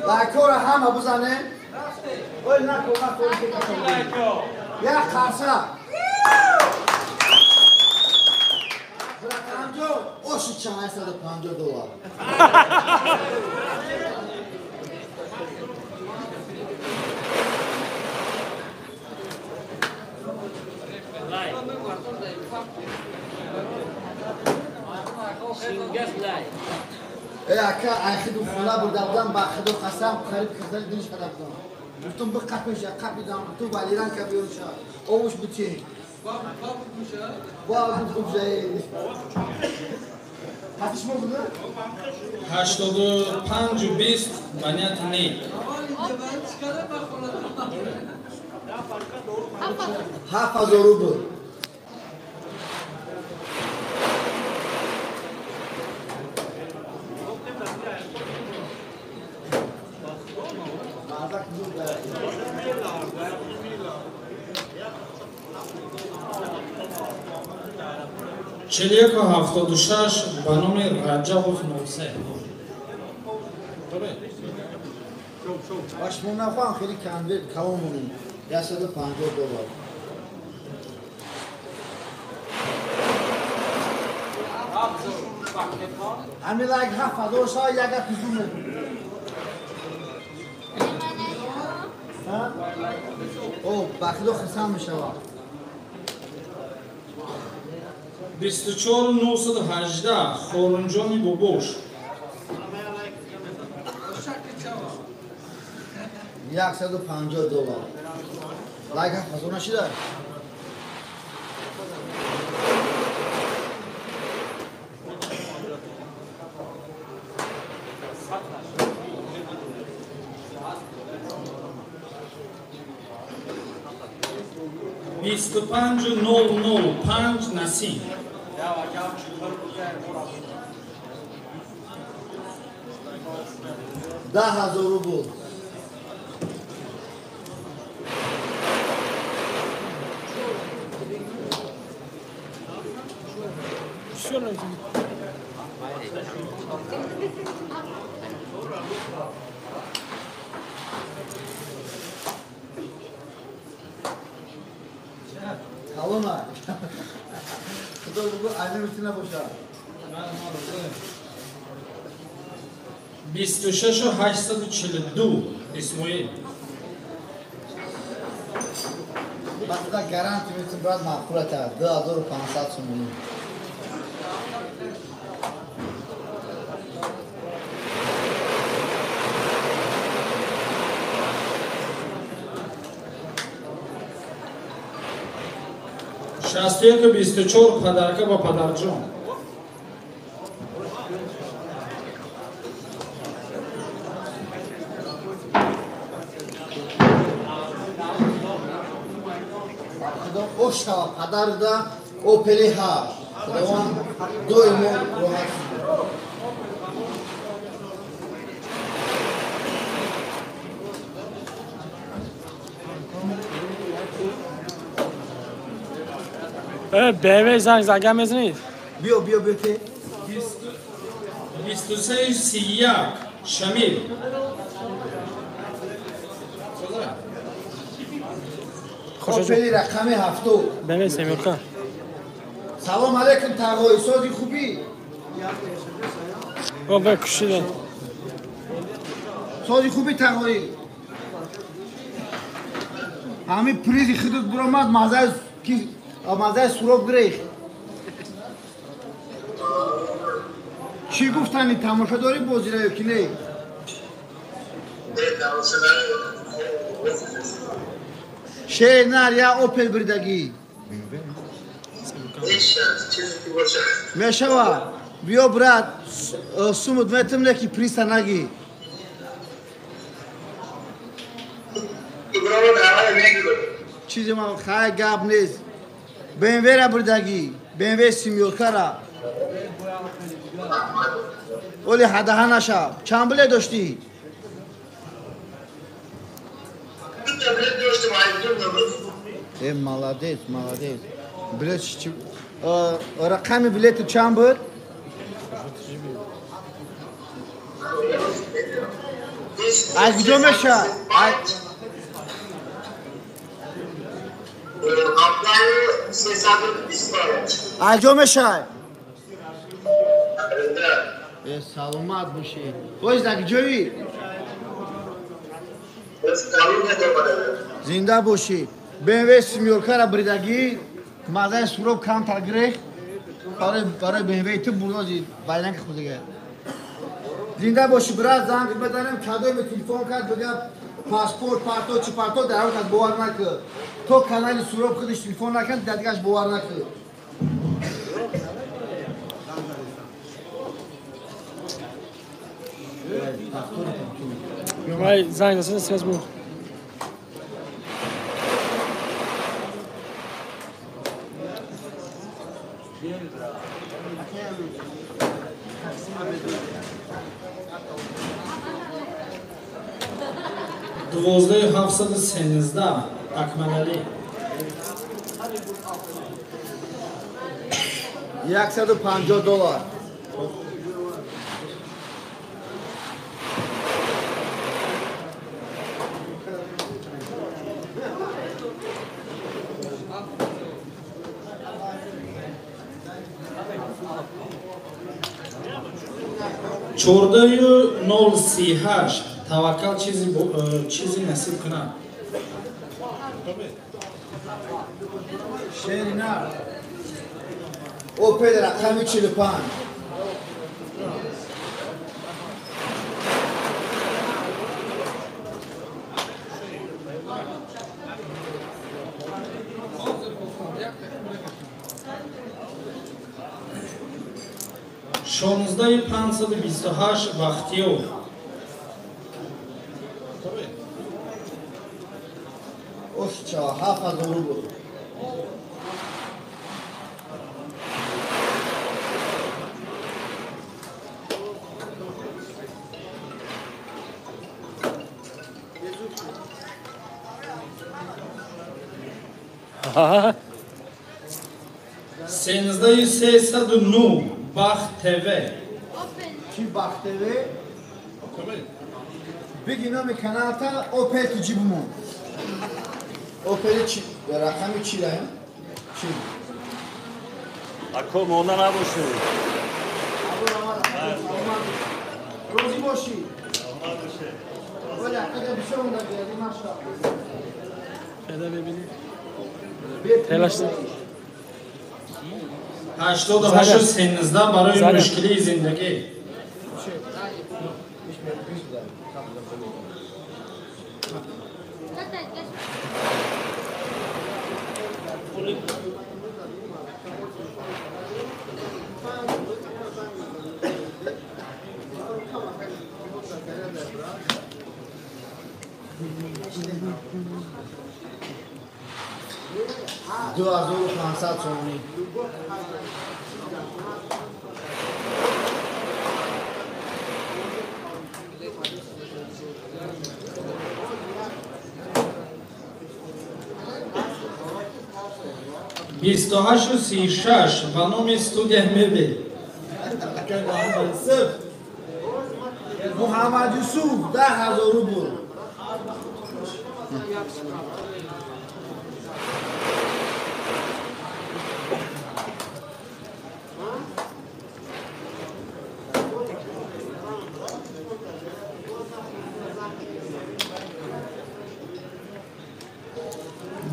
Лайкора ҳама бизанем. Ой, нако, нако. Як қарса. Братанҷон, оши чанд 150 доллар. Э ака, айхиду хона бурда будам, ба худо қасам, қариб касали диниш када будам. Гуфтум би қапиша, қапидам, ту валиран кабиёнша, овуш бутин. Ба гуфтум жай. Пас шумо буда? 85 20 банят не. 7000 рубл. Чилияку 76 ба номи Раҷабов Носе. Ба шумо нахоҳам хеле конверт калон монем. 150 доллар. Ҳамин лайк 7000 шава яга пизу мекунем. О, ба худо хурсанд мешавам. 24918 Хорунҷони Бобош. 150 доллар. Лайк 7000 нашида? Бисту панҷу нол нол панҷ Насим. 10000 рубл. Бисёр нависем. Калона. Худо бугу айна митина боша. 26 842 Исмоил. Баъда гарантия метим, брат, маъқулата 2500 сомонӣ. 61 24 падарка ба падарҷон. Худо ош шава падарда Опели ҳашт. Худованд доимо роҳат. BMW занг зага мезанед? Биё, биё, биё ке. 23 31 Шамил. Опели рақами ҳафту. BMW семёрка. Салом алейкум, тағои, сози хубӣ? О, бе кушида. Сози хубӣ, тағоӣ? Ҳамин призи худут буромад, мазаи ки мазаи суроб гирехт. Чӣ гуфтани, тамошо дорӣ бозира ё ки не? Шер нар я Опел бирдагӣ мешава. Биё, брат, сумут метим, леки приса нагӣ. Чизе ма хай гап нест. БМВ-ра бурдагӣ, БМВ семёркара. Оли ҳадаҳа нашав. Чанд билет доштӣ? Э, молодец, молодец. Билет чи, рақами билети чанд буд? Аз куҷо мешавад? Аз ҷо мешавад? Э, саломат бошед. Оз дар куҷоӣ? Зинда бошӣ. БМВ семёркара бридагӣ, мазаи суроб камтар гирехт. Барои БМВ ту бурдози байнаки худига. Зинда бошӣ, брат, занг бизанем, кадоме телефон кард, бигӯяд паспорт парто, чӣ парто, дар он кас бовар накард. То канали Суроб худаш телефон накард, дар дигаш бовар накард. Вай занг засан, связь буд. 12 713 Акмалалӣ. 150 доллар. 14 038 Таваккал, чизи насиб кунад. Шерина Опел рақами 45. 16 528 Бахтиёр. Ошча, 7000 рубл. 13309 Бахт ТВ. Чи Бахт ТВ? Биги номи каналта Опел ТЖ бумон. Опел чи рақами чи раем? Чи? Ако монда набошед. Розӣ бошӣ. Телаш. 88 13 барои мушкилии зиндагӣ. Ду 2500 сомонӣ. 28 36 ба номи студия мебел. Муҳаммад Юсуф 10 000 рубл.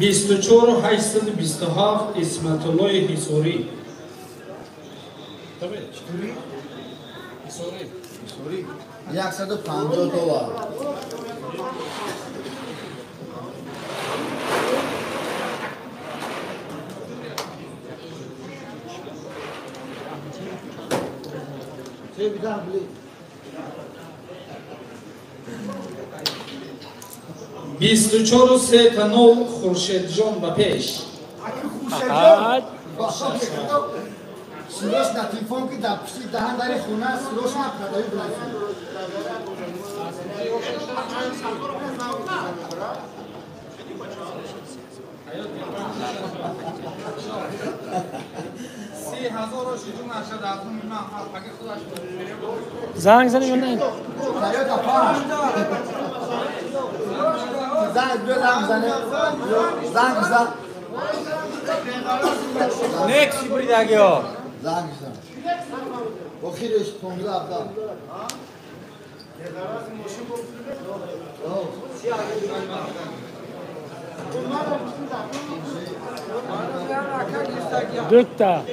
24 827 Исматуллои Ҳисорӣ. $150. 24 30 Хуршедҷон ба пеш. Сирош на телефон ки дар пушти даҳан дари хона сирош ма продаю блайф. Занг занӣ ё не? Тойота панҷ. Занг биё, занг зане. Занг зан. Некси буридагиё. Занг зан. Охириш 15 17. Дута.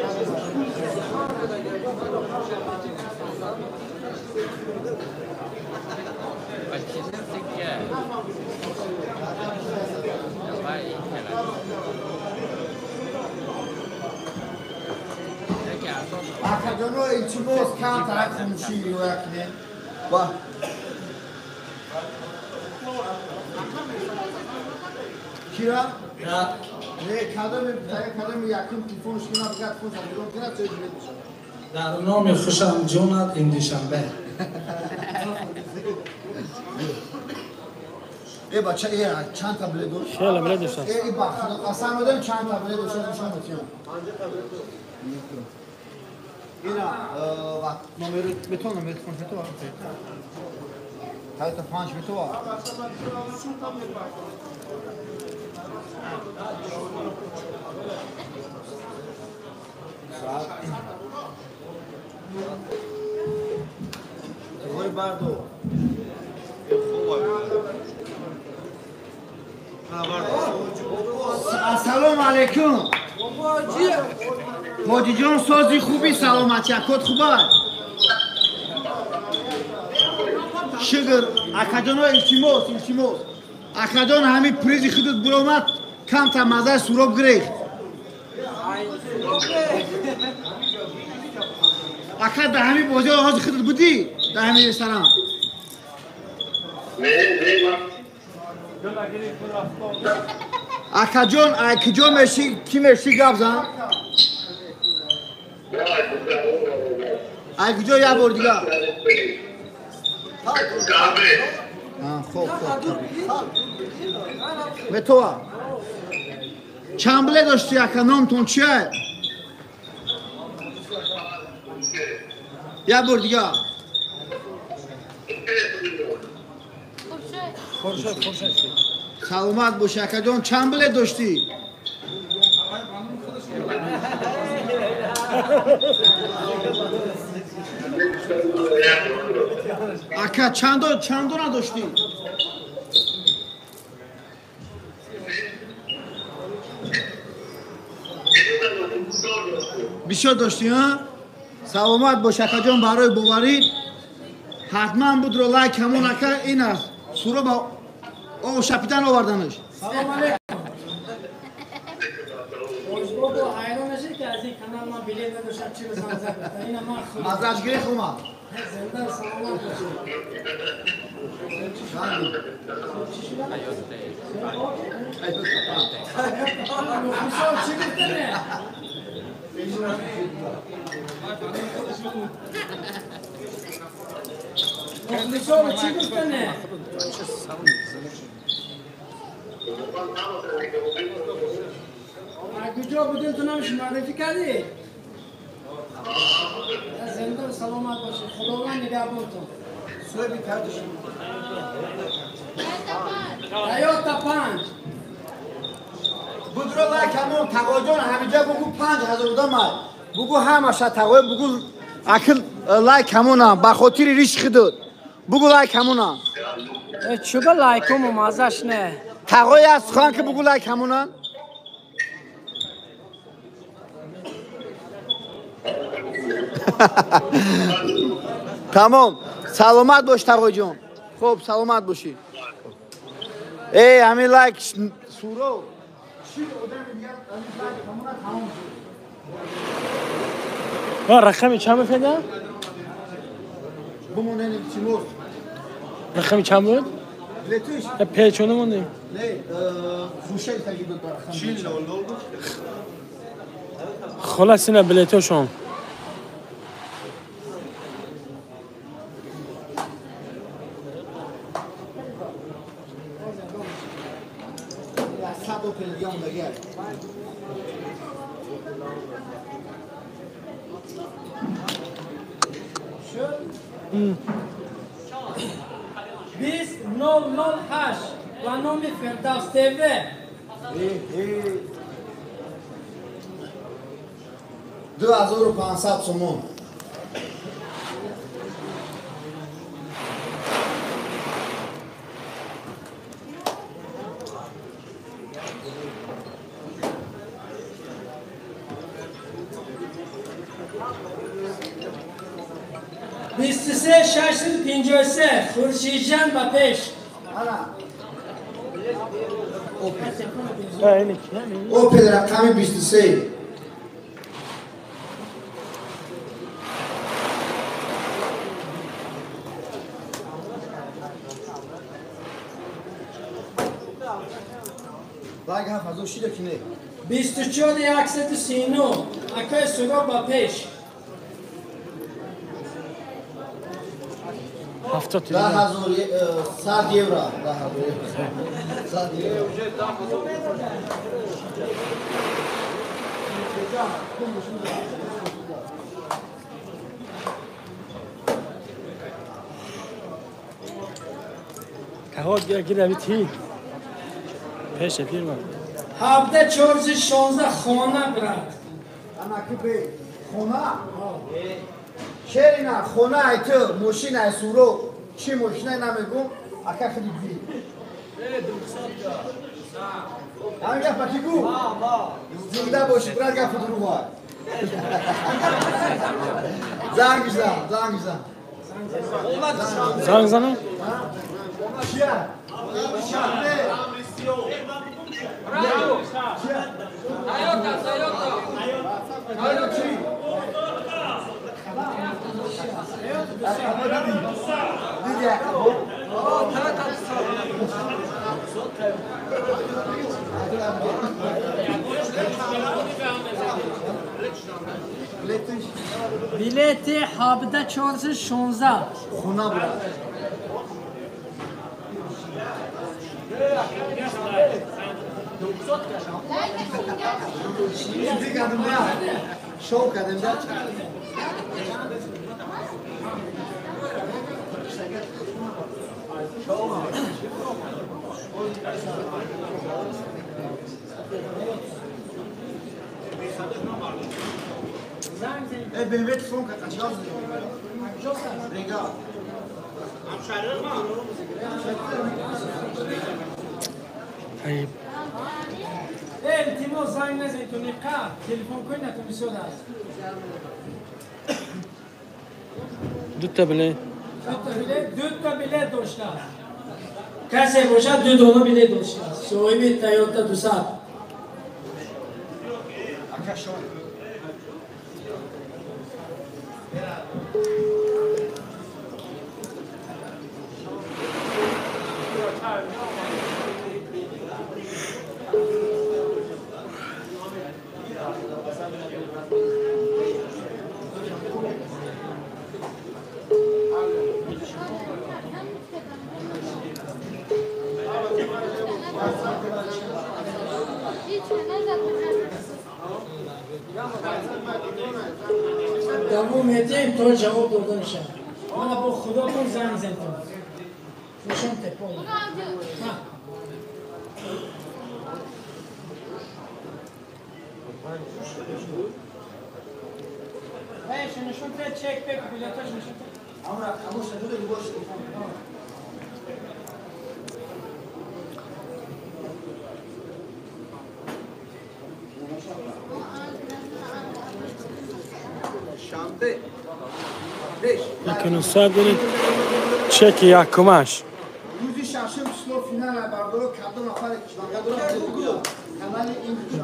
Акаҷоно, илтимос, камтар хуншӣ риоя кунем. Ба кира? Не, кадоми кадоми якум телефонш кунад, бигад телефонша нигоҳ кунад, чой билет мешавад. Дар номи хушам ҷонат ин душанбе. Э бача, э чанд та билет дошт? Хеле билет дошт. Э ба худо қасам медам, чанд та билет дошт, нишон медиҳам. Ина номер метон, номер телефон метова? Тойота панҷ метова? Ой, бардо. Ассалому алайкум. Ҳоҷиҷон, сози хуби, саломатӣ, акот хуба? Шукр, акаҷоно, илтимос, илтимос. Акаҷон, ҳамин призи худут буромад, камтар маззаи суроб гирехт. Ака, дар ҳамин бозиҳо ҳозир худут будӣ? Дар ҳамин ресторан? Акаҷон, ай куҷо мешӣ, кӣ мешӣ, гап зан? Ай куҷо, як бор дигар? Хоб, хоб. Метова. Чанд билет доштӣ, ака, номтон чия? Я бор дига. Хуршед, Хуршед. Саломат бош акаҷон, чанд билет доштӣ? Ака чанд дона доштӣ? Бисёр доштӣ, ҳа? Саломат бош акаҷон, барои боварӣ ҳатман будро лайк ҳамон ака ин аст. Суро ба шапидан оварданаш. Салом алейкум. Озбобо ҳайрон нашид ки аз ин канал ман билет надоштам, чи бизан зад. Ина ман худ. Мазаш гирифт омад. Зинда саломат бошед. Мухлисон чӣ гуфтане? Мухлисон чӣ гуфтане? Куҷо будем, ту намеш муаррифӣ кардӣ? Зинда саломат бошед, Худованд нигаҳбонтон. Тойота 5. Будро лайк ҳамон тағоҷон ҳамиҷа бугу 5000 одам ай. Бугу ҳамаша тағои бугу акл лайк ҳамонам ба хотири ришқи худут. Бугу лайк ҳамонам. Чуба лайкому мазаш не. Тағои аз сухан ки бугу лайк ҳамонам. Тамом. Саломат бош тағоҷон. Хуб, саломат бошӣ. Эй, ҳамин лайк суро. Рақами чанд мефеда? Рақами чанд буд? Печона мондем. Холас ина билетошон. Бист 008 ба номи Фирдавс ТВ. 2500 сомон. Бист се 653 Хуршидҷан ба пеш. Опел рақами 23. Лайк 7000 шида ки не? 24 139 акаи Суроб ба пеш. 10100 евро. 100 евро. Кахот гира бити. Пеш фирма. 17 416 хона брат. Ана ки бе хона? Шерина хона ай ту, мошина ай суро. Чӣ мошина намегум, ака худи гӯй. Ҳамин гапа ки гӯ? Зинда бошӣ, брат, гапи дурӯғ. Занг зан, занг зан. Занг занам? Чия? Билети 17 416. Хона брат. Шоу кардем, да? BMW телефон качал. Илтимос занг назанед, ниқа телефон кунед, бисёр аст. Дута билет. Дута билет доштааст. Касе бошад ду дона билет доштааст. Соҳиби Toyota 200. Давом медиҳем то ҷавоб дода мешавад. Мана бо худотон занг зентон. Нишон тепол. Нишон те чек пек билеташ нишон те. Амра камош надода любош телефон. Якунусад доред чеки якумаш.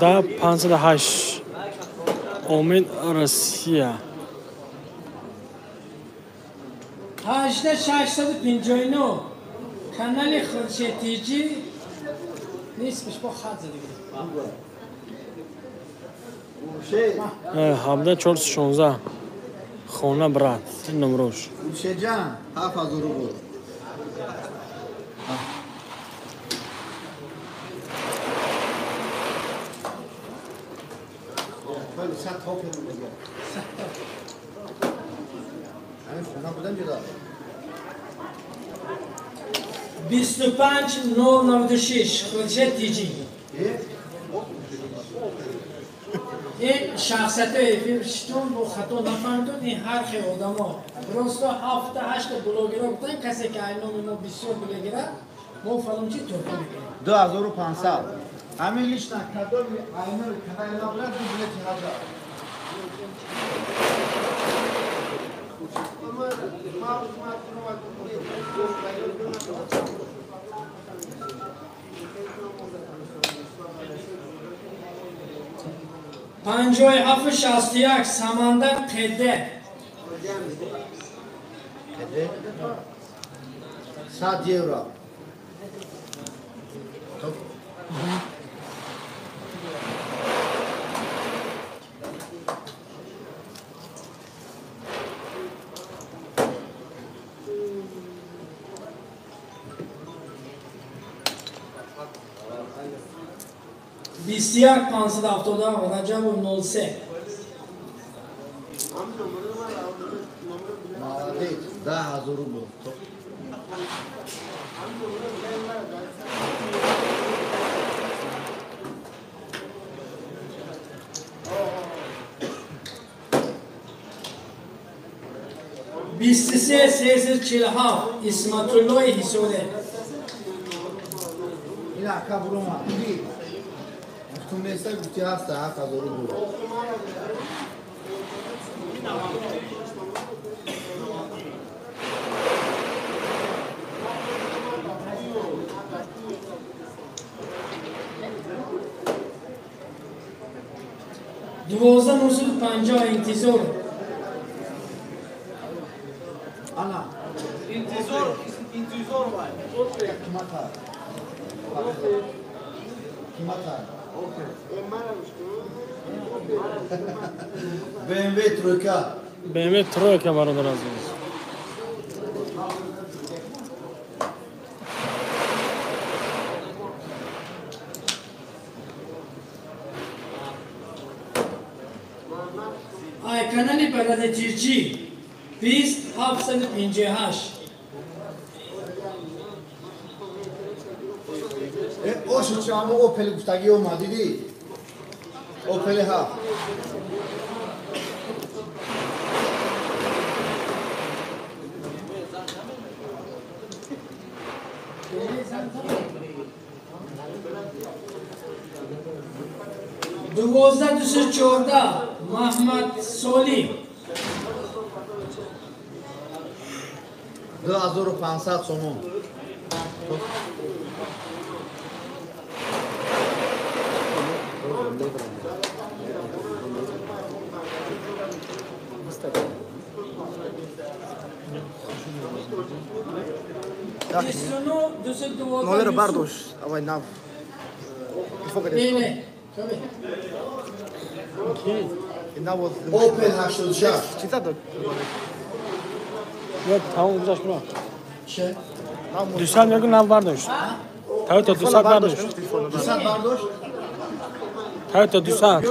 Да 508 Омид Россия. 8659 канали Хуршедтиҷи нисбиш бо хат задиги. 17416 хона брат номрош. Хуршедҷан 7000 рубл. Хона будам ҷудо. 25096 Хуршедтиҷи. Ин шахсиятҳои эфирштон бо хато нафаҳмидон, ин ҳар хел одамо. Просто 7-8 блогерро гуфтан, касе ки ай номи мо бисёр блогера, мо фалон чи туҳфа мекунем. 2500. Ҳамин лично кадоми айнори канали ма бурад, ду билети ҳаҷа. 5761 Самандар ҚД. ҚД? 100 евро. Бист як 577 Раҷабов 03. Молодец, 10000 рубл. 23347 Исматуллои Ҳисоре. Ин ака бурума. Тумеса гуфти ҳаста 7000 рубл. 12950 интизор. Ана. Интизор, интизор вай. Кимата. Кимата. BMW тройка. BMW тройка бародар азиз. Ай канали Баради Тиҷи 20 758. Ошу чамо Опел гуфтагӣ омад, дидӣ? Опели 7. Дувоздаҳ дусад чордаҳ Маҳмад Солӣ. 2500 сомон. 29 212. Номер бардош, авай нав. Не, не. Опел 86. Чиза дод? Я тамом гузашт бро. Че? 200 мегу нав бардошт. Тойота 200 бардошт. 200 бардошт? Тойота 200.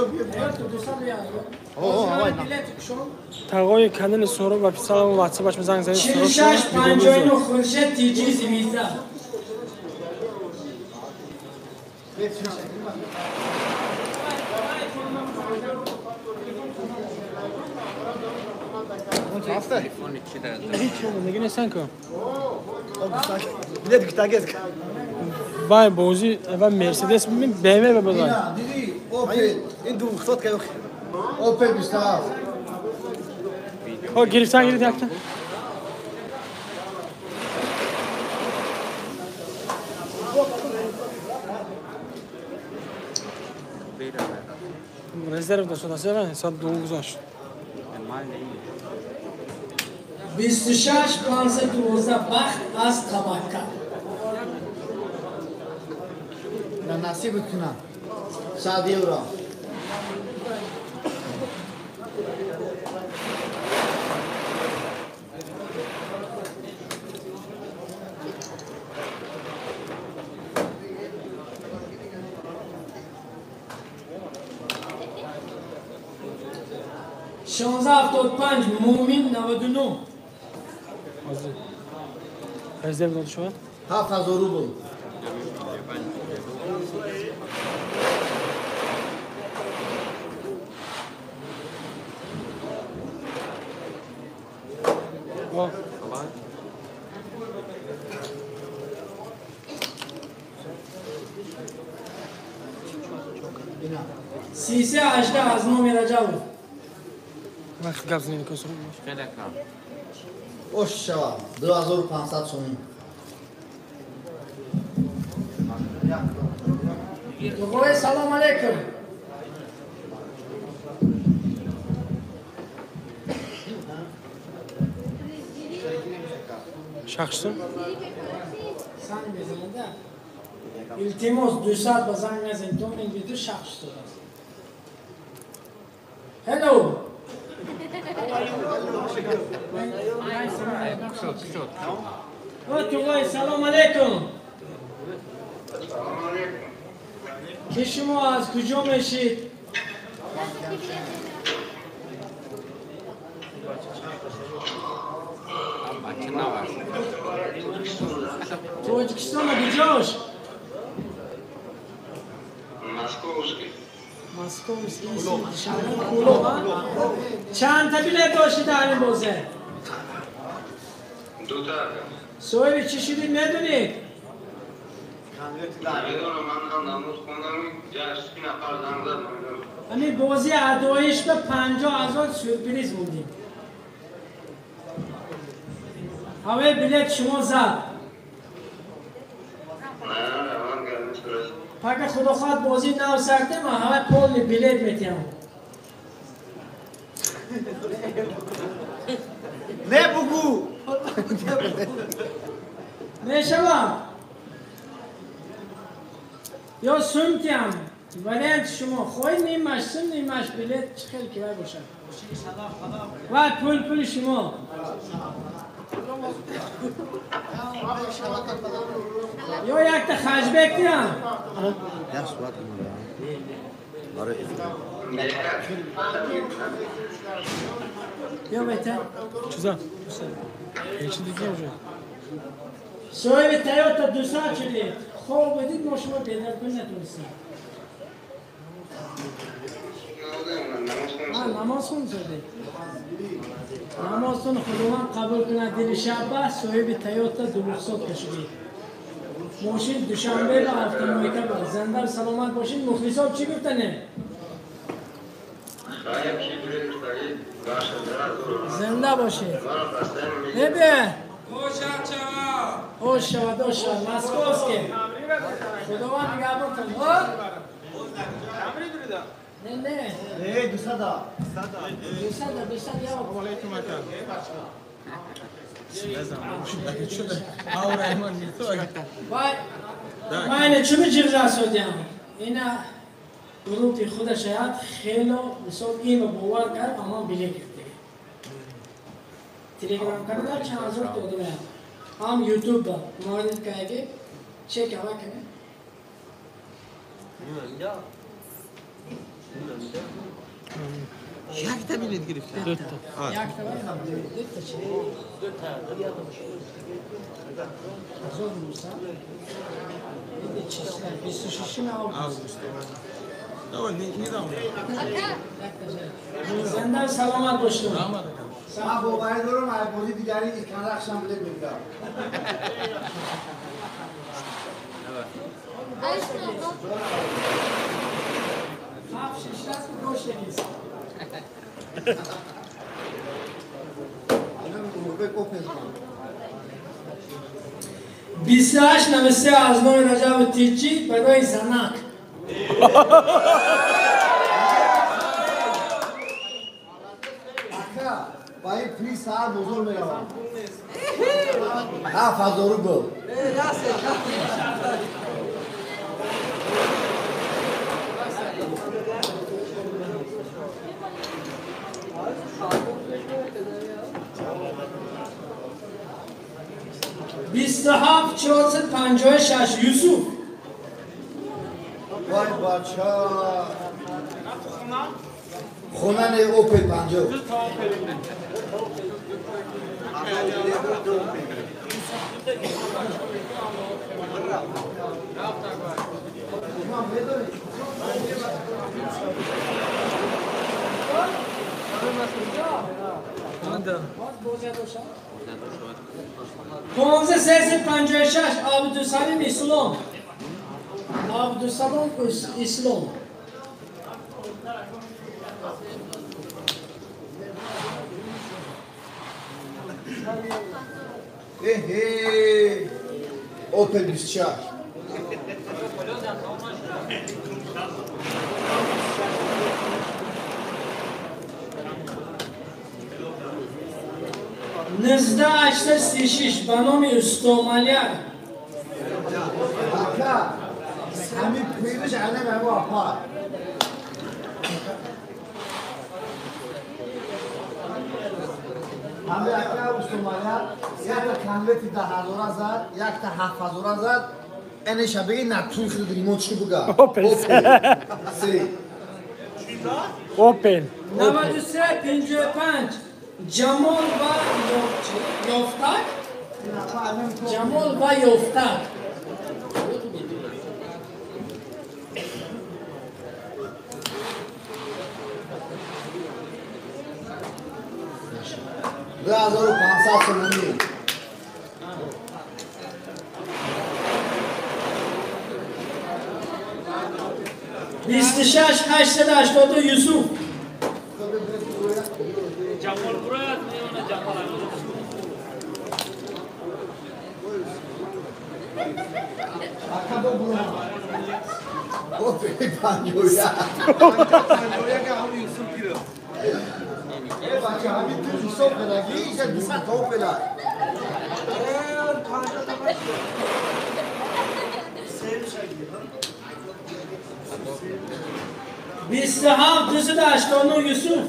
Тағои канали Сӯроб ва писалам ватсапаш занг занед. 46 59 Хуршед Тиҷи Звезда. Вай бозӣ ва Мерседес БМВ бозай. Диди Опел ин ду хтот кай Опел 27. О гирифтан гирифт якта. Резерв дошт аса соат 2 гузашт. 26 512 бахт аз Таваккал. На насиб куна. 100 евро. Шонздаҳ 75 Мумин 99. Резерв дода шавад? 7000 рубл. О. 33 18 аз номи Раҷабов. Вақт гап занед косро. Хеле кам. Ош шава 2500 сомон. Дуғои салом алейкум. Шахсу? Занг мезанада. Илтимос 200 ба занг назанед, то мен биду шахс шудааст. Hello. Туғой салом алейкум. Ки шумо аз куҷо мешид? Тоҷикистон куҷош? Московский. Московский. Кулоб. Чанд та билет доштед ҳамин бозе? Дута. Соҳиби чӣ шудид медонед? Намедонам, ман ҳам намоз хондам, як нафар занг зад, намедонам. Ҳамин бозӣ адоиш ба 50 000 сюрприз будем. Ҳавои билет шумо зад. Пака худо хоҳад бозӣ нав сардем, ҳавои полни билет метиҳам. Не бугу. Мешавам. Ё сумтиам. Вариант шумо хоҳед нимаш сум, нимаш билет, чӣ хел ки вай бошад. Ва пул пули шумо. Ё якта хашбек диҳам. Бیا беҳтар. Чиза? Ҳечи дига уже. Соҳиби Тойота 200 шудед. Хоб будид, мо шумо бедор кунӣ натонистем. Намоз хон зодед. Намозтон Худованд қабул кунад. Дили шаба соҳиби Тойота 200 кашидед. Мошин Душанбе ба автомойка ба. Зинда саломат бошед. Мухлисоб чӣ гуфтане? Зинда бошед. Небе? Хош шавад, хош шавад. Московский. Худованд нигаҳбонтон. Не, не. Не, 200. 200, 200 я. Алейкум ака. Вай, чӣ меҷирза содиам? Ина группи худа шаяд хело мисол има бовар кард, аммо билет гирифт. Телеграм канал чанд ҳазор та одам ҳаст. Ҳам YouTube ба муайян кайги чек ава кане. Якта билет гирифта. Якта дутта чи? Ҳазор муса. Числа 26 август. Зинда саломат бошед. Ман боварӣ дорам, ай бози дигари Искандар билет мегирам. Ҳафт шиш аст гӯшт нест. 28 93 аз номи Раҷабу Тиҷӣ барои занак. Ака, ба ин пули саат бозор меравам. 7000 рубл. 27 456 Юсуф. Вай бача. Хона не Опел 50. Понздаҳ 356 Абдусалим Ислом. Абдусалом Ислом. Эҳе, Опел 24. 19 836 ба номи Устомалияр. Ака, ҳамин пириш алам ҳаво апа. Ҳамин ака Устомалияр якта конверти 10,000 зад, якта 7,000 зад. Энеша беги на туй хид ремонт ши буга. Опел. Се. Опел. 93 55 Ҷамол ва Ёфтак. Ҷамол ва Ёфтак. 2500 сомонӣ. 26 882 Юсуф. Ака бо бурам. Опел 51. Э бача, ҳамин ту ҳисоб кардагӣ, иша 200 та Опел. 27 289 Юсуф.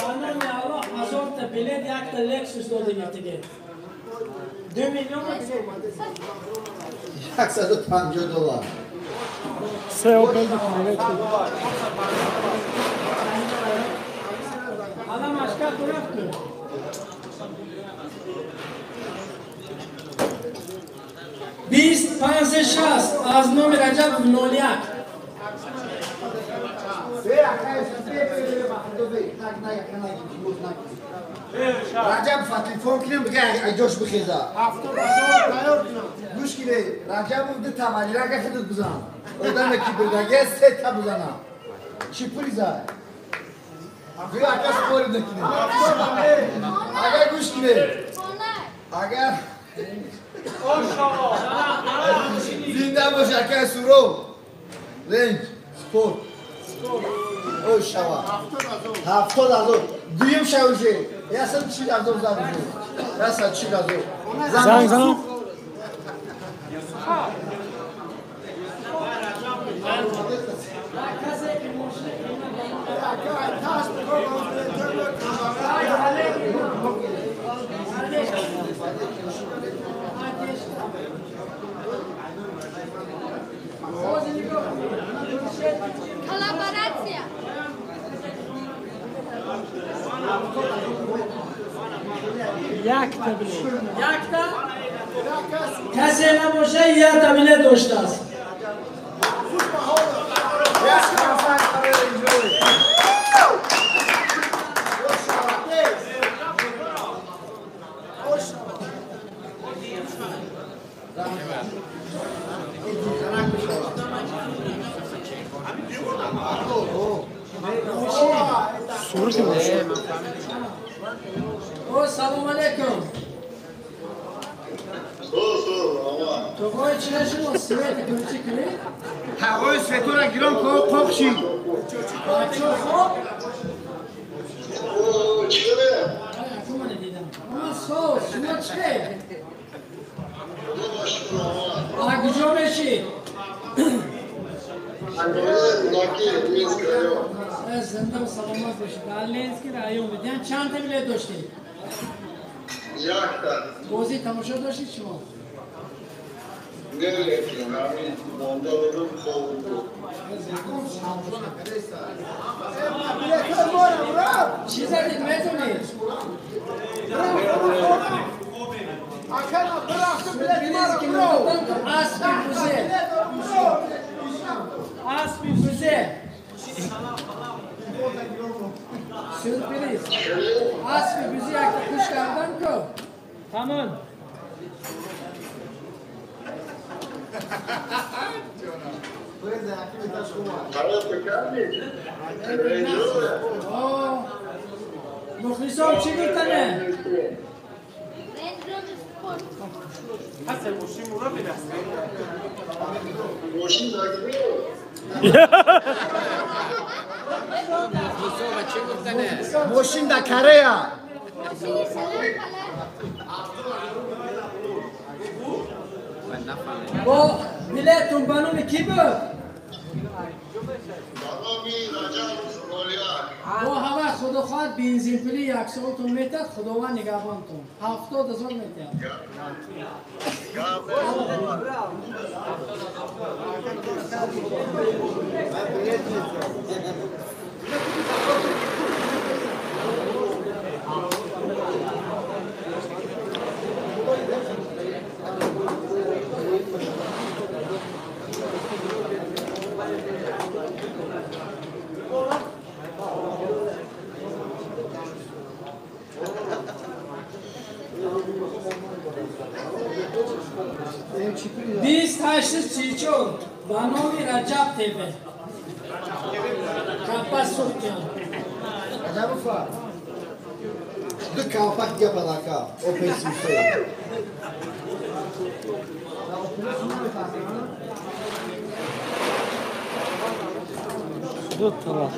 Ба номи Аллоҳ 1000 та билет, якта Лексус дода гирифтиге. 2 миллион 150 доллар. Се Опел билет. Рафт. 20 560 аз номи Раҷаб 01. Раҷаб, телефон кунем, бига айҷош бихеза. Гӯш кине, Раҷабов ду тавалирага худут бизан. Одаме ки бурдаге се та бизана. Чӣ пули зад? Гӯя ака спорим накунем. Агар гӯш кине. Агар зинда бош, акай Суров. Ренҷ, спорт. Ой шава. 70,000. Дуюм шавже. 140,000 зад. 140,000. Занг занам. Коллаборация. Якта билет. Якта? Касе набоша, якта билет доштааст. Як нафар барои инҷой. Сурати бош. О, салом алейкум. Тоғои чи нашуд? Свет ключи кунед? Ҳавои светора гирон қоқ шид. Бачо хоб? Акумане дидам. Ама соз, шумо чӣ хел? А куҷо мешид? Зинда ва саломат бошед. Дар Ленинский район буд. Яъне чанд та билет доштед? Якта. Бозӣ тамошо доштед шумо? Не, лекин ҳамин монда будум, хоб буд. Чӣ задед, метонед? Аспи бузе. Аспи бузе. Сюрприз. Аспи бузе якта куш кардан ку. Тамом. Мухлисон чӣ гуфтане? Range Rover Sport. Мошин нагирӣ? Мошин да Корея. Мошини салам пала. Бо билетун ба номи кӣ буд? Ба номи Раҷаб 01. Бо ҳава худо хоҳад бензинпули як солтон метиҳад, Худованд нигаҳбонтон. 70,000 метиҳад. 20 834 ба номи Раҷаб ТВ. Капа сухтян. Раҷабова. Ду калпак дига падака. Опел Сюсе. Ду тараф.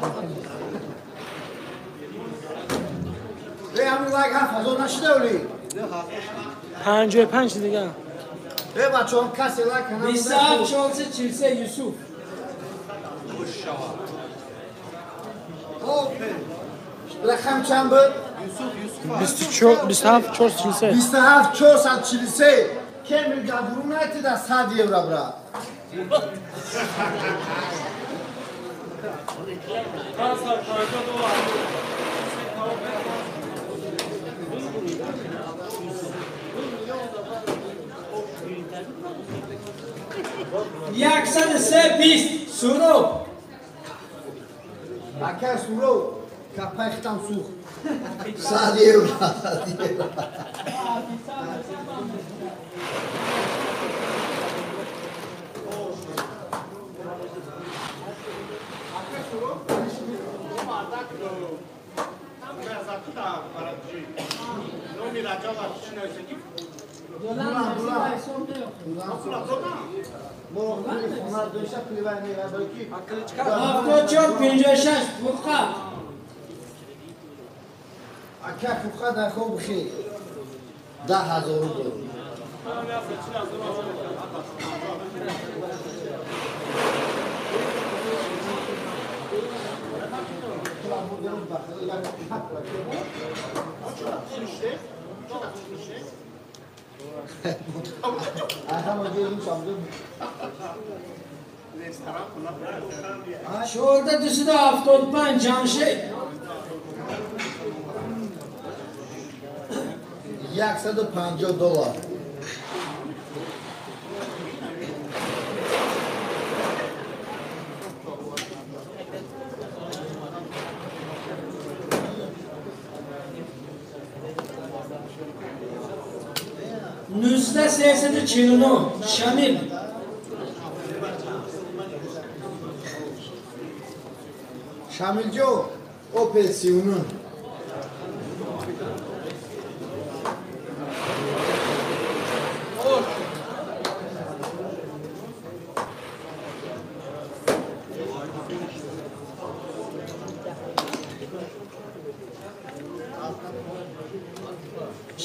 Э, ҳамин лайк 7000 нашуда оли? 55 дига. Э, бачаҳо, касе лайк 27 443 Юсуф. Опел. Рақам чанд буд? 24 27 443. 27 443. Кемри гадру найтида 100 евро, брат. 0320 Суроб. Ака Суроб, капай хитам сух. 100 евро, 100 евро. Ҳафтод чор пинҷоҳу шаш Фурқат. Ака Фурқат дар хоб бихел. 10,000 рубл. Чорда дусиду ҳафтоду панҷ Ҷамшед. $150. Нуздаҳ сесаду чилу нӯҳ Шамил. Шамилҷо, Опел 39.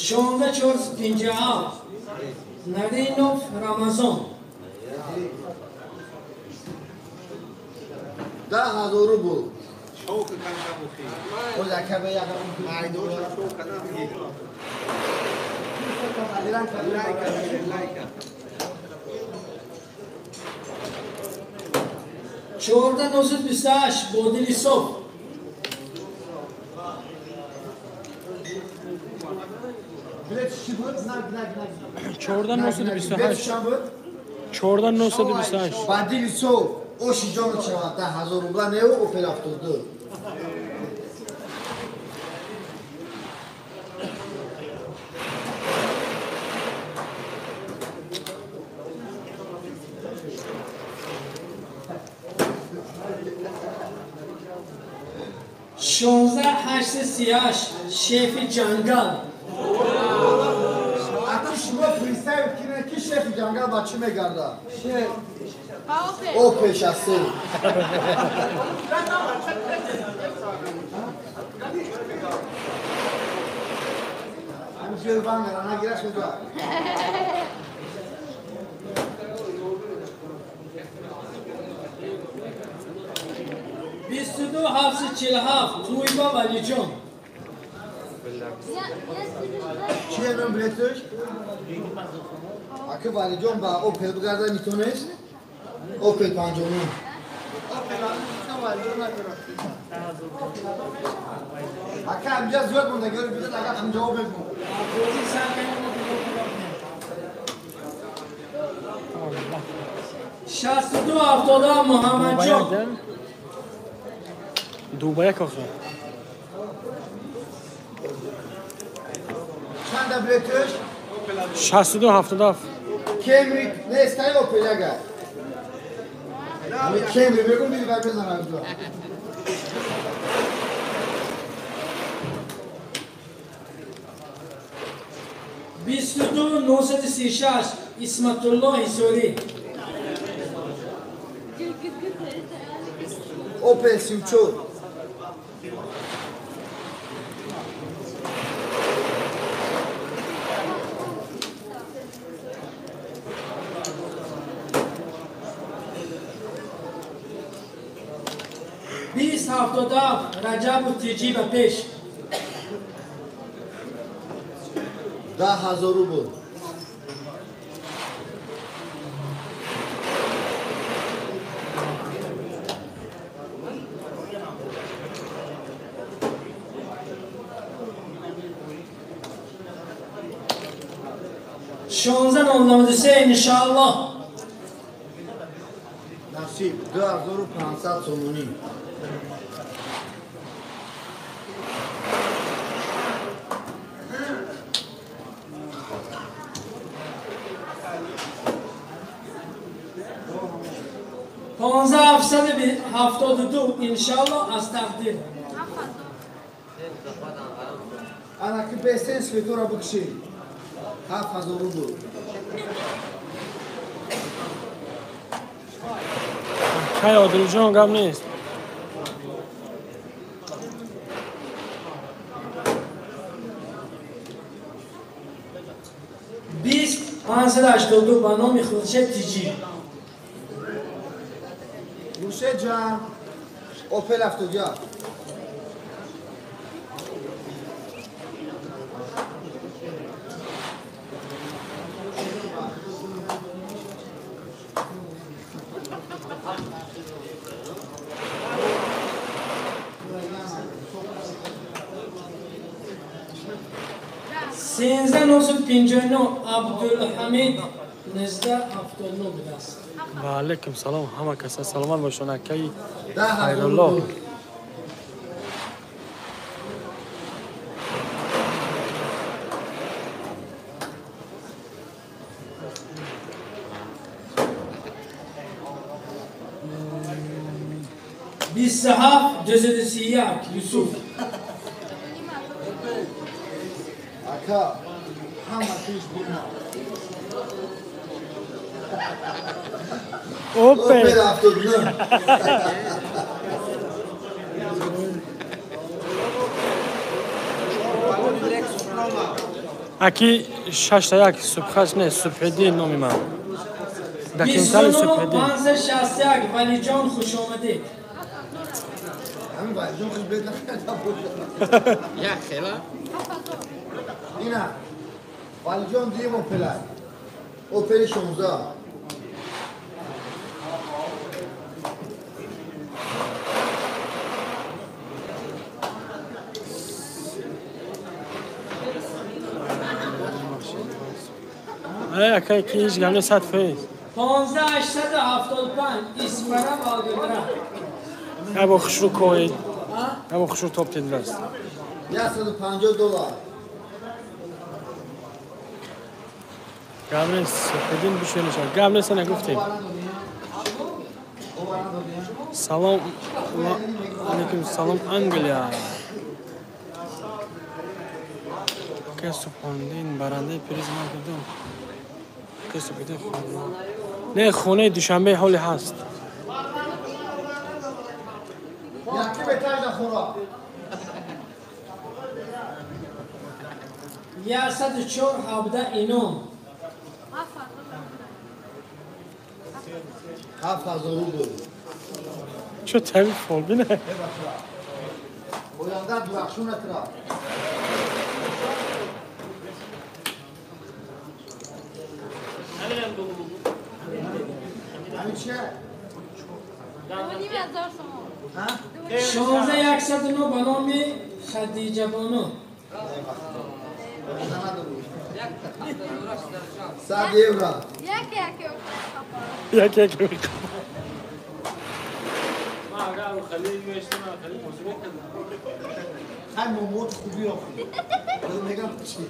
Шонздаҳ чорсаду пинҷоҳу ҳафт Наринов Рамазон. 10,000 рубл. Чордаҳ нӯҳсаду бисту ҳашт Бодили Соф. Чордаҳ нӯҳсаду бисту ҳашт. Чордаҳ нӯҳсаду бисту ҳашт. Бодили Соф. Оши ҷону шавад 10,000 рубла неу Опел 72. Шонздаҳ ҳаштсаду сию ҳашт Шефи ҷангал. Аки шумо представить кинед ки шефи ҷангал ба чӣ мегардад? Опел 63. Бисту ду ҳафтсаду чилу ҳафт Тӯйба Валиҷон. Чие ном билеташ? Аки Валиҷон ба Опел бигарда метонест? Опел 59. Ака амҷа зиёд монда гёри бидад агар ҳамҷавоб мекун. 62 70 Муҳаммадҷон. Ду ба як охир. Чанда билеташ? 62 77. Кемри нестай Опел агар. Ами кемри бегум биди бар безанам. 22 936 Исматулло Ҳисорӣ. Опел 34. 20 77 Раҷабу Тиҷӣ ба пеш. 10,000 рубл. 16 093 иншааллоҳ. Юсиф 2500 сомонӣ. Понздаҳ ҳафтсаду ҳафтоду ду иншалло аз тақдир. Ана ки бестен светора бикши. 7000 рубл. Кай Одилҷон гап нест. 20582 ба номи Хуршед Тиҷӣ. Хуршед ҷан, Опел 71. 13959 Абдулҳамид 1979 будааст. Ва алайкум салом, ҳама каса саломат бошанд, акаи Хайрулло. 27 231 Юсуф. Ака, ҳама чиз буна. Опел. Опел 79. Аки шашта як субҳаш не, Субҳиддин номи ман. Документали Субҳиддин. 29 561 Валиҷон, хушомадед. Ҳамин Валиҷон хуш бед накарда буд. Як хела. Ина. Валиҷон дуюм Опелай. Опели 16. Акай ки ҳеҷ гап нест, 100%. 15875 Исфара Волгоград. Ябо хушрӯ коҳед. Ябо хушрӯ топ тедиласт. 150 доллар. Гап нест, Субҳиддин бишӯнеша. Гап нест, нагуфтем. Салом ва алайкум салом, Англия. Акай Субҳондин, барандаи приз ман кардам. Акай Субҳиддин хона. Не, хонаи Душанбе ҳоле ҳаст. Яки бетажда хӯрок. 104 17 Ином. 7000 рубл. Чо таби фолбине? Оянда дурахшон накра. Ҳамин чия? 2500 сомон. 16 109 ба номи Хадиҷабону. 100 евро. Яке яке. Яке яке. Хай момот хуби охи. Мегам чӣ?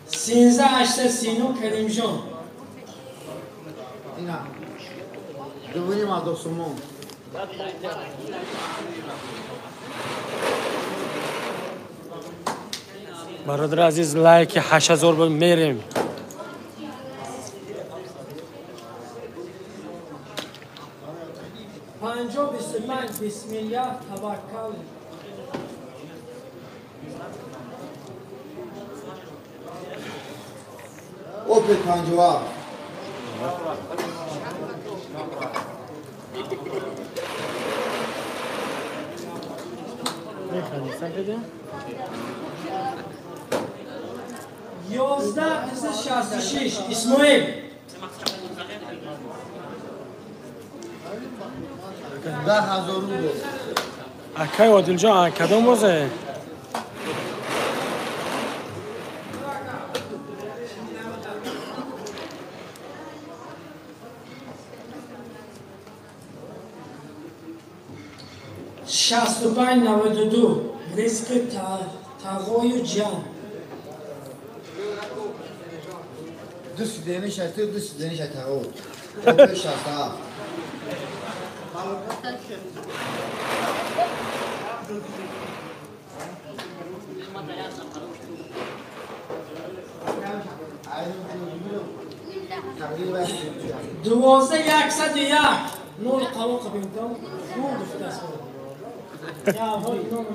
13 839 Каримҷон. Ина. 2,5 ҳазор сомон. Бародари азиз, лайки 8000 ба мерем. 50 25 Бисмиллаҳ таваккал. Опел 57. Механӣ сафеда? 11 266 Исмоил. 10 000 рубл. Акай Одилҷон, кадом бозе? 65 92 ризқи тағою ҷан. Ду сидениш ай ту, ду сидениш ай тағо. Опел 67. 12 101 0 қавоқа бинтон нол гуфтааст. Я ҳой нол.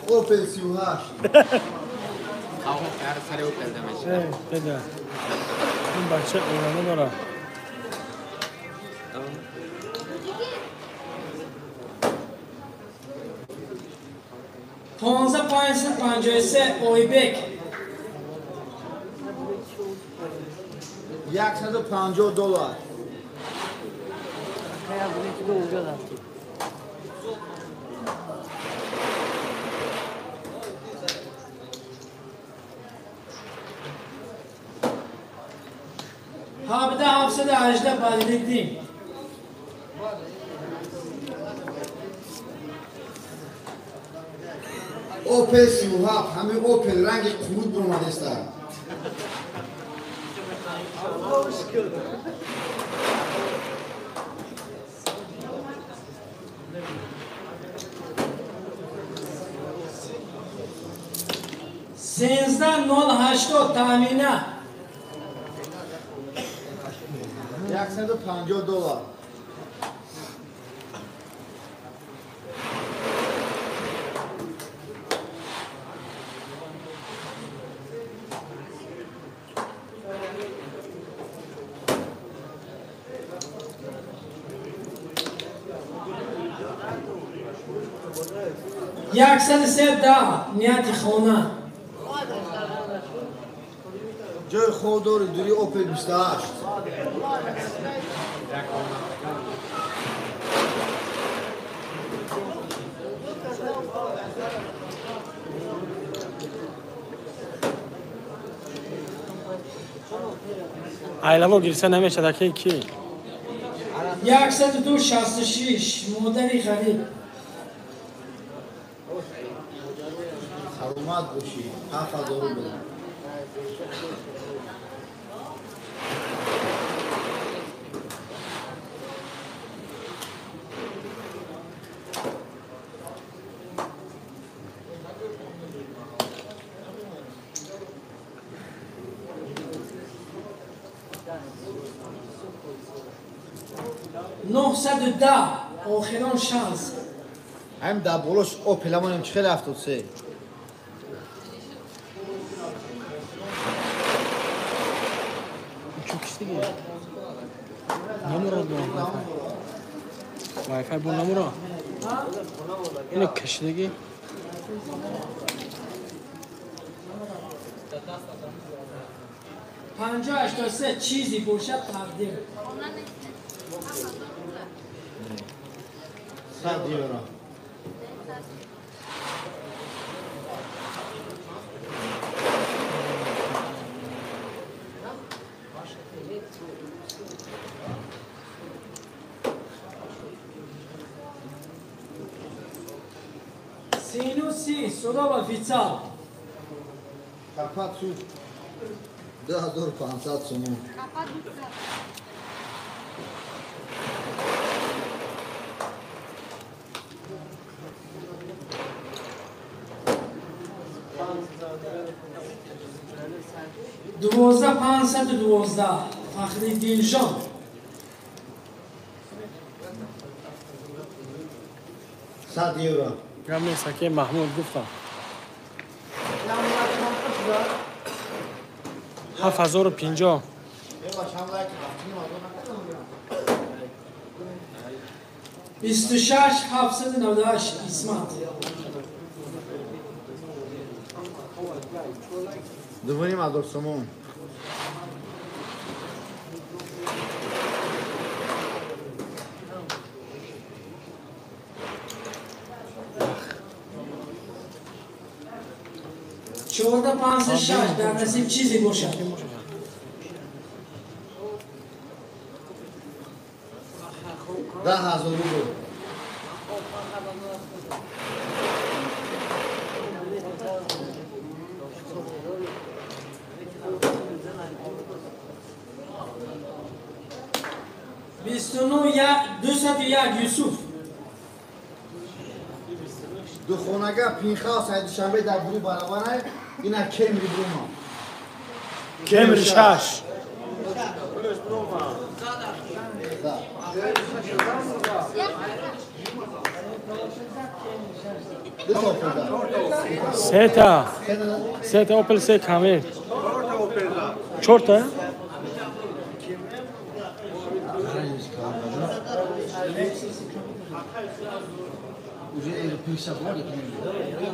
Опел 38. Беда. Ин бача ояна дорад. 15 553 Ойбек. 150 доллар. 17 718 Бадриддин. Опел 37, ҳамин Опел ранги қурут буромадеста. 13 080 Таъмина. 150 доллар. 103 10 нияти хона. Ҷои хоб дори, дури Опел 28. Айлаво гирифта намешад, аки ки. 102 66 модари ғариб. Саломат бошӣ, 7000 рубл. 910 охирон шанс. Ҳам дар болош Опеламонем чӣ хеле 73. Чу киштиги? Намурад бо Wi-Fi. Wi-Fi бо намура. Ино кашидагӣ. 50 83 чизи бошад тақдир. 100 евро. Сину си суроб офитсиал. Капат суд 2500 сомон. 12 512 Фахриддинҷон. 100 евро. Гап нест, аки Маҳмуд гуфтам. 7050. 26 798 Исмат. 2500 сомон. 14 506 дар насиб чизе бошад. 10,000 рубл. Бисту нӯ дусаду як Юсуф. Духонага пинхаус ай Душанбе дар бури барабарай, ина Кемри брума. Кемри шаш. Сета. Сета Опел се камер. Чорта?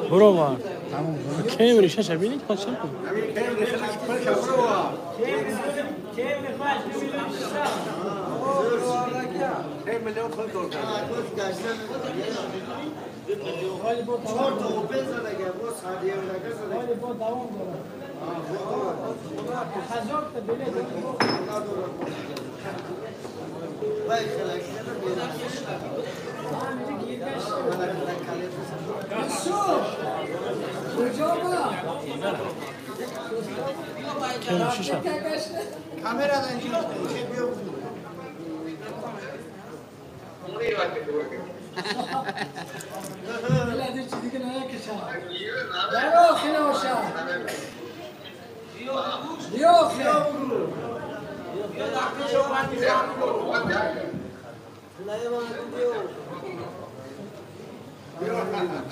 Брома. Кемри шаш бинед пача.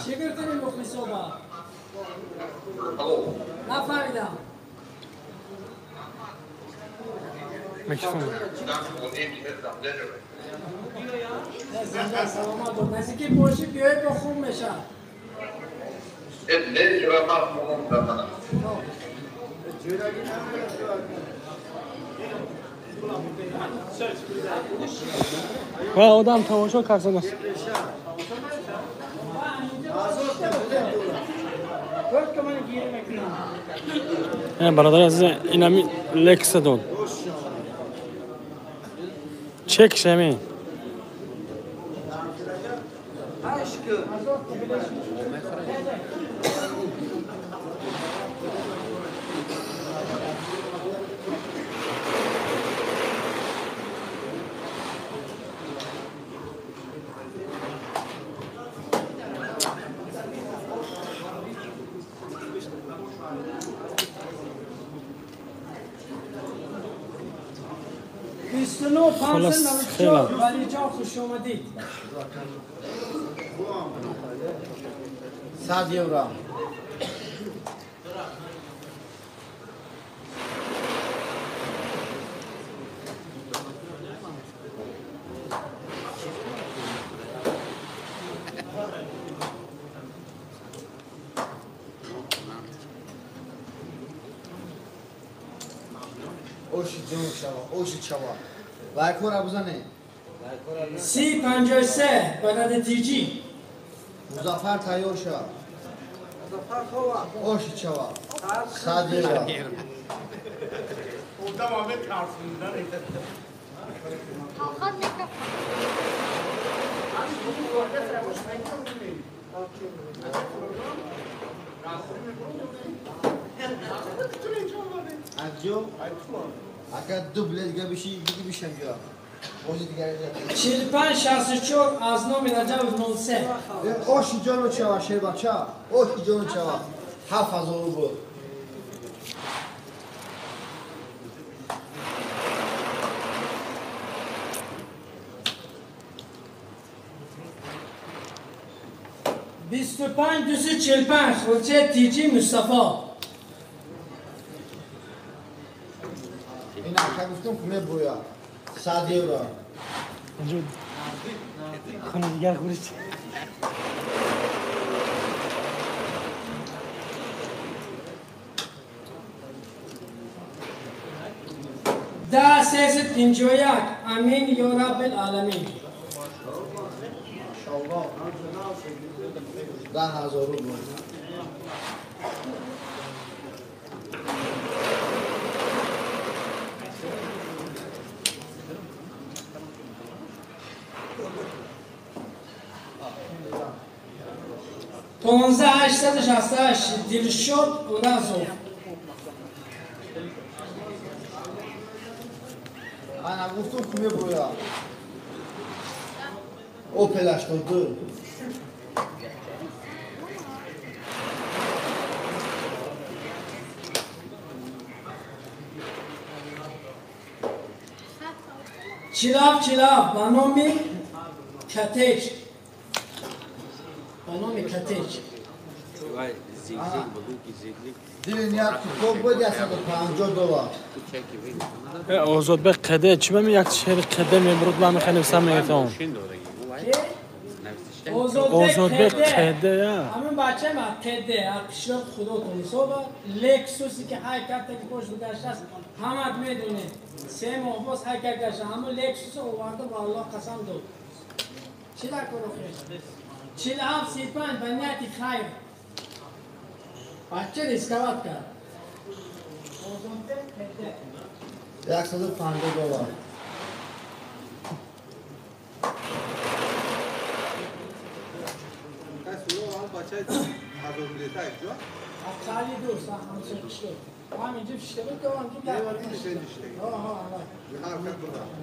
Чӣ гирифтани мухлисоба? Нафаҳмидам. Микрофон. Зинда саломат бод. Наздики бошӣ биёед бо хуб мешавад. Ва одам тамошо карданааст. Бародари азиз, инами Лекса дод. Чекш ҳамин. خلاص ولی جان خوش آمدید. 100 евро. Оши ҷон шава, оши чава. Лайкора бизане. 3053 баъд тиҷи. Музаффар тайёр шава. Оши чава. 100 евро. Аҷо? Агар ду билет дига биши, диги бишам ҷо. 4564 аз номи Раҷабов 03. Оши ҷону чава, шербача. Оши ҷону чава. 7000 рубл. Бисту панҷ дусу чил панҷ хурче тиҷи Мустафо. Ин ака гуфтам ки меброя. 100 евро. Хона дигар хӯрид. Даҳ сесад пинҷоҳу як. Амин ё раббил оламин. 10,000 рубл. 15868 Дилшод Уразов. Ана гуфтум ки меброя. Опел 82. 47 47 ба номи Катеҷ. Ба номи Катеҷ. Дили ният китоб буд $150. Озодбек қаде чӣ мами як шери қаде мебурд ман механем мегиртам. Озодбек қаде я. Ҳамин бача ма қаде қишлоқ худо тонисоба Лексуси ки ҳай карта ки бош гаштааст ҳамат медонед. 3 моҳ боз ҳай карт гашта ҳамон Лексус оварда ба Аллоҳ қасам дод. Чӣ дар кор охир? 47 35 ба нияти хайр. Бача рисковать кард. Озодбек қаде $150. Aqali do'st, hamsoy qishloq. Ҳаминҷо шишта буд, ҳаминҷо 19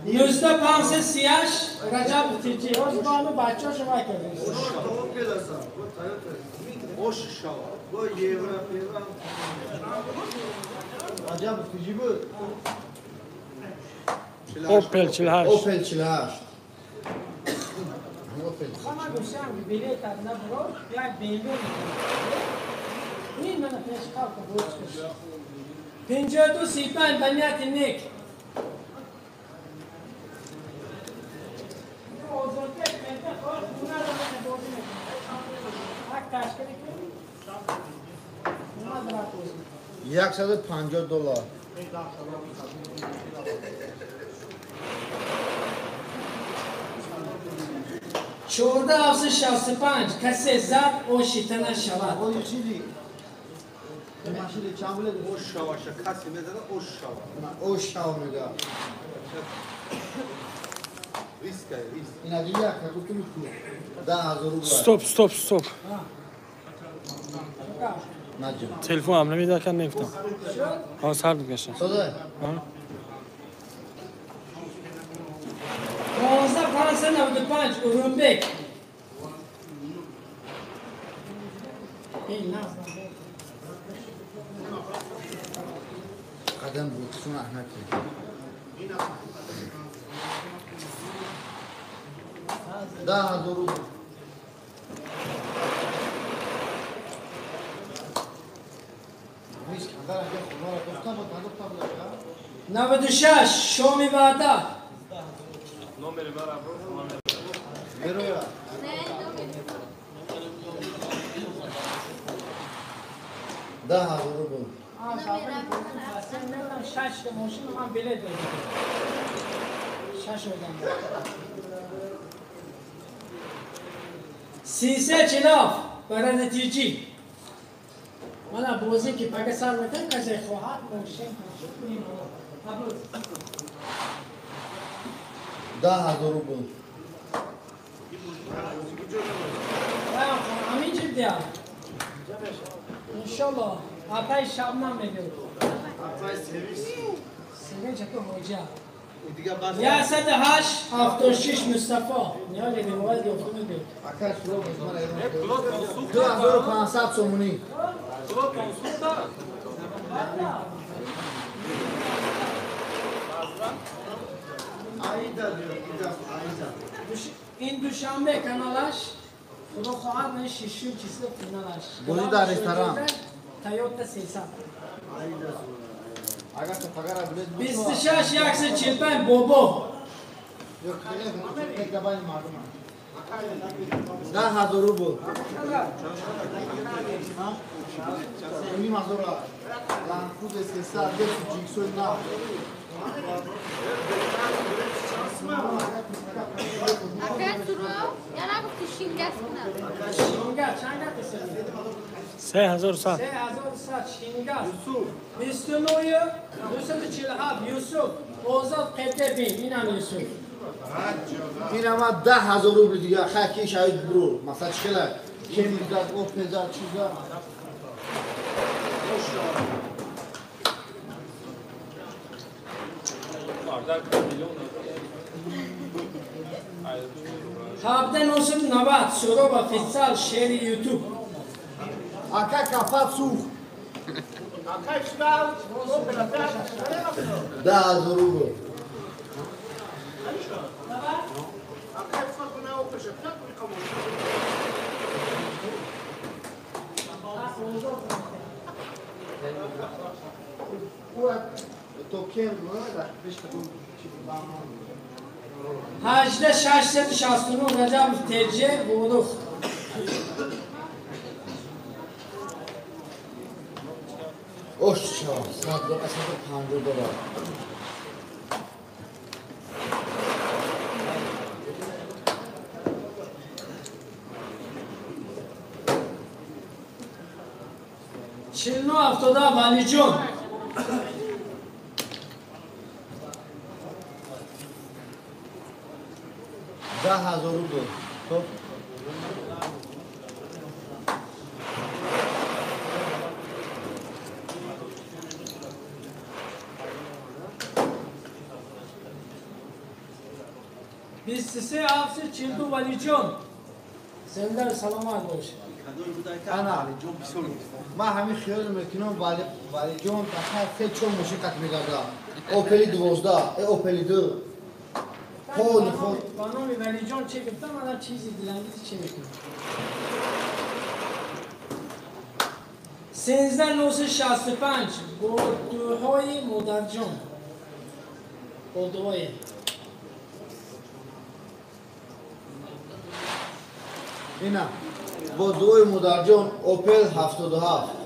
538 Раҷаб Тиҷи. Ҳозир бо ҳамин бачаҳо вай кардем. Раҷаб Тиҷи буд. Опел 48. Опел 48. Хама гуфтам билет набро, як BMW. Ин мана пеш халқ буд. 52 35 ба нияти нек. Озодбек мента хор хона ро бозӣ мекунад. Ҳак ташкил кун. Хона дора бозӣ. $150. 14 765 касе зад ошита нашавад. Ош шава мега. Ина дига гуфтум ку 10,000 рубл. Стоп, стоп, стоп. Наҷим. Телефон ҳам намеда кан нефтам. Ҳа сар гашта. Сода. 15 595 Урунбек. Эй, наз. Қадам бутсун Аҳмад. 10,000 рубл. 96 Шоми Ваҳдат. Бероя. 10,000 рубл. Шаш мошин ман билет додам. Шаш одам. 33 47 барои натиҷи. Мана бозӣ ки пага сар мекунем, касе хоҳад мошин қабул. 10,000 рубл. Ҳамин чиз дия. Иншоллоҳ апай Шабнам мегӯяд. Севинч ака ҳоҷа. 108 76 Мустафо. Ниҳоли ривоят ёфта мегӯяд. Ака суроб 2500 сомонӣ. Ин душанбе каналаш худо хоҳад ман шишум число финалаш. Бозӣ дар ресторан. Тойота 300. Агар то пагара билет 26 145 Бобо. 10,000 рубл. 5,500 Ланд Крузер 300 Лексус GX нав. Ака Суро, я нагуфти шингас кунам. Шингас чанд кат 3100. 3100 шингас. 29 247 Юсуф. Озод ҚТБ инам Юсуф. Ин ама 10,000 рубл дига хаки шаҳид буру. Масалан чӣ хела? Кемизад, опезад, чиза. Ҳабда нусад навад Суроб официал шери Ютуб. Ака кафат сух. 10,000 рубл. Ҳажда 669 Раҷабов Теҷе Ворух. Оша, 150 доллар. Чилну ҳафтода Валиҷон. 10,000 рубл. Топ. Бисту се ҳафту чилду Валиҷон. Зинда саломат бош. Ана, ман ҳамин хиёл мекунам Валиҷон фақат се-чор мошин қат мегардад. Опели 12, Опели 2. Пол худ. Ба номи Валиҷон чӣ гуфтам, ана чизи дилангиз чӣ мекунам. 13965 бо дуҳои модарҷон. Бо дуои. Ина бо дуои модарҷон Опел 77.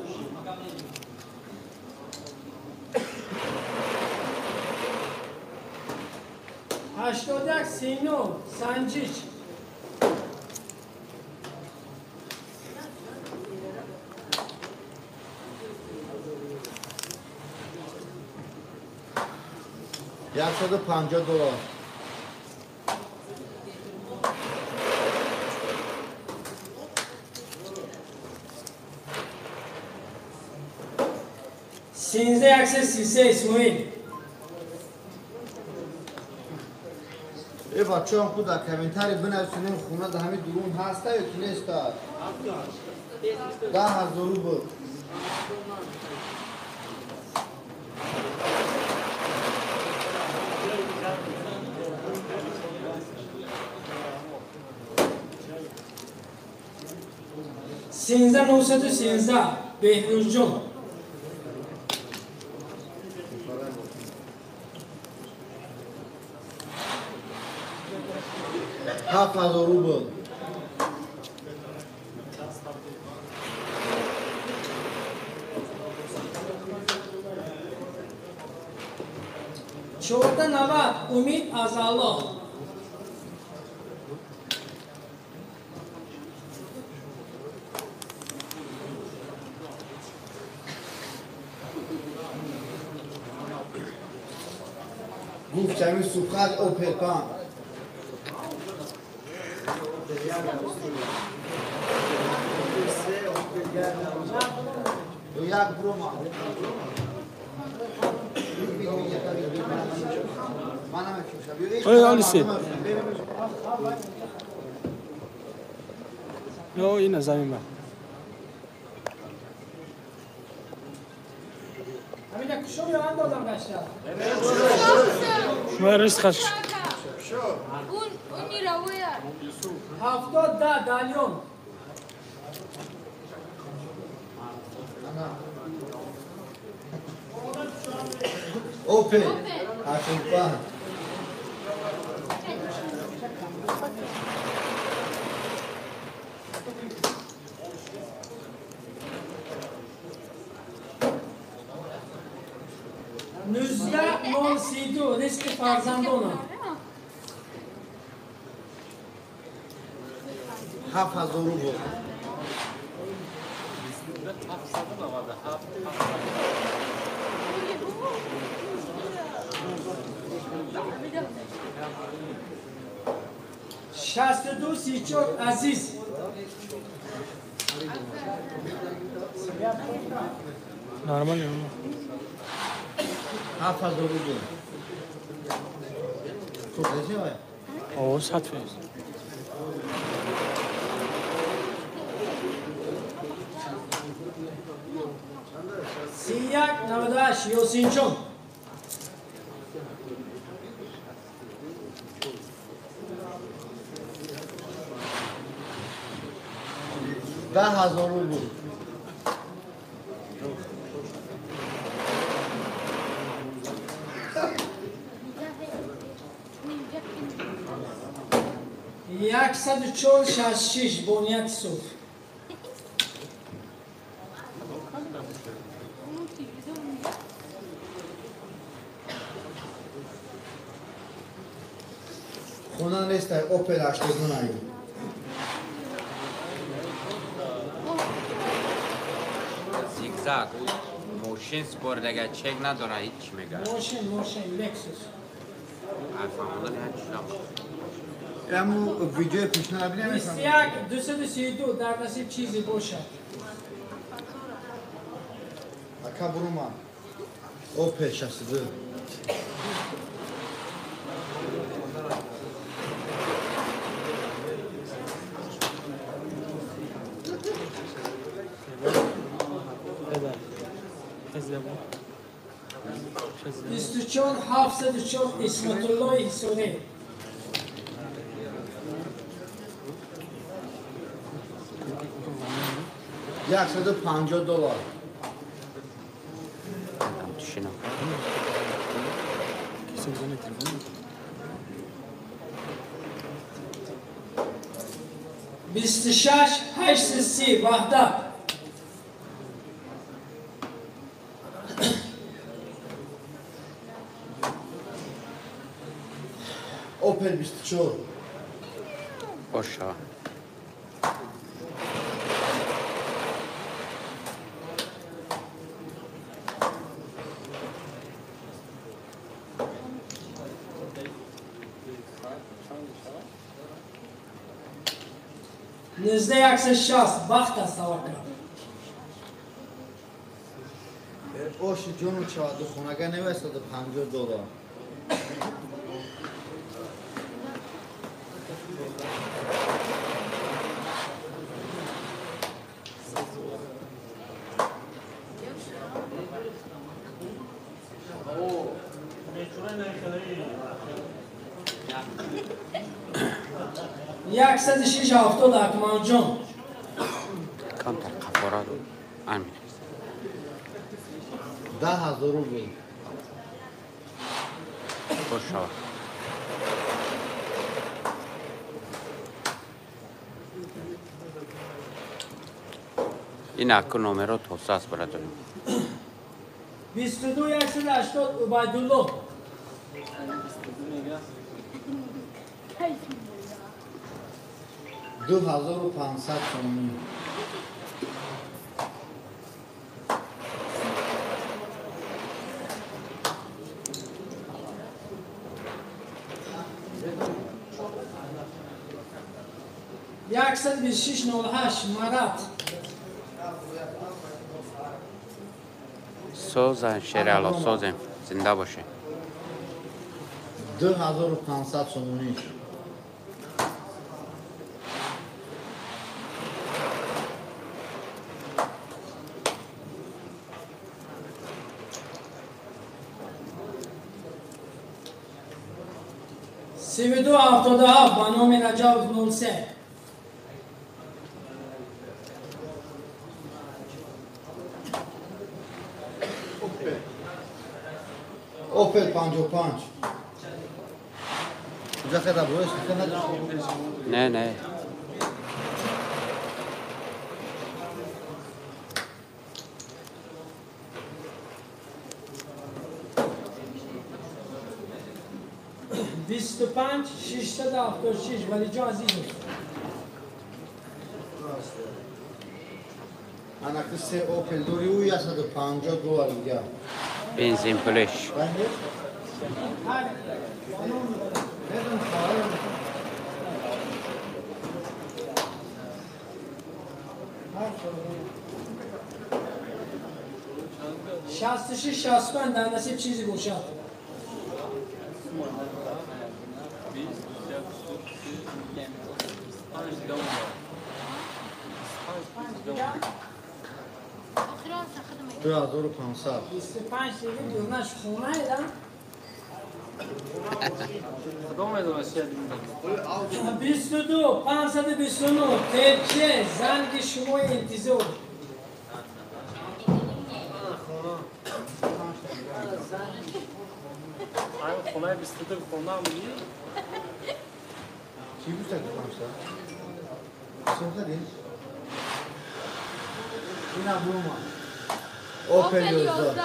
81 сино Санҷич. 150 доллар. 13133 Исмоил. Э бачаам худ дар комментарий бинависонем хона дар ҳамин дурун ҳаста ё ки неста. 10,000 рубл. 13913 Беҳрӯзҷон. 7,000 рубл. 1490 Умид аз Аллоҳ. Гуфт ҳамин сухат Опел 5. Як брома. Ой, Алиси. Ё, ина замин ба. Ҳамина кушо ё андозам гашта? Шумо риск хаш. Он мировая. 70 Далён. Опел 85. 19 032 риски фарзандонам. 7,000 рубл. 62 34 Азиз. Нормально. 7000 рубл. Хуб дешевая? О, 100%. 3198 Ёсинҷон. 10,000 рубл. 104 66 бо нияти сурх. Хона нестай, Опел 89. Зигзаг, мошин спордага чек надора, ҳеҷ мега. Мошин, мошин, Lexus. Фаҳмодан ҳеҷ шудам. Аму видеои пешна набинем. 21 232 дар насиб чизе бошад. Ака бурума. Опел 62. 24 704 Исматуллои Ҳисорӣ. $150. 26 830 Ваҳдат. Opel 24. Боша. 19160 бахт аст таваккал. Оши ҷону чаваду хонага невай $150. 106 70 Акмалҷон. Камтар қафора амин. 10,000 рубл. Боша. Ин аку номеро тоса аст бародарем. 22 180 Убайдулло. 2500 сомонӣ. 126 08 Марат. Созан шерало созем, зинда боше. 2500 сомонӣ. 32 77 ба номи Раҷабов 03. Opel 55. Куҷа хеда бояш Не, не. 25 676 Валиҷон Азизов. Анаки се Opel дори ӯ $150 дига. Бензин пулеш. 66 65 дар насиб чизе бошад. Ду ҳазору пансад. 25 дига дурнаш хона эда. Худо медонад чи 22 529 тепче занги шумо интизор. Хонаи 22 хона мегӣ? Чӣ гуфта ки 500? Чӣ кардӣ? Ина бума. Опел 11.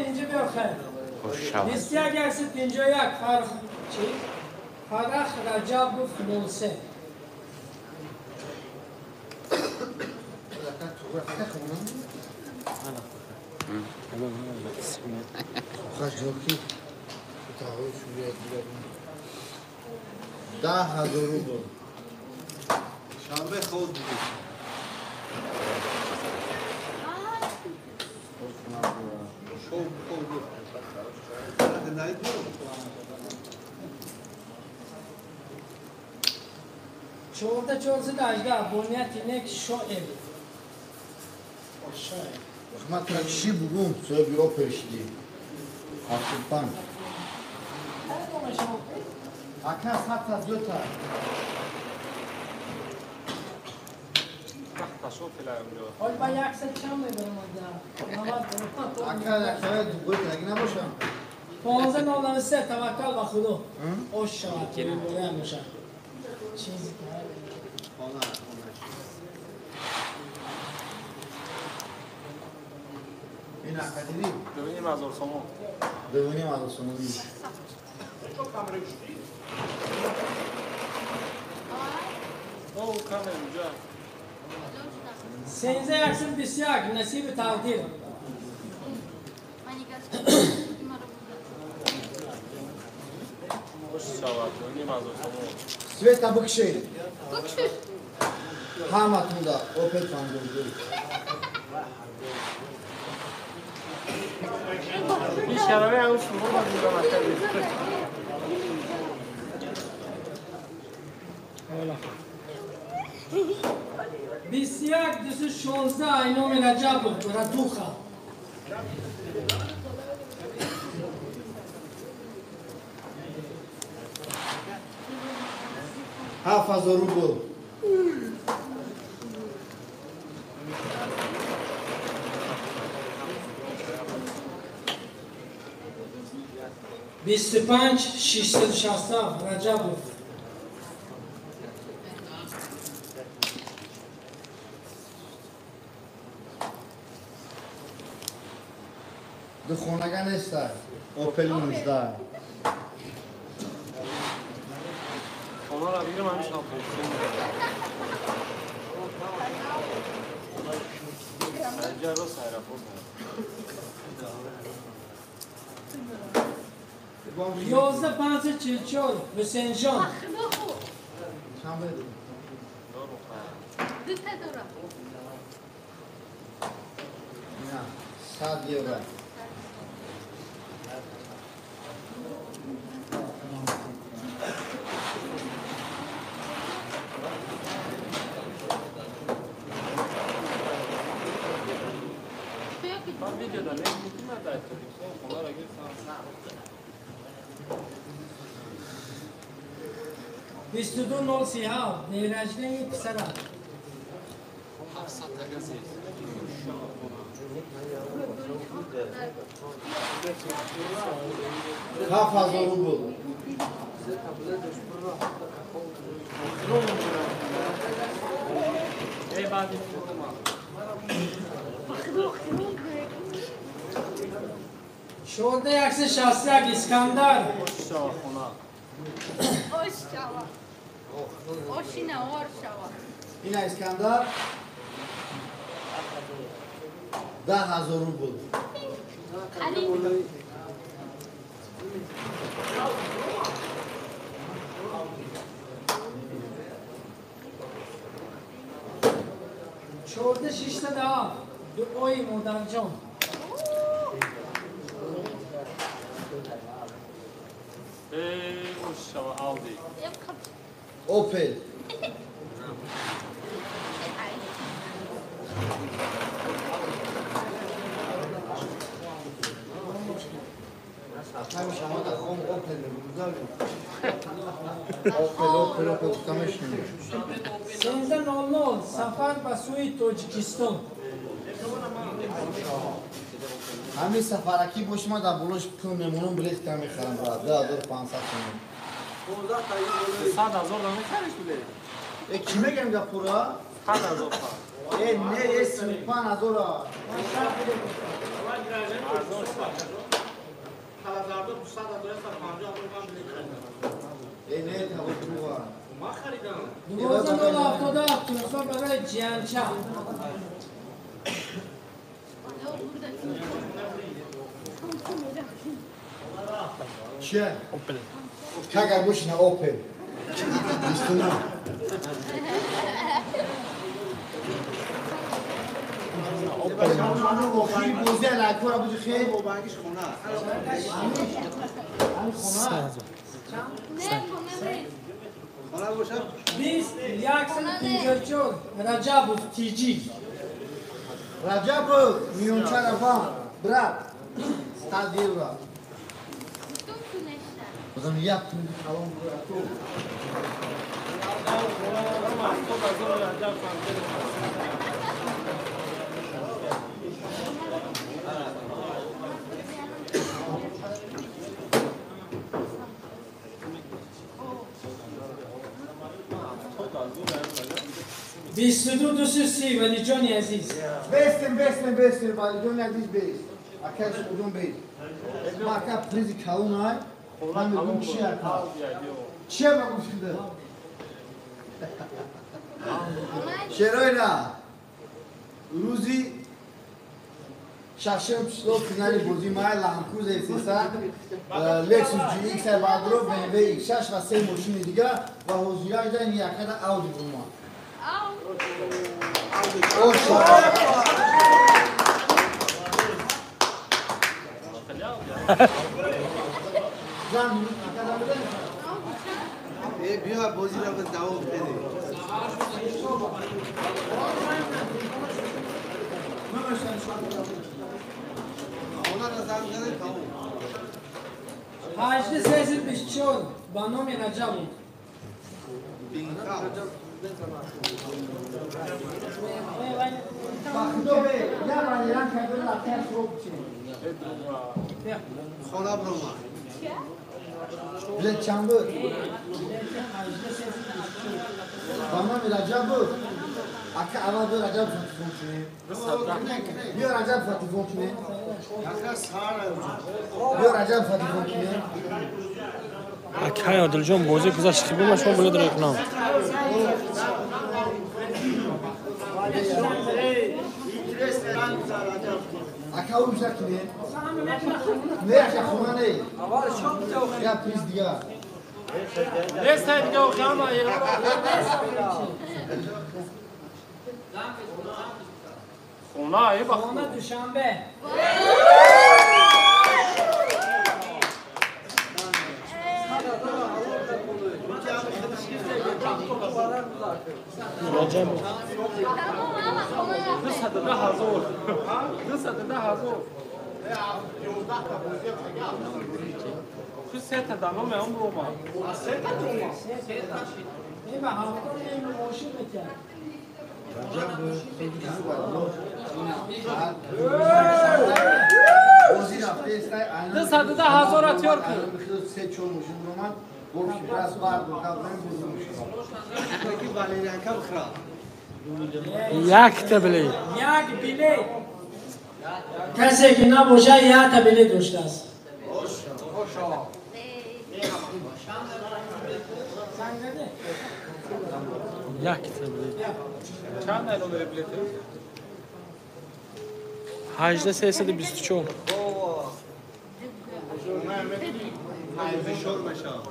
اینجا بیا خیر. 21 151 فرخ چی؟ فرخ رجب 03. 10,000 рубл. Шанбе худ буд. Чорда 418 бо нияти нек шоир. Ман чӣ бугум соҳиби Опел шидӣ. 75. Ака 100 зиёдтар. Ҳол ба 100 чанд мебарам Ака яксаи дугои таги набошам. 1593 таваккал ба Худо. Ош шавад, мебояд бошад. Чизи хона ин академи 2,500 сомон. 2,500 сомон. О, камера уҷа. 13 121 насиби тақдир. Ош шавад, 2,500 сомон. Света бикшед. Бикшед. Ҳаматунда Опел 52. Ин шарави ҳам шумо ба мактаб. 21 216 айноми Раҷабов Радуха. 7,000 рубл. 25 667 Раҷабов. Ду хонага неста. Опел 19. Хонара бигирам ҳамин шаб. Инҷа рост аэропорт. 11 544 Ҳусейнҷон. Дута дорам. На, 100 евро. Ман видео да мекунам дар Тоҷикистон хонара гирифтам. 22 037 Нераҷнеи писара. 700 тагази. 7,000 рубл. Эй, баъди фотома. 14 161 Искандар. Ош шава хона. Ош шава. Ошина ор шава. Ина Искандар 10,000 рубл. Али. 14 607 дуои модарҷон. Audi. Opel. 13:00 сафар ба сӯи Тоҷикистон. Ҳамин сафаракӣ бош, ма дар болош пул мемонам, билет кам мехарам, брат, 2500 сомон. 100 000 намехариш билет? Э, кӣ мегам гапура? 100 000. Э, не, э, 35 000. Э, не, таво дурӯға. 12:77 туҳфа барои ҷиянча. Чия? Кагар боши на Опел. 29. Охири бозӣ алайкора буди хел. Не, хона. 20 154 Раҷабов Тиҷи. Раҷабов, миёнча рафам, брат. 100 евро. Бозам як пули калон брат. 22 230 Валиҷони азиз. Бестем, бестем, бестем, Валиҷони азиз, бест. Акай Суғдон, бест. Ма ака призи калон ай. Ман мегӯм чи ака? Чия ма гуфтида? Шероина. Рӯзи шашум число финали бозӣ май Land Cruiser 300, Lexus GX Вадро, BMW X6 ва се мошини дигар ва ҳозираш ин якада Audi бумад. Оша. Зан, акада буда? Э, биё, бозиро ба давом беде. Хонара занг зане, тамом. 18 324 ба номи Раҷабов. Ба худо бе, я валеран карда лафтар сроб чи. Хона брома. Билет чанд буд? Ба номи Раҷабов. Ака, аввал биё Раҷаб телефон кунем. Биё Раҷаб телефон кунем. Биё Раҷаб телефон кунем. Акай Одилҷон, бозӣ гузашт, хиби ма шумо билет ро кунам. Ака, ӯ накунем. Не, ака, хона не. Я приз дигар. Нест дига охама. Хона ай ба. Хона Душанбе. Раҷабов. 210 000. 210 000. Ту сета да номе он брома. Не, ба ҳафтон мошин метиҳад. Бозӣ рафтеестай. 210 000 атёр кун. Се чор мошин ромад. Больше раз бар докабрем бозӣ мешавад. Ки валерянка бихра. Якта билет. Як билет. Касе ки набошад, якта билет доштааст. Занг заде? Якта билет. Чанд ай номери билети? 18 324. Шор мешавад.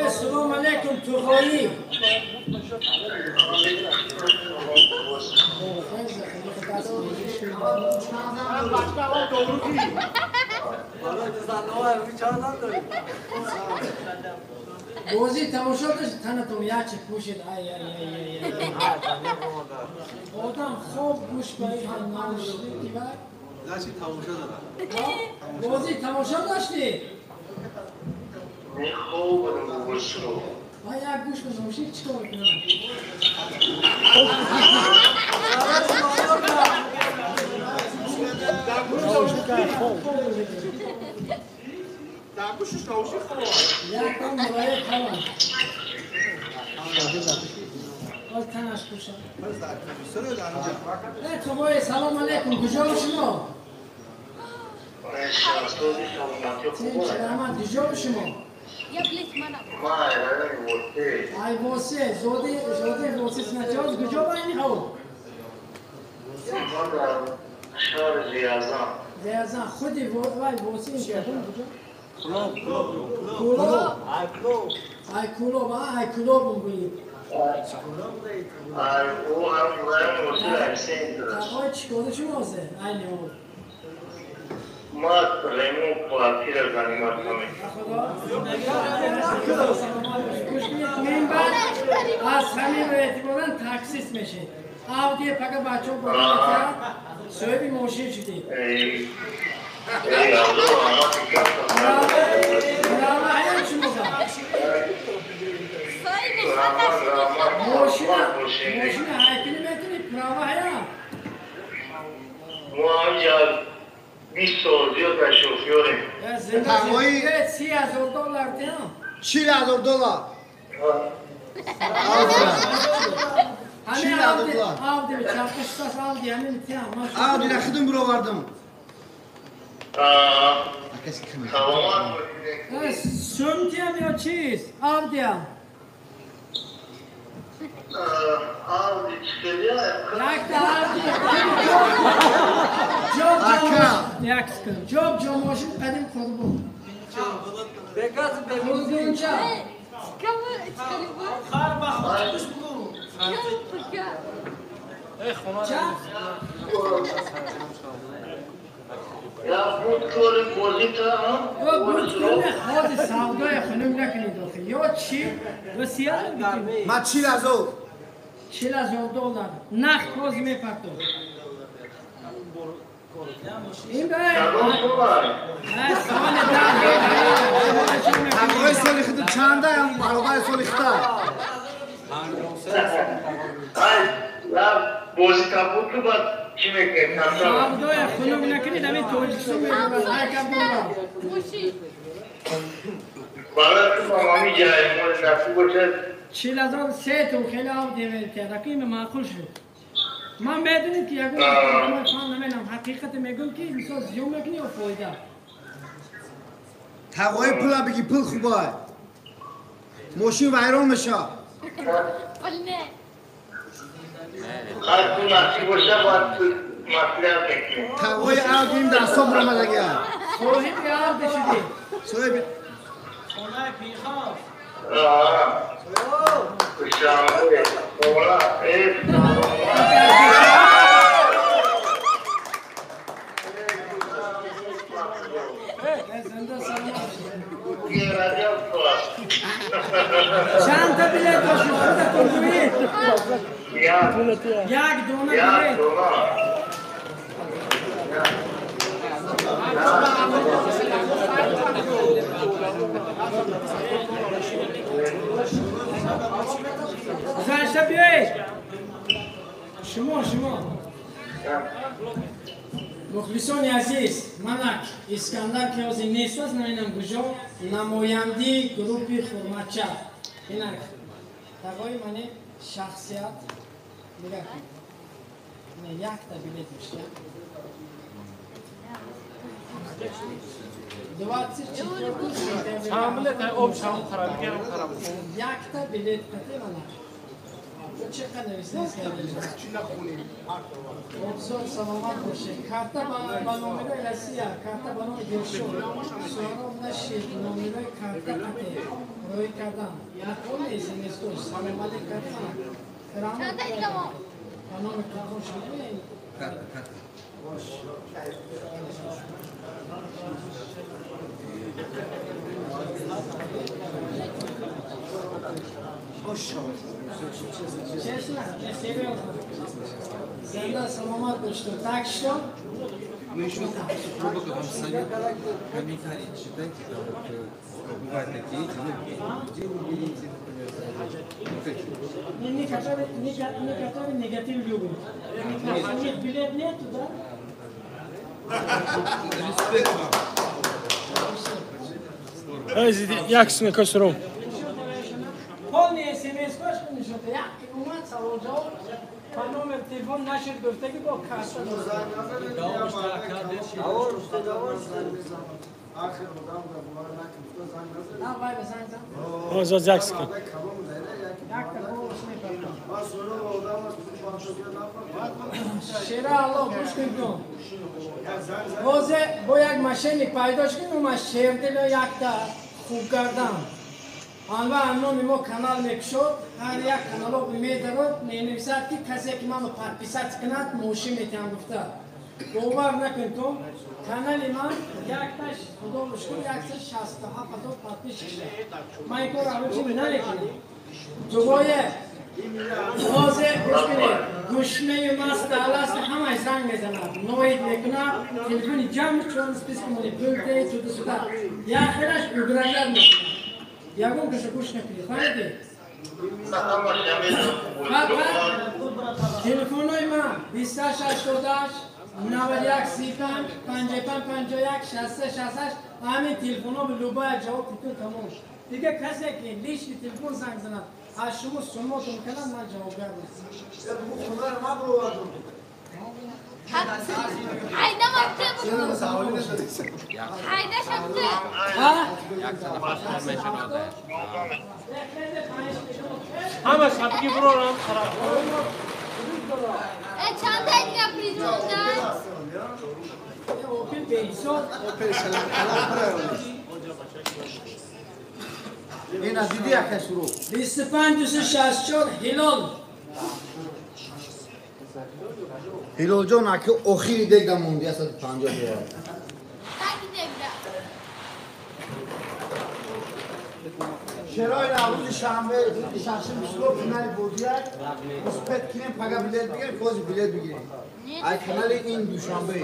Салом алейкум, Туғоӣ. Бозӣ тамошо дошт, танатон якчи пӯшид. Ай ай ай ай ай. Одам хоб гӯш ба ин наушник дивар. Значит, тамошо дорад. Бозӣ тамошо доштӣ? Не хоб будам гӯшро. Ман як гӯш ба наушник чӣ кор кунам? Дар гӯшаш наушник хоб. Якам мурая калам. Боз танаш пӯшам. Туғои, салом алейкум, куҷо шумо? Раҳмат, куҷо шумо? Ай восе, зоди восе сначоз, куҷо ба ин ҳол? Шаҳри Риязан. Риязан, худи вай восе ин кадом куҷо? Кулоб. Кулоб? Ай кулоб, ай кулоб гӯед. Тағои чӣ кори шумо озе? Айни ҳол. Ман ремонт квартира заниматься мекунам. Минбаъд аз ҳамин эътиборан таксист мешед. Авдие пага бачаҳо бо соҳиби мошин шудед. Мошина ҳайкилӣ метунӣ, права ҳая? Мо ҳамҷа 20 сол зиёд аз шофёрем. 30,000 доллар диҳам. 40,000 доллар. Ҳамин Авди чархишдас Авди ҳамин тиҳам. Авдира худум бировардам. Саломат бошед. Сум тиҳам ё чиз? Авдиам. Авди чӣ? Якта Авди. Як секунд. Ҷоб ҷо мошин қадим қурбон. Қурбонча. Я буд кори бозита. Буд кори ходи савдои хунук накунед охи. Ё чӣ? Ё сия? Ма 40,000. 40,000 доллар. Нақд боз мепартод. Ин бе. Соли 10. Ҳамроҳи соли худ чанда баробари соли худта? Бозита буд ки баъд чӣ мекунед? Савдои хунук накунед, ҳамин Тоҷикистон мебарад. Ҳаракат бора. Барои ту ҳамин ҷай моли насиб бошад. 40,000 се тун хеле Авди мекард. Акин маъқул шуд. Ман медонем ки ягон фан намедонам. Ҳақиқате мегӯям ки мисол зиён мекунӣ ё фоида? Тағои пула бигӣ, пул хубай. Мошин вайрон мешавад. Пул не. Ҳар пул насиб бошад, бояд маслиҳат мекунем. Тағои Авдиим дар ҳисоб омадагиа. Соҳиби Авди шудӣ. Соҳиби хонаи пинхоз. Чанд та билет доштед? Худатон гӯед. Як дона билет. Гузашта биёед. Шумо, шумо. Мухлисони азиз, манак Искандар ки ҳозир нест аст, намедонам куҷо, намояндаи гурӯҳи Хурматча. Инак тағои мани шахсият нигоҳ кунед. Ина якта билет мешавад. 24 Чанд билет об шам хараб, герм хараб. Якта билет қати манак. Чӣ қадар чӣ нахонем? Обзор саломат бошед. Карта ба номерои Россия, карта ба номи Дилшод. Суҳроб нашид, номерои карта қате рӯй кардам. Якон смс-кош салом алейк кардам. Ба номи кадом шуд? Карта, карта. Честно, не серьезно. Зинда саломат бошед. Так что? Мы еще супруга вам совет, комментарии читайте, там вот бывают такие, эти, ну, где вы берете, например, вот эти. Некоторые негатив любят. У них билет нету, да? Респект вам. Як сина косурум. Полный смс кош нишон як умад савол ҷавоб ба номер телефон нашид гуфта ки бо карта. Озоз як сика. Шера Алло гӯш кун. Бозе бо як мошенник пайдо шуд, ума шердило якта хуб кардам. Анва номи мо канал мекушод, ҳар як канало медарод, менависад ки касе ки ману подписать кунад, мошин метиҳам гуфта. Бовар накун то, канали ман якташ худо шукр 167 ҳазор подписчик шуд. Ман ин корро ҳамчи намекунам. Дубое ҳозир гӯш кунед, гӯшнаю маст аласт ҳамаш занг мезанад, ноид мекунад, телефони ҷамъ чон список монӣ, пул деҳ, туда сюда. Як хелаш угрожать мекунад. Ягон каша гӯш накунед, фаҳмидед? Телефонҳои ман 2888 91 35 55 51 63 68 ҳамин телефонҳо ба любая ҷавоб кунед, тамом. Дигар касе ки лишний телефон занг занад, аз шумо суммотон кунад, ман ҷавобгар нестам. Ҳама шабки бурорам хароб. Чанд дақиқа приз монда? Опел беҳисоб. Ина диди ака шурӯъ. 25 264 Ҳилол. Ҳилолҷон ака охири дегда монди 150 доллар. Шерои рӯзи шанбе, рӯзи шашум число финали бозиак. Успеть кунем, пага билет бигирем, кози билет бигирем. Ай канали ин душанбе.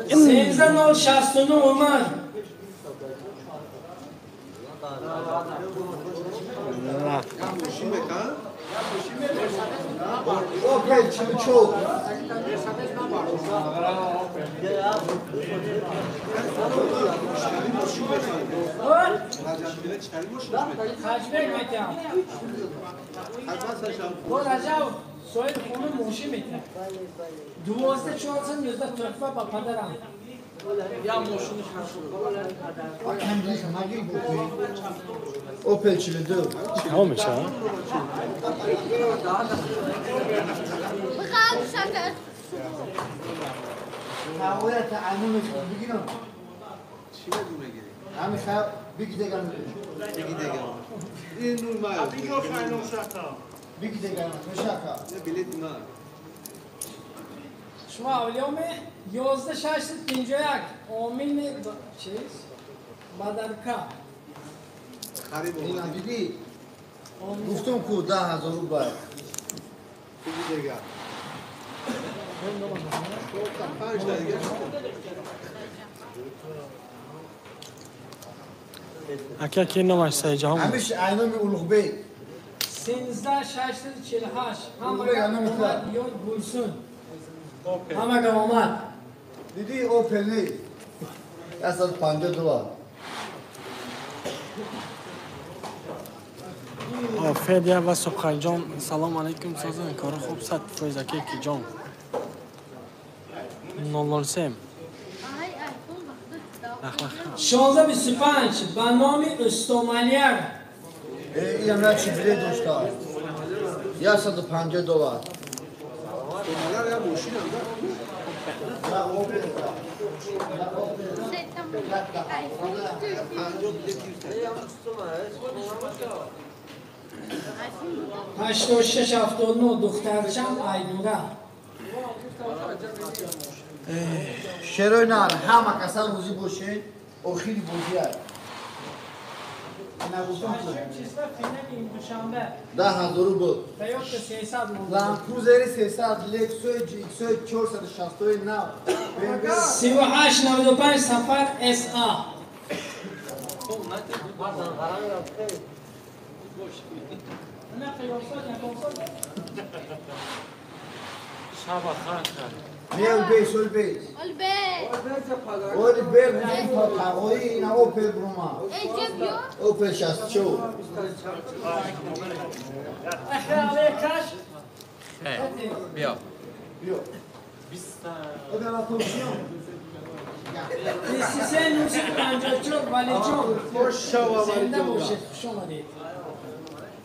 13069 Умар. Опел 44. Хаҷбек метиҳам. Бо Раҷаб соҳиби хона мошин метиҳам. 12 419 тӯҳфа ба падарам. Опел 42. Тамом мешавад? Шумо авлиёме 11651 омин чиз Бадарка. Ина диди гуфтум ку 10,000 рубл. Ака ки номаш Сайҷаҳон? Ҳамиш айноми Улуғбек. 13648 ҳамага омад ё Гулсун. Ҳамага омад. Диди Опел нест. 150 доллар. Федя ва Субханҷон салом алейкум созан кори хуб 100% аке ки ҷон. 003 1625 ба номи Устомалияр. Инам чи билет дошта. $150. هشت شش هفتاد نه دخترشم ایدوره. شروع نار همه کسان روزی باشه آخری بازی هست. 10,000 بود. لندکروزر 300 لکسوس جی 469 3895 سفر اس آ. نه بیس اول بیس اول بیس اول تاقایی اینا اوپل بروما اوپل 64. بیا بیا 23 954 ولی جان زنده باشید خوش آمدید.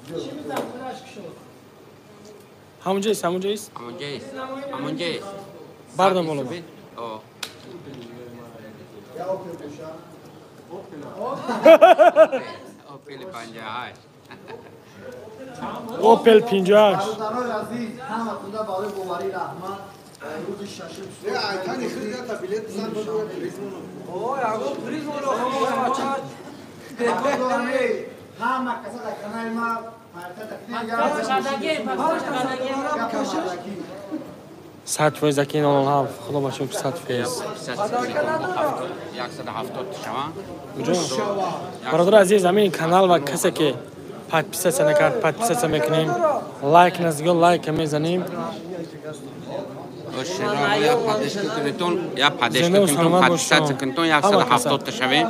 چی می‌دونم خودش شد. همونجایست همونجایست همونجایست همونجایست بردم بالا. اوپل 58. اوپل 58. برادران عزیز همتون برای باوری رحمت روز ششم همه کسا در کنار ما 100% اکی 07 خدا با شکر 100%. 170 برادر عزیز همین канал ва касе ки подписаться накард подписаться мекунем, лайк наздиго лайк мезанем. Я поддержку кунтон, я поддержку кунтон, подписаться кунтон, 170 шавем.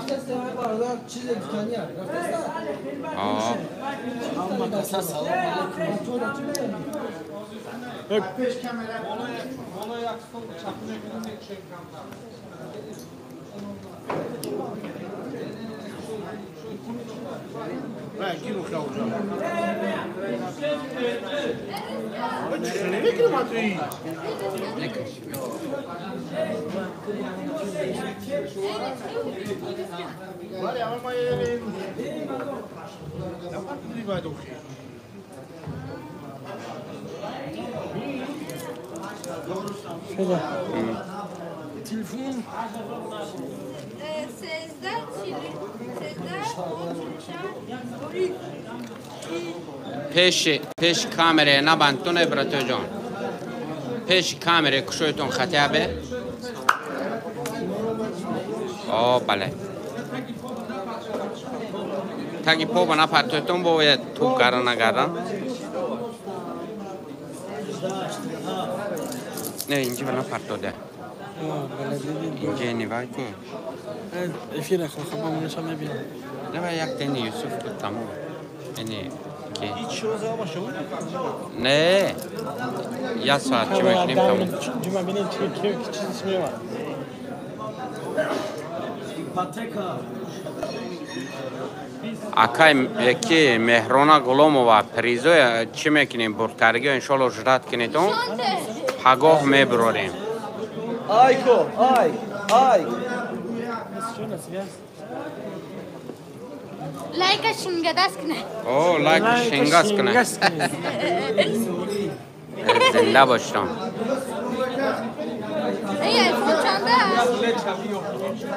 تلفن پیش پیش کامره نبندتونه براتو جان، پیش کامره کشویتون خطیه به آه بله تاگی پا بنا پرتویتون باید توپ گرن نگردن. نه اینجا بنا پرتو ده اینجا نگاه کن. افیر خب خب من میبینم. نه یک تنی یوسف بود تمام. اینی که نه یه ساعت چه میکنیم تمام. جمعه ببینیم چه چیزی میاد. акай ки Меҳрона Ғуломова призоя чӣ мекунем бурдкаргиё иншоалло жрат кунедон пагоҳ мебурорем. Айко, ай, ай. Лайка шингадас кунед. О, лайка шингас кунед. Зинда бошам. Эй, айфон чанда?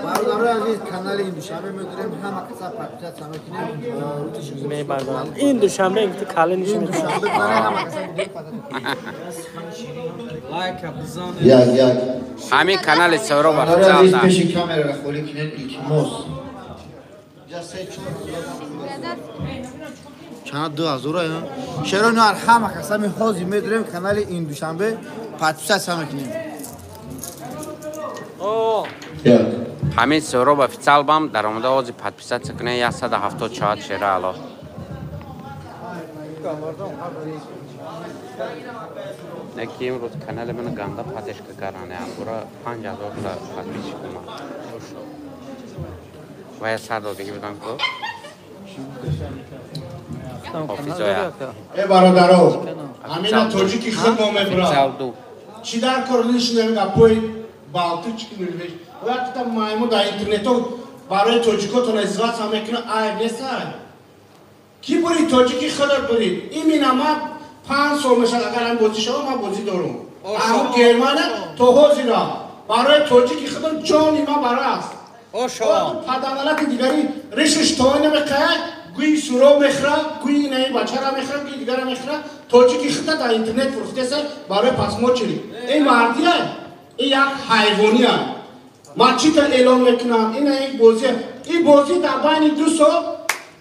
Бародарони азиз, канали ин душанбе медорем, ҳама каса подписаться мекунем. Мебардорам. Ин душанбе ин кале нишон душанбе барои ҳама каса лайка бизан. Як як. Ҳамин канали Сӯро ба азиз пеши камераро холӣ кунед, илтимос. Чанд 2000 ая? Шеро нар ҳама каса мехозим медорем канали ин душанбе подписаться мекунем. ҳамин Сӯроб официал бам даромада ози подписаться кунед 174 шера ало. Не ки имрӯз канали ман ганда поддержка каране, ангура 5000 та подписчик омад. Ва я сар додагӣ будам ку. Ҳофизоя. Э бародаро, Ҳамина тоҷики худ мо мебурад. Чӣ дар кор нишинем гапои балтички нулвеш. Вақта майму дар интернето барои тоҷикотон издиваться мекунад, айб нест ай. Ки бурид тоҷики худат бурид. Имина ман 5 сол мешавад агар ҳам бозӣ шавад ман бозӣ дорум. Аммо Германия то ҳозира барои тоҷики худам ҷони ман бара аст. Паданалати дигари ришиш то намеқаяд, гӯи суро мехӯрад, гӯи инаи бачара мехӯрад, гӯи дигара мехӯрад. Тоҷики худта дар интернет фурӯхтеса барои пасмочери. Ин мардия, ин як ҳайвония. Ман чита эълон мекунам, ина ин бозия. Ин бозӣ дар байни 2 сол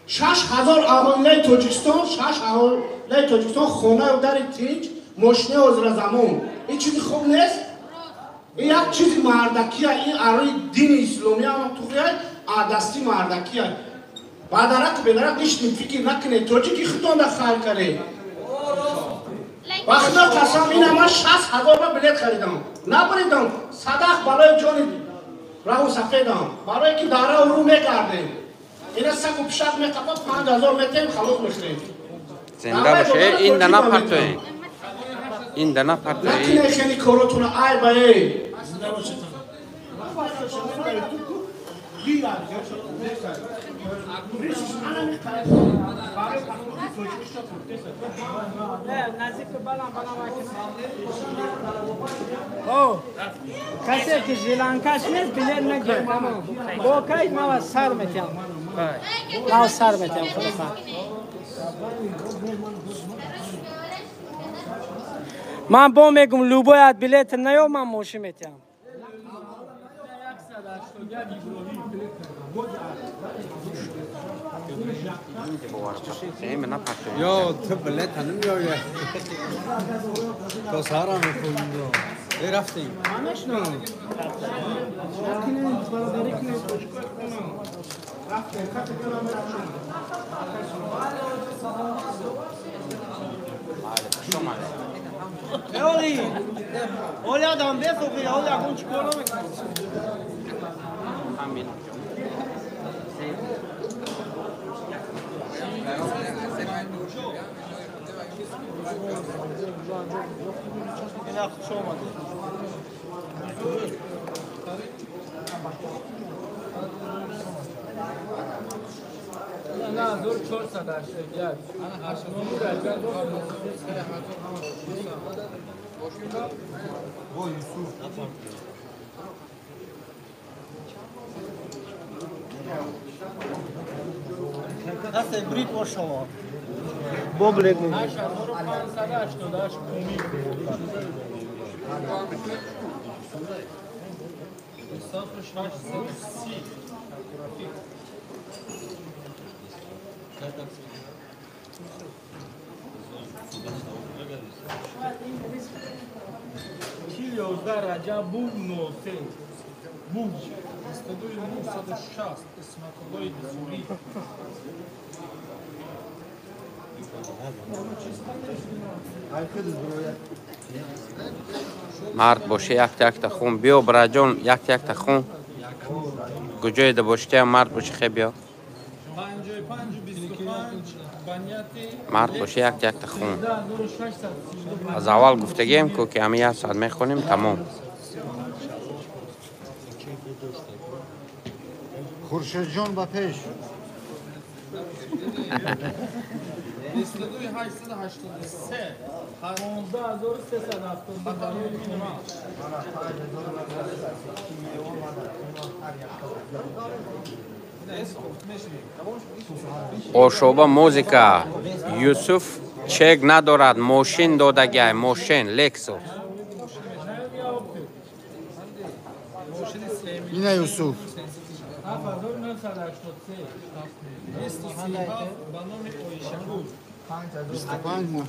6000 аҳолии Тоҷикистон, 6 аҳолии Тоҷикистон хонаю дари тинҷ, мошинаи ҳозиразамон. Ин чизи хуб нест? Ин як чизи мардакия, ин арои дини исломия туғрия, дасти мардакия. Бадарак бедарак ҳеч фикр накунед, тоҷики худтон да хайр каред. Ба худо қасам, ина ман 60 000 ба билет харидам. Набуридам, садақ барои ҷони раҳу сафедам, барое ки дар раҳу рӯ мегардем. Ина сагу пишак меқапа 5000 метем, халос мехӯрем. Зинда боше, ин да напартоед. Ин да напартоед. Накунед хеле коротона, ай ба эй. Зинда бошед. Касе ки жиланкаш нест, билет нагир. Бо кай мава сар метиҳам. Мава сар метиҳам худоха. Ман бо мегум любоят билет наё ман мошин метиҳам. Ё ту билет намеояд. То саҳарам мехӯрем. Рафтем. Оли! Оли адам бесохи, оли агон чӣ кор намекунад? Ина хуш омадед. На, 1481. Ҳаст брит бо шумо. Бо билет мегиред. 8588 кумик. 0630. Чил 11 Раҷаб був 03. Був 22960 Исматуллои Дусурӣ. Мард боше якта якта хун биё браҷон якта якта хун куҷоеда бошитеам мард боши хе биё мард боше якта якта хун аз аввал гуфтагием ку ки ҳами як соат мехонем тамом. Хуршедҷон ба пеш. 22883 15372 барои минимал. Ошоба музика. Юсуф чек надорад, мошин додагиай, мошин Лексус. Ина Юсуф. 7983 237 ба номи Оишагул. 25 моҳ.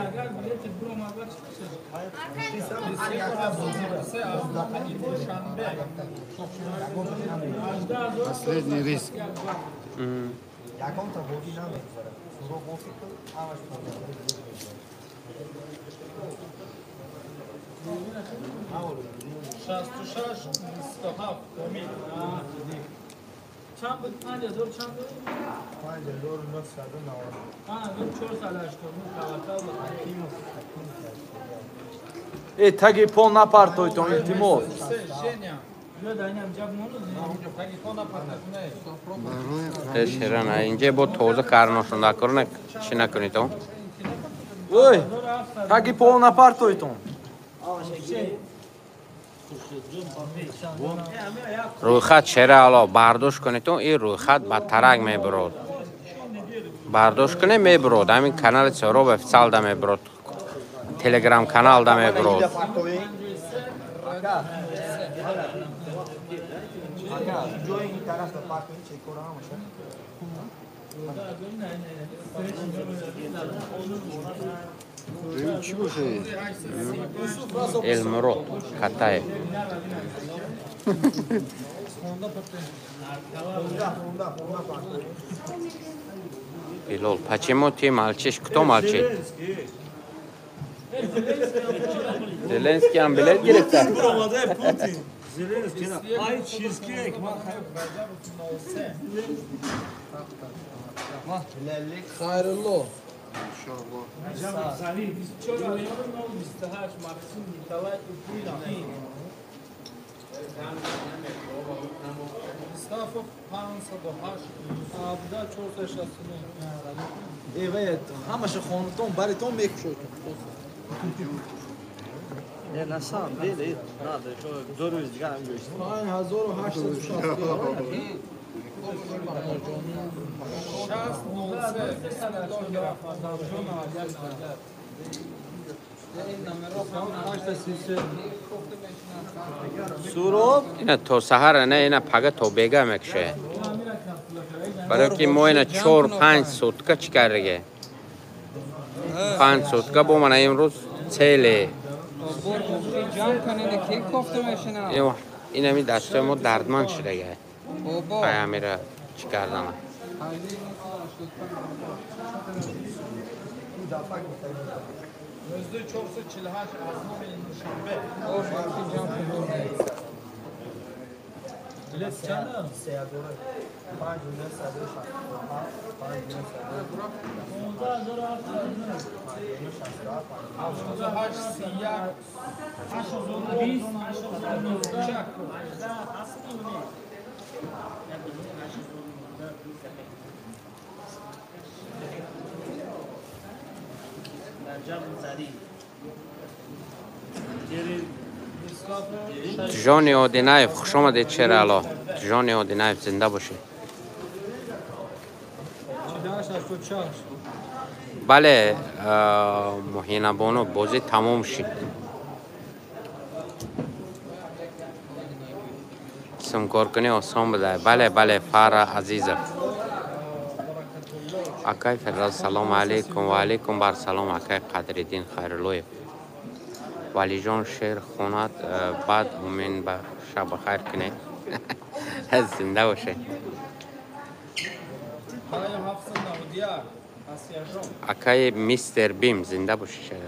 Агар билети буромад чӣ мешавад? Последний риск. Ягонта бозӣ намегузарад. Суро бофи ҳамаш. 66 27 комил. Чанд буд? 5000 чанд буд? 5990. 5489 таваккал ба Хакимов. Э, таги пол напартойтон, илтимос. Шерана, инҷа бо тоза карношон дакор чӣ накунитон? Ой, таги пол напартойтон. Рӯйхат шера ало бардошт кунитон, ин рӯйхат ба тарак мебурод. Бардошт куне мебурод. Ҳамин канали Сӯроб официалда мебурод. Телеграм каналда мебурод. Элмурод Катаев. Билол, почему ты молчишь? Кто молчит? Зеленский ҳам билет гирифта. Путин. Зеленский. Ай чизкейк. Хайрулло. 24 Максим Николай Упуйкин. Мустафов 508 Абда 469. Э, вай, ҳамаша хонатон баритон мекушойтон. Не, на самом деле, надо еще 2 рӯз дигар ҳам гӯшт. 5860. Суроб ина то саҳара не, ина пага то бега мекше. Барои ки мо ина 4-5 сутка чӣ кардаге? 5 сутка бо мана имрӯз целе. Инами дастои мо дардманд шудага. Ай амира чӣ кардана? Билет чанд? Ҷони Одинаев, хуш омадед, Шерало. Ҷони Одинаев, зинда бошед. Бале, Муҳинабону, бозӣ тамом шид. Сумкоркунӣ осон буда. Бале, бале, Фара Азизов. Акай Фирдавс, салому алейкум. Ва алейкум бар салом, акай Қадриддин Хайруллоев. Валиҷон шеър хонад, баъд умин ба шаб бахайр кунед. Зинда бошед. Акай Мистер Бим, зинда бошед.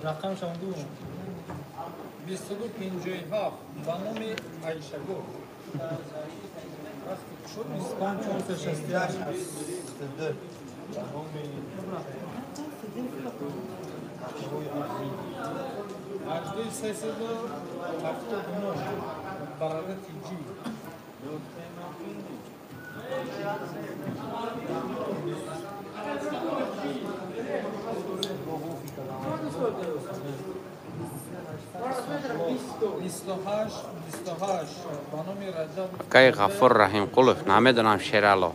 Рақам шамду. 2257 ба номи Айшагул. 5468. Ба номи 8379 барада тиҷи. Акаи Ғафур Раҳимқулов, намедонам Шерало.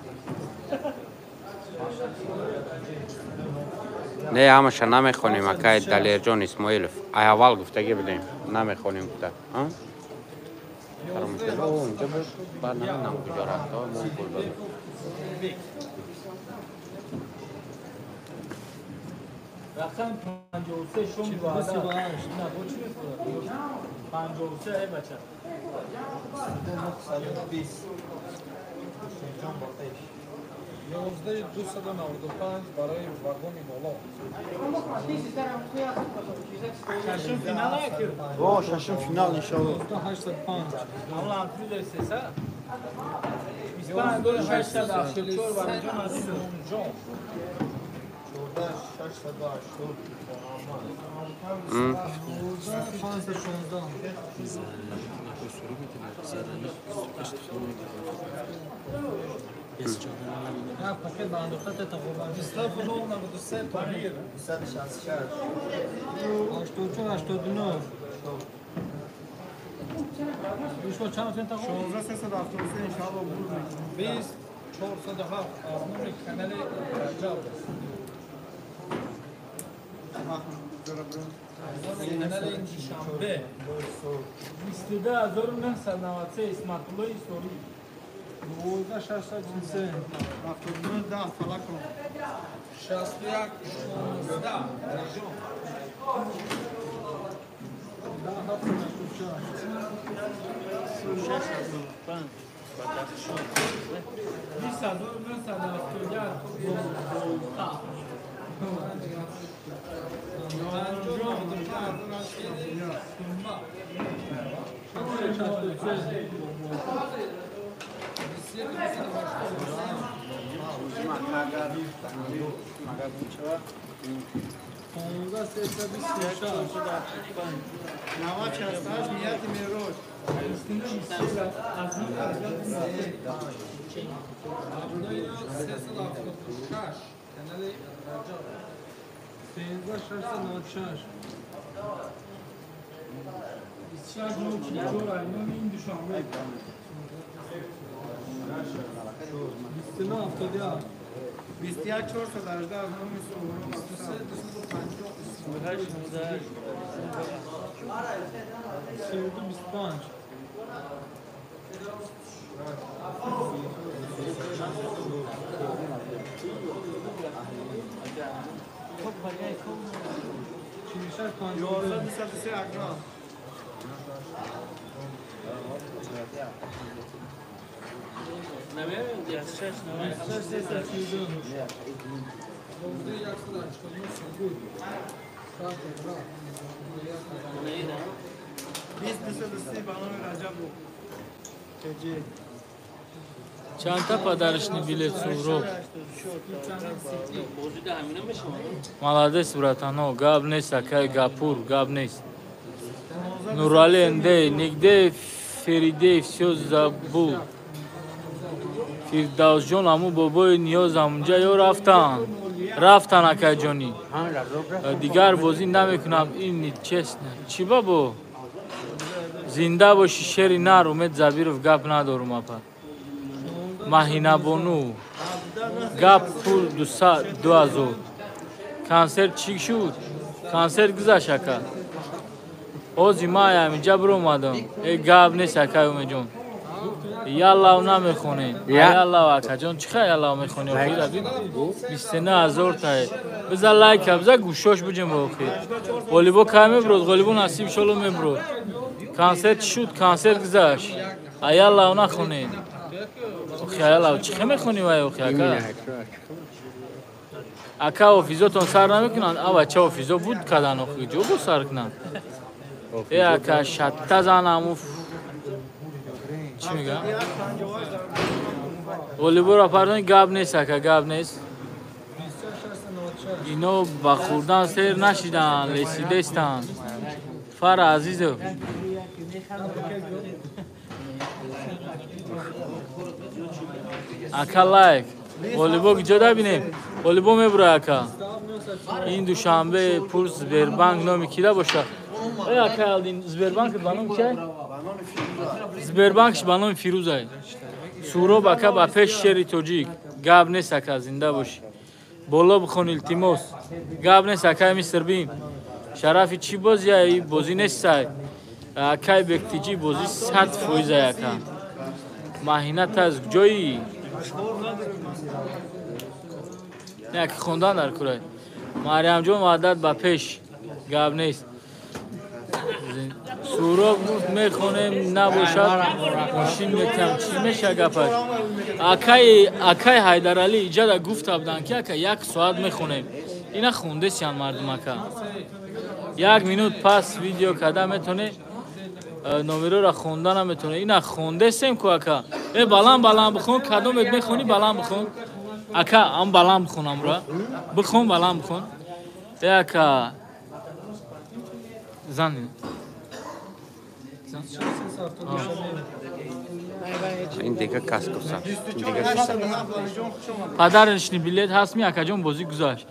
Не, ҳамаша намехонем, акаи Далерҷон Исмоилов. Ай аввал гуфтагӣ будем, намехонем гуфта. Инҷа буд, баъд намедонам куҷо рафт. Мо пул додем. Рақам 53 шом 28. На, бо чӣ мефурад? 53 эй бача. 920. Ҷон Бақиш. 11295 барои вагони боло. Шашум финал ки? О, шашум финал иншоалло. 805. Ҳамла антризер сеса. 25 674 барои ҷон азиз. Ҷон. 680. Канали Душанбе 22993 Исматуллои Сорӣ. 12643 79 10 Фалакон 61 16 Режон 10 785 20971 Чандта подарочный билет Суҳроб? Молодец, братано, гап нест, акай Гапур, гап нест. Нурали НД, нигде Феридей всё забыл. Фирдавсҷон, аму бобои ниёз амунҷа ё рафтан. Рафтан, акайҷонӣ. Дигар бозӣ намекунам, ин нечестно. Чӣ бабо? Зинда боши шери нар, Умед Забиров, гап надорум апа. Маҳинабону, гап пул 2000. Консерт чӣ шуд? Консерт гузашт ака. Ози ман ҳаминҷа биромадам. Э гап нест акай Умедҷон. Яллав намехонем. Яллав акаҷон, чӣ хай яллав мехонӣ охир? 29000 тае. Биза лайка, биза гӯшош биҷем ба охир. Ғолибо кай мебурод? Ғолибо насиб иншолло мебурод. Консерт чӣ шуд? Консерт гузашт. Яллав нахонем. Охи яллав чӣ хе мехонӣ вай охи ака? Ака офизотон сар намекунанд? Ава ча офизо буд кадан охи ҷо бо сар кунанд? Э ака шатта зан аму чӣ мегӯям? Ғолиборо пардон, гап нест ака, гап нест. Ино ба хӯрдан сер нашиданд, лесидестанд. Фара Азизов. Ака лайк. Ғолибо куҷо бинем? Ғолибо мебура ака. Ин Душанбе пул Сбербанк номи кида боша? Э ака Алдин, Сбербанк ба номи кия? Сбербанкш ба номи Фирӯзай. Суроб ака ба пеш шери тоҷик. Гап нест ака, зинда бошӣ. Боло бихон илтимос. Гап нест акай мистер Бин. Шарафи чӣ бозия? И бозӣ нестай. Акай Бектиҷӣ бозӣ 100% ака. Маҳинат аз ҷои не ки хондан дар курай. Мариямҷон ваъдат ба пеш. Гап нест. Суроб гуфт мехонем набошад мошин метиҳам. Чӣ меша гапаш? Акай Ҳайдаралӣ иҷада гуфта буданд ки ака як соат мехонем. Ина хондесиян мардум ака. Як минут пас видео карда метоне номероро хонда наметоне. Ина хондесем ку ака. Э баланд баланд бихон, кадомет мехонӣ баланд бихон. Ака ам баланд бихон амра. Бихон баланд бихон. Э ака зан. Ин дига кас гуфта. Ин дига кас. Подарочный билет ҳаст ми акаҷон бозӣ гузашт.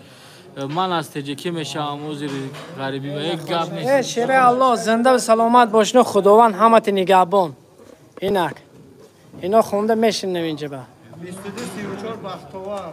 Ман аз ТJK мешавам озири ғарибӣ ва як гап нест. Э шере Аллоҳ зинда ва саломат бошед, Худованд ҳамати нигаҳбон. Инак. Ино хонда мешинем инҷа ба. 22 34 бахтовар.